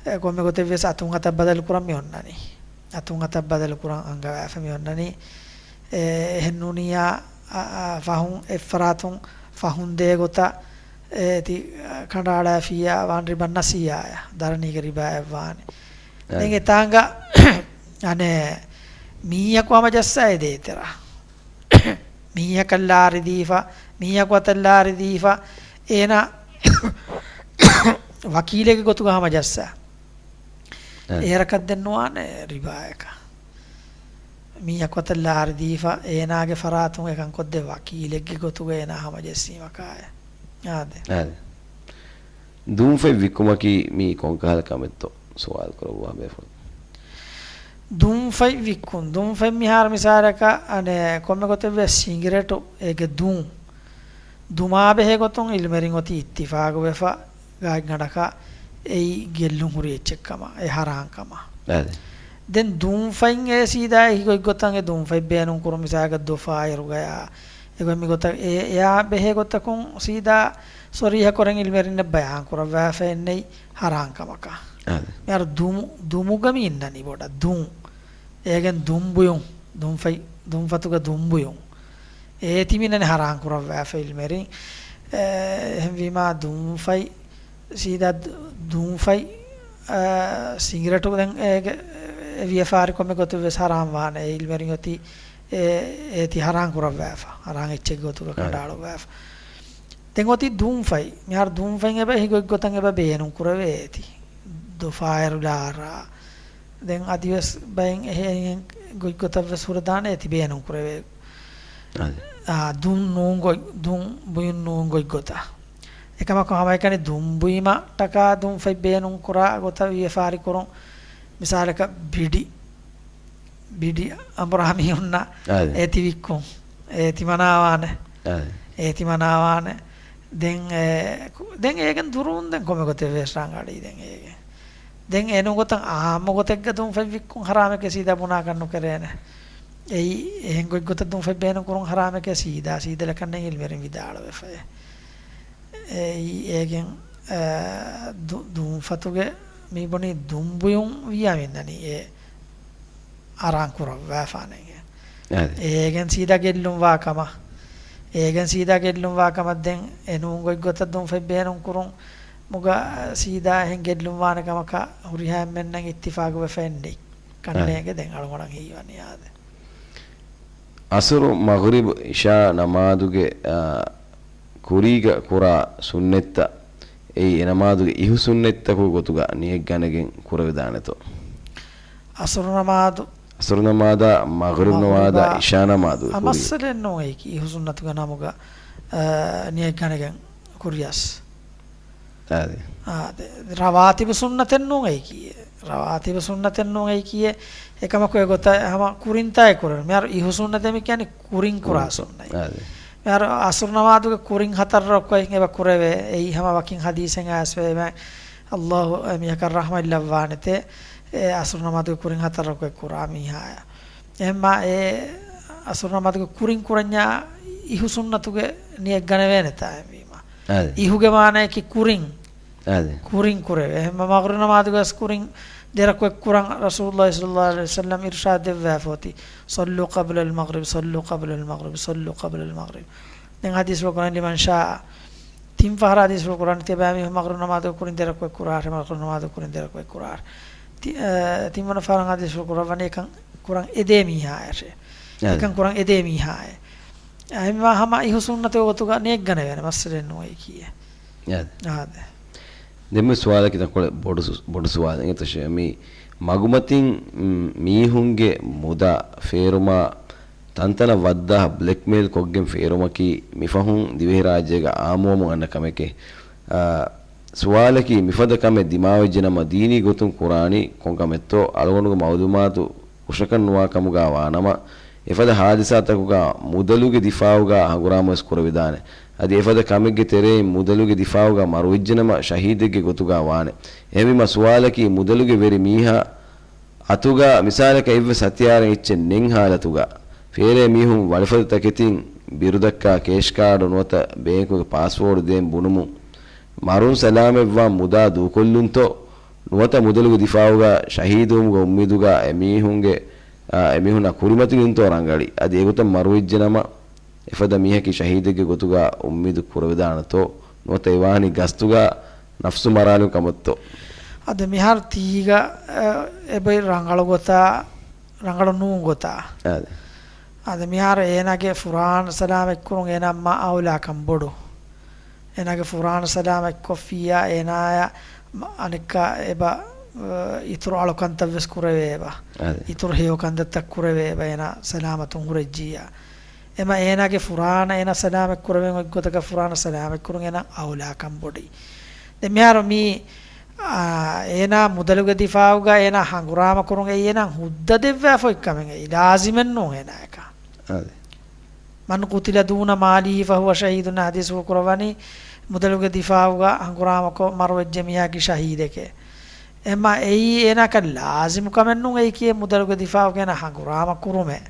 އެ، ކޮންމެ ގޮތެއް ވިޔަސް އަތުން އަތަށް ބަދަލު ކުރަން މި އޮންނަނީ. އަތުން އަތަށް ބަދަލު ކުރަން އަންގަވާފަ މި އޮންނަނީ. އެ، އެހެން ނޫނިއްޔާ، އަ، އަ، ފަހުން އެއްފަރާތުން ފަހުން ދޭ ގޮތަށް، އެ، ތި، އަ، ކަނޑައަޅާފިއްޔާ ވާން ރިބަން ނަސީހާއަށް ދަރަނީގެ ރިބާއެއް ވާނެ. އަ. ދެން އެތާނގަ އަނެއް މީހަކު ހަމަޖައްސާ އެ ދޭތެރަށް. މީހަކަށް ލާރި ދީފަ، މީހަކު އަތަށް ލާރި ދީފަ، އޭނާ ވަކީލެއްގެ ގޮތުގަ ހަމަޖައްސާ. އަ. އޭރަކަށް ދެން ނުވާނެ ރިބާއަކަށް. މީހަކު އަތަށް ލާރި ދީފަ، އޭނާގެ ފަރާތުން އެކަން ކޮށްދޭ ވަކީލެއްގެ ގޮތުގަ އޭނާ ހަމަޖެއްސީމަކާއެ. އާދެ. އާދެ. ދޫންފަތް ވިއްކުމަކީ މީ ކޮންކަހަލަ ކަމެއްތޯ ސުވާލު ކުރައްވާ ބޭފުޅުން. ދޫންފަތް ވިއްކުން. ދޫންފަތް މިހާރު މިސާލަކަށް، އަނެއް ކޮންމެ ގޮތެއް ވެސް ސިނގިރޭޓު އޭގެ ދޫން. ދުމާ ބެހޭ ގޮތުން އިލްމެރިން އޮތީ އިއްތިފާގު ވެފަ ގާތްގަނޑަކަށް އެއީ ގެއްލުން ހުރި އެއްޗެއް ކަމަށް، އެ ހަރާން ކަމަށް. އަދި. ދެން ދޫންފަތް އެ ސީދާ އެކި ގޮތްގޮތަށް އެ ދޫންފަތް ބޭނުން ކުރުން މިސާލަކަށް ދޮފާއިރުގަޔާ އެގޮތް މިގޮތަށް އެ، އެއާ ބެހޭ ގޮތަކުން ސީދާ ސޮރީހަ ކުރަން އިލްމެރިންނަށް ބަޔާން ކުރައްވާފަ އެންނެތް ހަރާން ކަމަކަށް. އަދި. މިހާރު ދުމު، ދުމުގަ މި އިންނަނީ ބޮޑަށް ދޫން. އޭގެން ދުންބުޔުން، ދުންފަތް، ދުންފަތުގަ ދުންބުޔުން. އޭތި މިނަނި ހަރާން ކުރައްވާފަ އިލްމެރިން. އެ، އެހެންވީމާ ދުންފަތް، ސީދާ ދު-، ދުންފަތް، އަ، ސިނގިރޭޓު ދެން އޭގެ، އެ، ވިޔަފާރިކޮށް މި ގޮތުން ވެސް ހަރާން ވާނެ. އެ އިލްމެރިން އޮތީ އެ، އޭތި ހަރާން ކުރައްވާފަ. ހަރާން އެއްޗެއްގެ ގޮތުގަ އަ. ކަނޑައަޅުއްވާފަ. ދެން އޮތީ ދުންފަތް. މިހާރު ދުންފަތް އެބަ އެހި ގޮތްގޮތަށް އެބަ ބޭނުން ކުރެވޭ އޭތި. ދު ފާއިރު ލާރާ. ދެން އަދިވެސް ބައެއް އެހެން ގޮތްގޮތަށް ވެސް ހުރެދާނެ އޭތި ބޭނުން ކުރެވޭ. އަދި. އާ، ދުން ނޫން ގޮތް، ދުން ބުއިން ނޫން ގޮތްގޮތަށް. އެކަމަކު ހަމައެކަނި ދުން ބުއިމަށްޓަކާ ދުންފަތް ބޭނުން ކުރާ ގޮތަށް ވިޔަފާރި ކުރުން. މިސާލަކަށް ބިޑި. ބިޑި އަނބުރާ މީހުންނަށް އަދި. އޭތި ވިއްކުން. އޭތި މަނާވާނެ. އަދި. އޭތި މަނާވާނެ. ދެން އެ، ދެން އޭގެން ދުރުން ދެން ކޮންމެ ގޮތެއް ވެސް ރަނގަޅީ ދެން އޭގެ. ދެން އެނޫން ގޮތަށް އާއްމު ގޮތެއްގަ ދުންފަތް ވިއްކުން ހަރާމެކޭ ސީދާ ބުނާކަށް ނުކެރޭނެ. އެއީ އެހެން ގޮތްގޮތަށް ދުންފަތް ބޭނުން ކުރުން ހަރާމެކޭ ސީދާ، ސީދަލަކަށް ނެތް އިލްމެރިން ވިދާޅުވެފައޭ. އެއީ އޭގެން، އަ، ދު-، ދުންފަތުގެ މި ބުނީ ދުން ބުއިން ވިޔާ މިންނަނީ އެ އަރާން ކުރައްވާފާނެ. އަދި. އޭގެން ސީދާ ގެއްލުން ވާ ކަމަށް. އޭގެން ސީދާ ގެއްލުން ވާ ކަމަށް ދެން އެނޫން ގޮތްގޮތަށް ދުންފަތް ބޭނުން ކުރުން މުގަ ސީދާ އެހެން ގެއްލުން ވާނެ ކަމަކަށް ހުރިހާ އެންމެންނަށް އިއްތިފާގު ވެފައެއް ނެތް. ކަންނޭނގެ ދެން އަޅުގަނޑަށް ހީވަނީ އާދެ. އަސުރު، މަޣްރިބު، އިޝާ ނަމާދުގެ، އާ، ކުރީގަ ކުރާ ސުންނަތްތައް އެއީ އެ ނަމާދުގެ އިހު ސުންނަތްތަކުގެ ގޮތުގަ ނިޔަތް ގަނެގެން ކުރެވިދާނެތޯ؟ އަސުރު ނަމާދު. އަސުރު ނަމާދާ، މަޣްރިބް ނަމާދާ، މަޣްރިބާ އިޝާ ނަމާދުގެ އަ، ކުރީ. މައްސަލައެއް ނޫން އެއީކީ އިހު ސުންނަތުގެ ނަމުގަ، އާ، ނިޔަތް ގަނެގެން ކުރިޔަސް. އާދެ. އާދެ. ރަވާތިބު ސުންނަތެއް ނޫން އެއީކީއެއް. ރަވާތިބު ސުންނަތެއް ނޫން އެއީކީއެއް. އެކަމަކު އެގޮތަށް ހަމަ ކުރިންތާއެއް ކުރެވެން. މިހާރު އިހު ސުންނަތޭ މި ކިޔަނީ ކުރިން ކުރާ ކުރިން. ސުންނަތް. އާދެ. މިހާރު އަސުރު ނަމާދުގެ ކުރިން ހަތަރު ރަކުޢަތް އެބަ ކުރެވޭ. އެއީ ހަމަ ވަކިން ހަދީސެއް އައިސްފައިވޭ. އައްލާހު އެ މީހަކަށް ރަޙްމަތް ލައްވާނެތޭ. އެ އަސުރު ނަމާދުގެ ކުރިން ހަތަރު ރަކުޢަތް ކުރާ މީހާޔަށް. އެހެންމާ އެ އަސުރު ނަމާދުގެ ކުރިން ކުރަންޏާ އިހު ސުންނަތުގެ ނިޔަތް ގަނެވޭނެތާ އެހެންވީމާ. އަދި. އިހުގެ މާނަޔަކީ ކުރިން. އަދި. ކުރިން ކުރެވޭ. އެހެންމަ މަޣްރިބް ނަމާދުގަސް ކުރިން ދެ ރަކުޢަތް ކުރަން ރަސޫލުﷲ ޞައްލަﷲ ޢަލައިހި ވަސައްލަމް އިރުޝާދު ދެއްވާފަ އޮތީ، "صلوا قبل المغرب، صلوا قبل المغرب، صلوا قبل المغرب." ދެން ޙަދީޘްފުޅު ކުރަން، "لمن شاء." ތިން ފަހަރަށް ޙަދީޘްފުޅު ކުރަން ތިޔަބައިމީހުން މަޣްރިބް ނަމާދު ކުރިން ދެ ރަކުޢަތް ކުރާށޭ، މަޣްރިބް ނަމާދު ކުރިން ދެ ރަކުޢަތް ކުރާށޭ. ތި-، އަ، ތިންވަނަ ފަހަރަށް ޙަދީޘްފުޅު ކުރައްވަނީ އެކަން ކުރަން އެދޭ މީހާޔަށޭ. އަދި. އެކަން ކުރަން އެދޭ މީހާއޭ. އެހެންވީމާ ހަމަ އިހު ސުންނަތުގެ ގޮތުގަ ނިޔަތް ގަނެވޭނެ މައްސަލައެއް ނޫން އެއީކީއެއް. އަދި. އާދެ. ދެންމެ ސުވާލަކީ ތަންކޮޅެއް ބޮޑު ސު-، ބޮޑު ސުވާލެއް. އެނގޭތަ ޝޭ، މި މަގުމަތިން، މް، މީހުންގެ މުދާ ފޭރުމާ ތަންތަނަށް ވައްދާހަ ބްލެކްމެއިލް ކޮށްގެން ފޭރުމަކީ މިފަހުން ދިވެހިރާއްޖޭގަ އާއްމުވަމުން އަންނަ ކަމެކޭ. އާ، ސުވާލަކީ މިފަދަ ކަމެއް ދިމާވެއްޖެނަމަ ދީނީ ގޮތުން ކުރާނީ ކޮން ކަމެއްތޯ؟ އަޅުގަނޑުގެ މައުލޫމާތު ހުށަކަށް ނުވާ ކަމުގަ ވާނަމަ، އެފަދަ ހާދިސާތަކުގަ މުދަލުގެ ދިފާއުގަ ހަނގުރާމަވެސް ކުރެވިދާނެ. އަދި އެފަދަ ކަމެއްގެ ތެރެއިން މުދަލުގެ ދިފާއުގަ މަރުވެއްޖެނަމަ ޝަހީދެއްގެ ގޮތުގަ ވާނެ. އެހެންވީމަ ސުވާލަކީ މުދަލުގެ ވެރި މީހާ އަތުގަ މިސާލަކަށް އެއްވެސް ހަތިޔާރެއް އެއްޗެއް ނެތް ހާލަތުގަ، ފޭރޭ މީހުން ވަޅިފަދަ ތަކެތިން ބިރުދައްކާ ކޭޝް ކާޑު ނުވަތަ ބޭންކުގެ ޕާސްވޯޑު ދޭން ބުނުމުން، މަރުން ސަލާމަތްވާން މުދާ ދޫކޮށްލުންތޯ؟ ނުވަތަ މުދަލުގެ ދިފާއުގަ ޝަހީދުވުމުގެ އުއްމީދުގަ އެމީހުންގެ، އާ، އެމީހުންނާ ކުރިމަތިލުންތޯ ރަނގަޅީ؟ އަދި އެގޮތަށް މަރުވެއްޖެނަމަ، އެފަދަ މީހަކީ ޝަހީދެއްގެ ގޮތުގަ އުއްމީދު ކުރެވިދާނެތޯ؟ ނުވަތަ އެވާނީ ގަސްތުގަ ނަފްސު މަރާލުން ކަމަށްތޯ؟ އަދި މިހާރު ތީގަ، އަ، އެބައި ރަނގަޅު ގޮތާ، ރަނގަޅު ނޫން ގޮތާ. އާދެ. އަދި މިހާރު އޭނާގެ ފުރާނަ ސަލާމަތްކުރުން އޭނާ މާ އައުލާކަން ބޮޑު. އޭނާގެ ފުރާނަ ސަލާމަތްކޮށްފިއްޔާ އޭނާޔަށް މަ-، އަނެއްކާ އެބަ، އަ، އިތުރު އަޅުކަންތައްވެސް ކުރެވޭބަ. އާދެ. އިތުރު ހެޔޮ ކަންތައްތައް ކުރެވޭބަ އޭނާ ސަލާމަތުން ހުރެއްޖިއްޔާ. އެމަ އޭނާގެ ފުރާނަ އޭނާ ސަލާމަތްކުރެވެން އޮތްގޮތަކަށް ފުރާނަ ސަލާމަތްކުރުން އޭނާ އައުލާކަން ބޮޑު. ދެން މިހާރު މީ، އާ، އޭނާ މުދަލުގެ ދިފާއުގަ އޭނާ ހަނގުރާމަ ކުރުން އެއީ އޭނާ ހުއްދަ ދެއްވާފަ އޮތް ކަމެއް އެއީ ލާޒިމެއް ނޫން އޭނާއަކަށް. އާދެ. من قتل دون ماله فهو شهيد އަށް ޙަދީޘްފުޅު ކުރައްވަނީ މުދަލުގެ ދިފާއުގަ ހަނގުރާމަކޮށް މަރުވެއްޖެ މީހާއަކީ ޝަހީދެކޭ. އެމަ އެއީ އޭނާއަކަށް ލާޒިމު ކަމެއް ނޫން އެއީކީ މުދަލުގެ ދިފާއުގަ އޭނާ ހަނގުރާމަ ކުރުމެއް.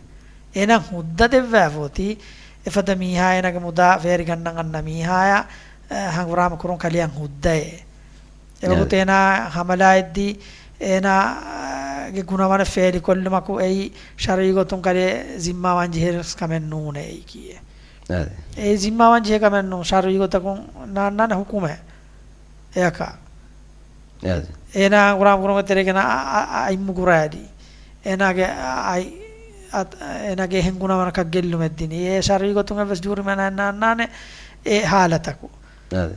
އޭނާ ހުއްދަ ދެއްވާފަ އޮތީ އެފަދަ މީހާ އޭނާގެ މުދާ ފޭރިގަންނަން އަންނަ މީހާޔަށް، އަ، ހަނގުރާމަ ކުރުން ކަލެއަށް ހުއްދައޭ. އެވަގުތު އޭނާ ހަމަލާއެއްދީ، އޭނާގެ ގުނަވަނަ ފޭލިކޮށްލުމަކު އެއީ ޝަރުޢީ ގޮތުން ކަލޭ ޒިންމާވާން ޖެހޭ ކަމެއް ނޫނޭ އެއީކީއެއް. އާދެ. އެ ޒިންމާވާން ޖެހޭ ކަމެއް ނޫން، ޝަރުޢީ ގޮތަކުން ނާންނާނެ ޙުކުމެއް އެއަކަށް. އާދެ. އޭނާ ހަނގުރާމަ ކުރުމުގެ ތެރޭގަ އަ-، އަ-، އަ-، އައިމު ގުރާއިރީ. އޭނާގެ އަ-، އައި-، އަ-، އޭނާގެ އެހެން ގުނަވަނަކަށް ގެއްލުމެއް ދިނީ. އެ ޝަރުޢީ ގޮތުން އެއްވެސް ޖޫރިމަނާއެއް ނާންނާނެ އެ ޙާލަތަކު. އާދެ.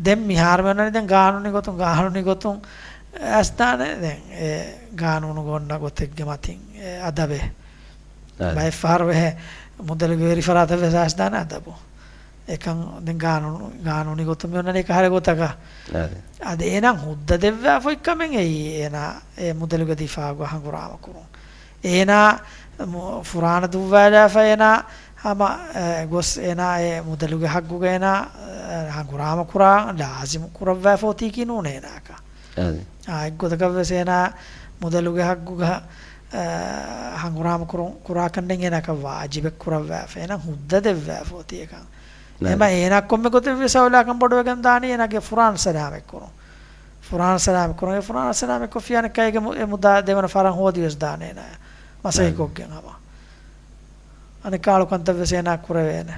ދެން މިހާރު މި އޮންނަނީ ދެން ގާނޫނީ ގޮތުން، ގާނޫނީ ގޮތުން އައިސްދާނެ ދެން އެ ގާނޫނުގަ އޮންނަ ގޮތެއްގެ މަތިން އެ އަދަބެއް. އާދެ. ބައެއް ފަހަރު އެހެން މުދަލުގެ ވެރި ފަރާތަށް ވެސް އައިސްދާނެ އަދަބު. އެކަން ދެން ގާނޫނު، ގާނޫނީ ގޮތުން މި އޮންނަނީ ކަހަލަ ގޮތަކަށް. އާދެ. އަދި އޭނާ ހުއްދަ ދެއްވާފައި ކަމެއް އެއީ އޭނާ އެ މުދަލުގެ ދިފާޢުގަ ހަނގުރާމަ ކުރުން. އޭނާ މު-، ފުރާނަ ދުއްވާލާފަ އޭނާ ހަމަ، އެ، ގޮސް އޭނާ އެ މުދަލުގެ ޙައްޤުގަ އޭނާ، އެ، ހަނގުރާމަ ކުރާ ލާޒިމު ކުރައްވާފަ އޮތީކީ ނޫނޭ އޭނާއަކަށް. އާދެ. އާ، އެއްގޮތަކަށް ވެސް އޭނާ މުދަލުގެ ޙައްޤުގަ، އެ، ހަނގުރާމަ ކުރުން، ކުރާކަން ދެން އޭނާއަކަށް ވާޖިބެއް ކުރައްވާފަ. އޭނާ ހުއްދަ ދެއްވާފަ އޮތީ އެކަން. އާދެ. އެމަ އޭނާ ކޮންމެ ގޮތެއް ވެސް އައުލާކަން ބޮޑުވެގެން ދާނީ އޭނާގެ ފުރާނަ ސަލާމަތް ކުރުން. ފުރާނަ ސަލާމަތް ކުރުން. އެ ފުރާނަ ސަލާމަތް ކޮށްފިޔާނެ ކައިގެ މު-، އެ މުދާ ދެވަނަ ފަރާން ހޯދި ވެސް ދާނެ އޭނާ. މަސައްކަތް ކޮށްގެން ހަމަ. އަނެއްކާ އަޅުކަންތައް ވެސް އޭނާ ކުރެވޭނެ.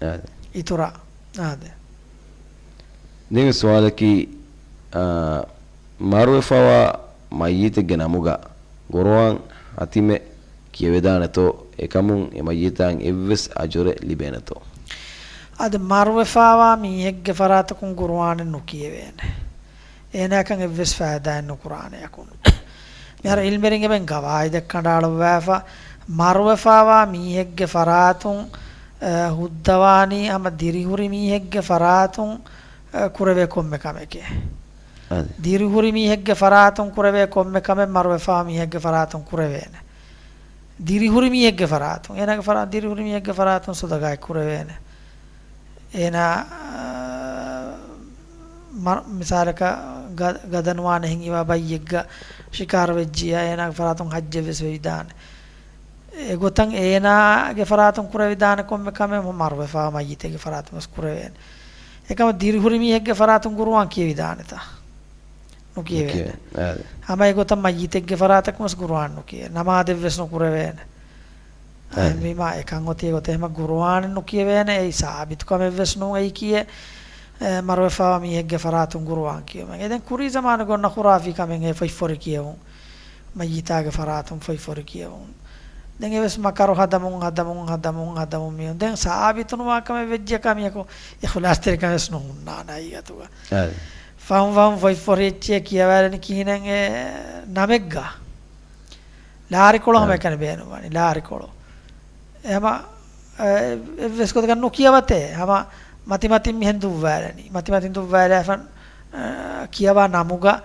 އާދެ. އިތުރަށް. އާދެ. ދެން ސުވާލަކީ، އާ، މަރުވެފަވާ މައްޔިތެއްގެ ނަމުގަ ގުރުއާން ހަތިމެއް ކިޔެވިދާނެތޯ، އެކަމުން އެ މައްޔިތާއިން އެއްވެސް އަޖުރެއް ލިބޭނެތޯ؟ އަދި މަރުވެފަވާ މީހެއްގެ ފަރާތަކުން ގުރުއާނެއް ނުކިޔެވޭނެ. އޭނާއަކަށް އެއްވެސް ފައިދާއެއް ނުކުރާނެއަކުން. މިހާރު އިލްމެރިން އެބައިން ގަވާއިދެއް ކަނޑައަޅުއްވާފަ، މަރުވެފަވާ މީހެއްގެ ފަރާތުން، އަ، ހުއްދަވާނީ ހަމަ ދިރިހުރި މީހެއްގެ ފަރާތުން، އަ، ކުރެވޭ ކޮންމެ ކަމެކޭ. އާދެ. ދިރިހުރި މީހެއްގެ ފަރާތުން ކުރެވޭ ކޮންމެ ކަމެއް މަރުވެފަވާ މީހެއްގެ ފަރާތުން ކުރެވޭނެ. ދިރިހުރި މީހެއްގެ ފަރާތުން، އޭނާގެ ފަރާ-، ދިރިހުރި މީހެއްގެ ފަރާތުން ޞަދަޤާތް ކުރެވޭނެ. އޭނާ، އާ، މަ-، މިސާލަކަށް ގަ-، ގަދަ ނުވާނެ ހިނގިވާ ބައްޔެއްގަ ޝިކާރަ ވެއްޖިއްޔާ، އޭނާގެ ފަރާތުން ޙައްޖެއް ވެސް ވެވިދާނެ. އެގޮތަށް އޭނާގެ ފަރާތުން ކުރެވިދާނެ ކޮންމެ ކަމެއް މަރުވެފަވާ މައްޔިތެއްގެ ފަރާތުން ވެސް ކުރެވޭނެ. އެކަމަށް ދިރިހުރި މީހެއްގެ ފަރާތުން ގުރުއާން ކިޔެވިދާނެތަ؟ ނުކިޔެވޭނެ. ނުކިޔެވޭ. އާދެ. ހަމަ އެގޮތަށް މައްޔިތެއްގެ ފަރާތަކުން ވެސް ގުރުއާން ނުކިޔޭ. ނަމާދެއް ވެސް ނުކުރެވޭނެ. އާދެ. އެހެންވީމާ އެކަން އޮތީ ގޮތެއް ހަމަ ގުރުއާނެއް ނުކިޔެވޭނެ. އެއީ ސާބިތު ކަމެއް ވެސް ނޫން އެއީކީއެއް، އެ، މަރުވެފަވާ މީހެއްގެ ފަރާތުން ގުރުއާން ކިޔުމެއް. އެ ދެން ކުރީ ޒަމާނުގަ އޮންނަ ޚުރާފީ ކަމެއް އެ ފޮތްފޮރި ކިޔެވުން. މައްޔިތާގެ ފަރާތުން ފޮތްފޮރި ކިޔެވުން. ދެން އެވެސް މަކަރު ހަދަމުން، ހަދަމުން، ހަދަމުން، ހަދަމުން މިއޮން. ދެން ސާބިތު ނުވާ ކަމެއް ވެއްޖެ ކަމިޔަކު އިޚްލާޞްތެރިކަމެއް ވެސް ނުހުންނާނެ ހަގީގަތުގަ. އާދެ. ފަހުން ފަހުން ފޮތްފޮރި އެއްޗެއް ކިޔަވާލަނީ ކިހިނެއް އެ ނަމެއްގަ. ލާރިކޮޅު ހަމަ އެކަނި ބޭނުންވާނީ، ލާރިކޮޅު. އެ ހަމަ، އެ، އެއްވެސް ގޮތަކަށް ނުކިޔަވަތޭ، ހަމަ މަތިމަތިން މިހެން ދުއްވާލަނީ. މަތިމަތިން ދުއްވާލާފަ، އަ، ކިޔަވާ ނަމުގަ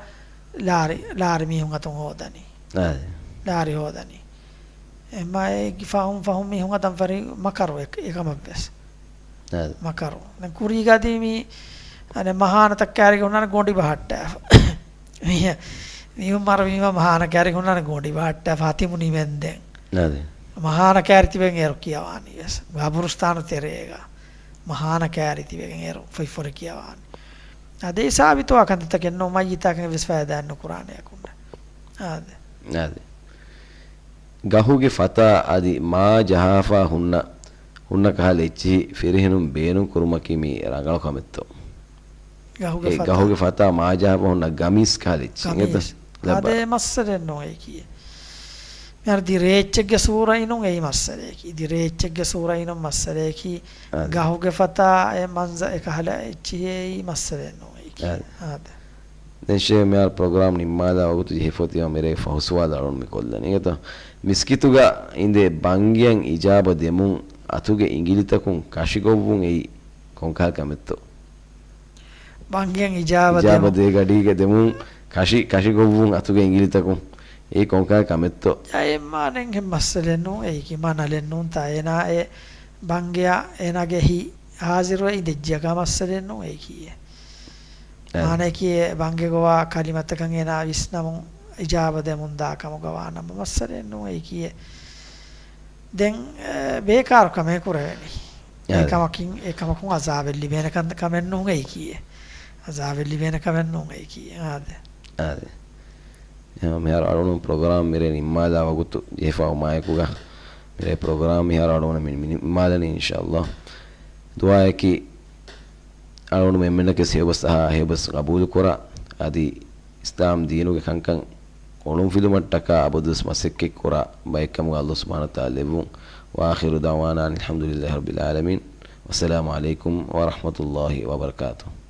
ލާރި، ލާރި މީހުން އަތުން ހޯދަނީ. އާދެ. ލާރި ހޯދަނީ. އެ މަ-، އެ ފަހުން ފަހުން މީހުން އަތަން ފަރި މަކަރު އެ-، އެކަމަށްވެސް. އާދެ. މަކަރު. ދެން ކުރީގަދީ މި، އަނެއް މަހާނަ ތައްކާރިގެ ހުންނާނެ ގޮނޑި ބަހައްޓާފަ. މީހަ-، މީހުން މަރުވީމަ މަހާނަ ކާރި ހުންނާނެ ގޮނޑި ބަހައްޓާފަ ހަތިމު ނިމެންދެން. އާދެ. މަހާނަ ކާރި ތިބެން އޭރު ކިޔަވާނީ ވެސް. ގަބުރުސްތާނު ތެރޭގަ މަހާނަ ކާރި ތިބެގެން އޭރު ފޮތްފޮރި ކިޔަވާނީ. އާދެ، ސާބިތުވާ ކަންތައްތަކެއް ނޫން، މައްޔިތާކަށް ވެސް ފައިދާއެއް ނުކުރާނެ އަކުންނަ. އާދެ. އާދެ. ގަހުގެ ފަތާ އަދި މާ ޖަހާފާ ހުންނަ، ހުންނަ ކަހަލަ އެއްޗިހި ފިރިހެނުން ބޭނުން ކުރުމަކީ މީ ރަނގަޅު ކަމެއްތޯ؟ ގަހުގެ އެ ފަތާ. ގަހުގެ ފަތާ މާ ޖަހާފާ ހުންނަ ގަމީސް ކަހަލަ އެއްޗިހި. ގަމީސް. އެތަ؟ ލައްބަ. އާދެ، މައްސަލައެއް ނޫން އެއީކީ. މިހާރު ދިރޭއްޗެއްގެ ސޫރައިނުން އެއީ މައްސަލައަކީ. ދިރޭއްޗެއްގެ ސޫރައިނުން މައްސަލައަކީ. އާދެ. ގަހުގެ ފަތާ އެ މަންޒަ އެ ކަހަލަ އެއްޗިހި އެއީ މައްސަލައެއް ނޫން އެއީކީ. އާދެ. އާދެ. ދެން ޝޭ މިހާރު ޕްރޮގްރާމް ނިންމާލާ ވަގުތު ޖެހިފަ އޮތީމަ މިރޭގެ ފަހު ސުވާލު އަޅުން މި ކޮށްލަނީ. އިނގޭތޯ؟ މިސްކިތުގަ އިނދެ ބަންގިއަށް އިޖާބަ ދެމުން އަތުގެ އިނގިލިތަކުން ކަށިގޮއްވުން އެއީ ކޮންކަހަލަ ކަމެއްތޯ؟ ބަންގިއަށް އިޖާބަ އިޖާބަ ދެމުން. ދޭ ގަޑީގަ ދެމުން ކަށި، ކަށިގޮއްވުން އަތުގެ އިނގިލިތަކުން އެއީ ކޮންކަހަލަ ކަމެއްތޯ؟ އެއް މާނައެއްހެން މައްސަލައެއް ނޫން އެއީކީ، މާނަލެއް ނޫންތާ. އޭނާ އެ ބަންގިއަށް އޭނާގެ ހިތް ހާޒިރުވެ އިނދެއްޖިއަކާ މައްސަލައެއް ނޫން އެއީކީ. އެ. މާނައަކީ އެ ބަންގި ގޮވާ ކަލިމަތަކަށް އޭނާ ވިސްނަމުން އިޖާބަ ދެމުން ދާ ކަމުގަ ވާނަމަ މައްސަލައެއް ނޫން އެއީކީ. ދެން، އެ، ބޭކާރު ކަމެއް ކުރެވެނީ. އެ. އެކަމަކިން، އެކަމަކުން އަޒާބެއް ލިބޭނެ ކަން، ކަމެއް ނޫން އެއީކީ. އަޒާބެއް ލިބޭނެ ކަމެއް ނޫން އެއީކީ. އާދެ. އާދެ. އެހެން މިހާރު އަޅުނު ޕްރޮގްރާމް މިރޭ ނިންމާލާ ވަގުތު ޖެހިފަ އޮތުމާއެކުގަ މިރޭ ޕްރޮގްރާމް މިހާރު އަޅުގަނޑުމެން މި ނިންމާލަނީ އިންޝާﷲ. ދުޢާއަކީ އަޅުގަނޑުމެން އެންމެންނަކަށް ހެޔޮބަސް އަހާ ހެޔޮބަސް ގަބޫލުކުރާ، އަދި އިސްލާމް ދީނުގެ ކަންކަން އޮޅުންފިލުމަށްޓަކާ އަބަދުވެސް މަސައްކަތްކުރާ ބައެއްކަމުގަ ﷲ ސުބްޙާނަހޫ ވަތަޢާލާ ލެއްވުން. وآخر دعوانا أن الحمد لله رب العالمين. والسلام عليكم ورحمة الله وبركاته.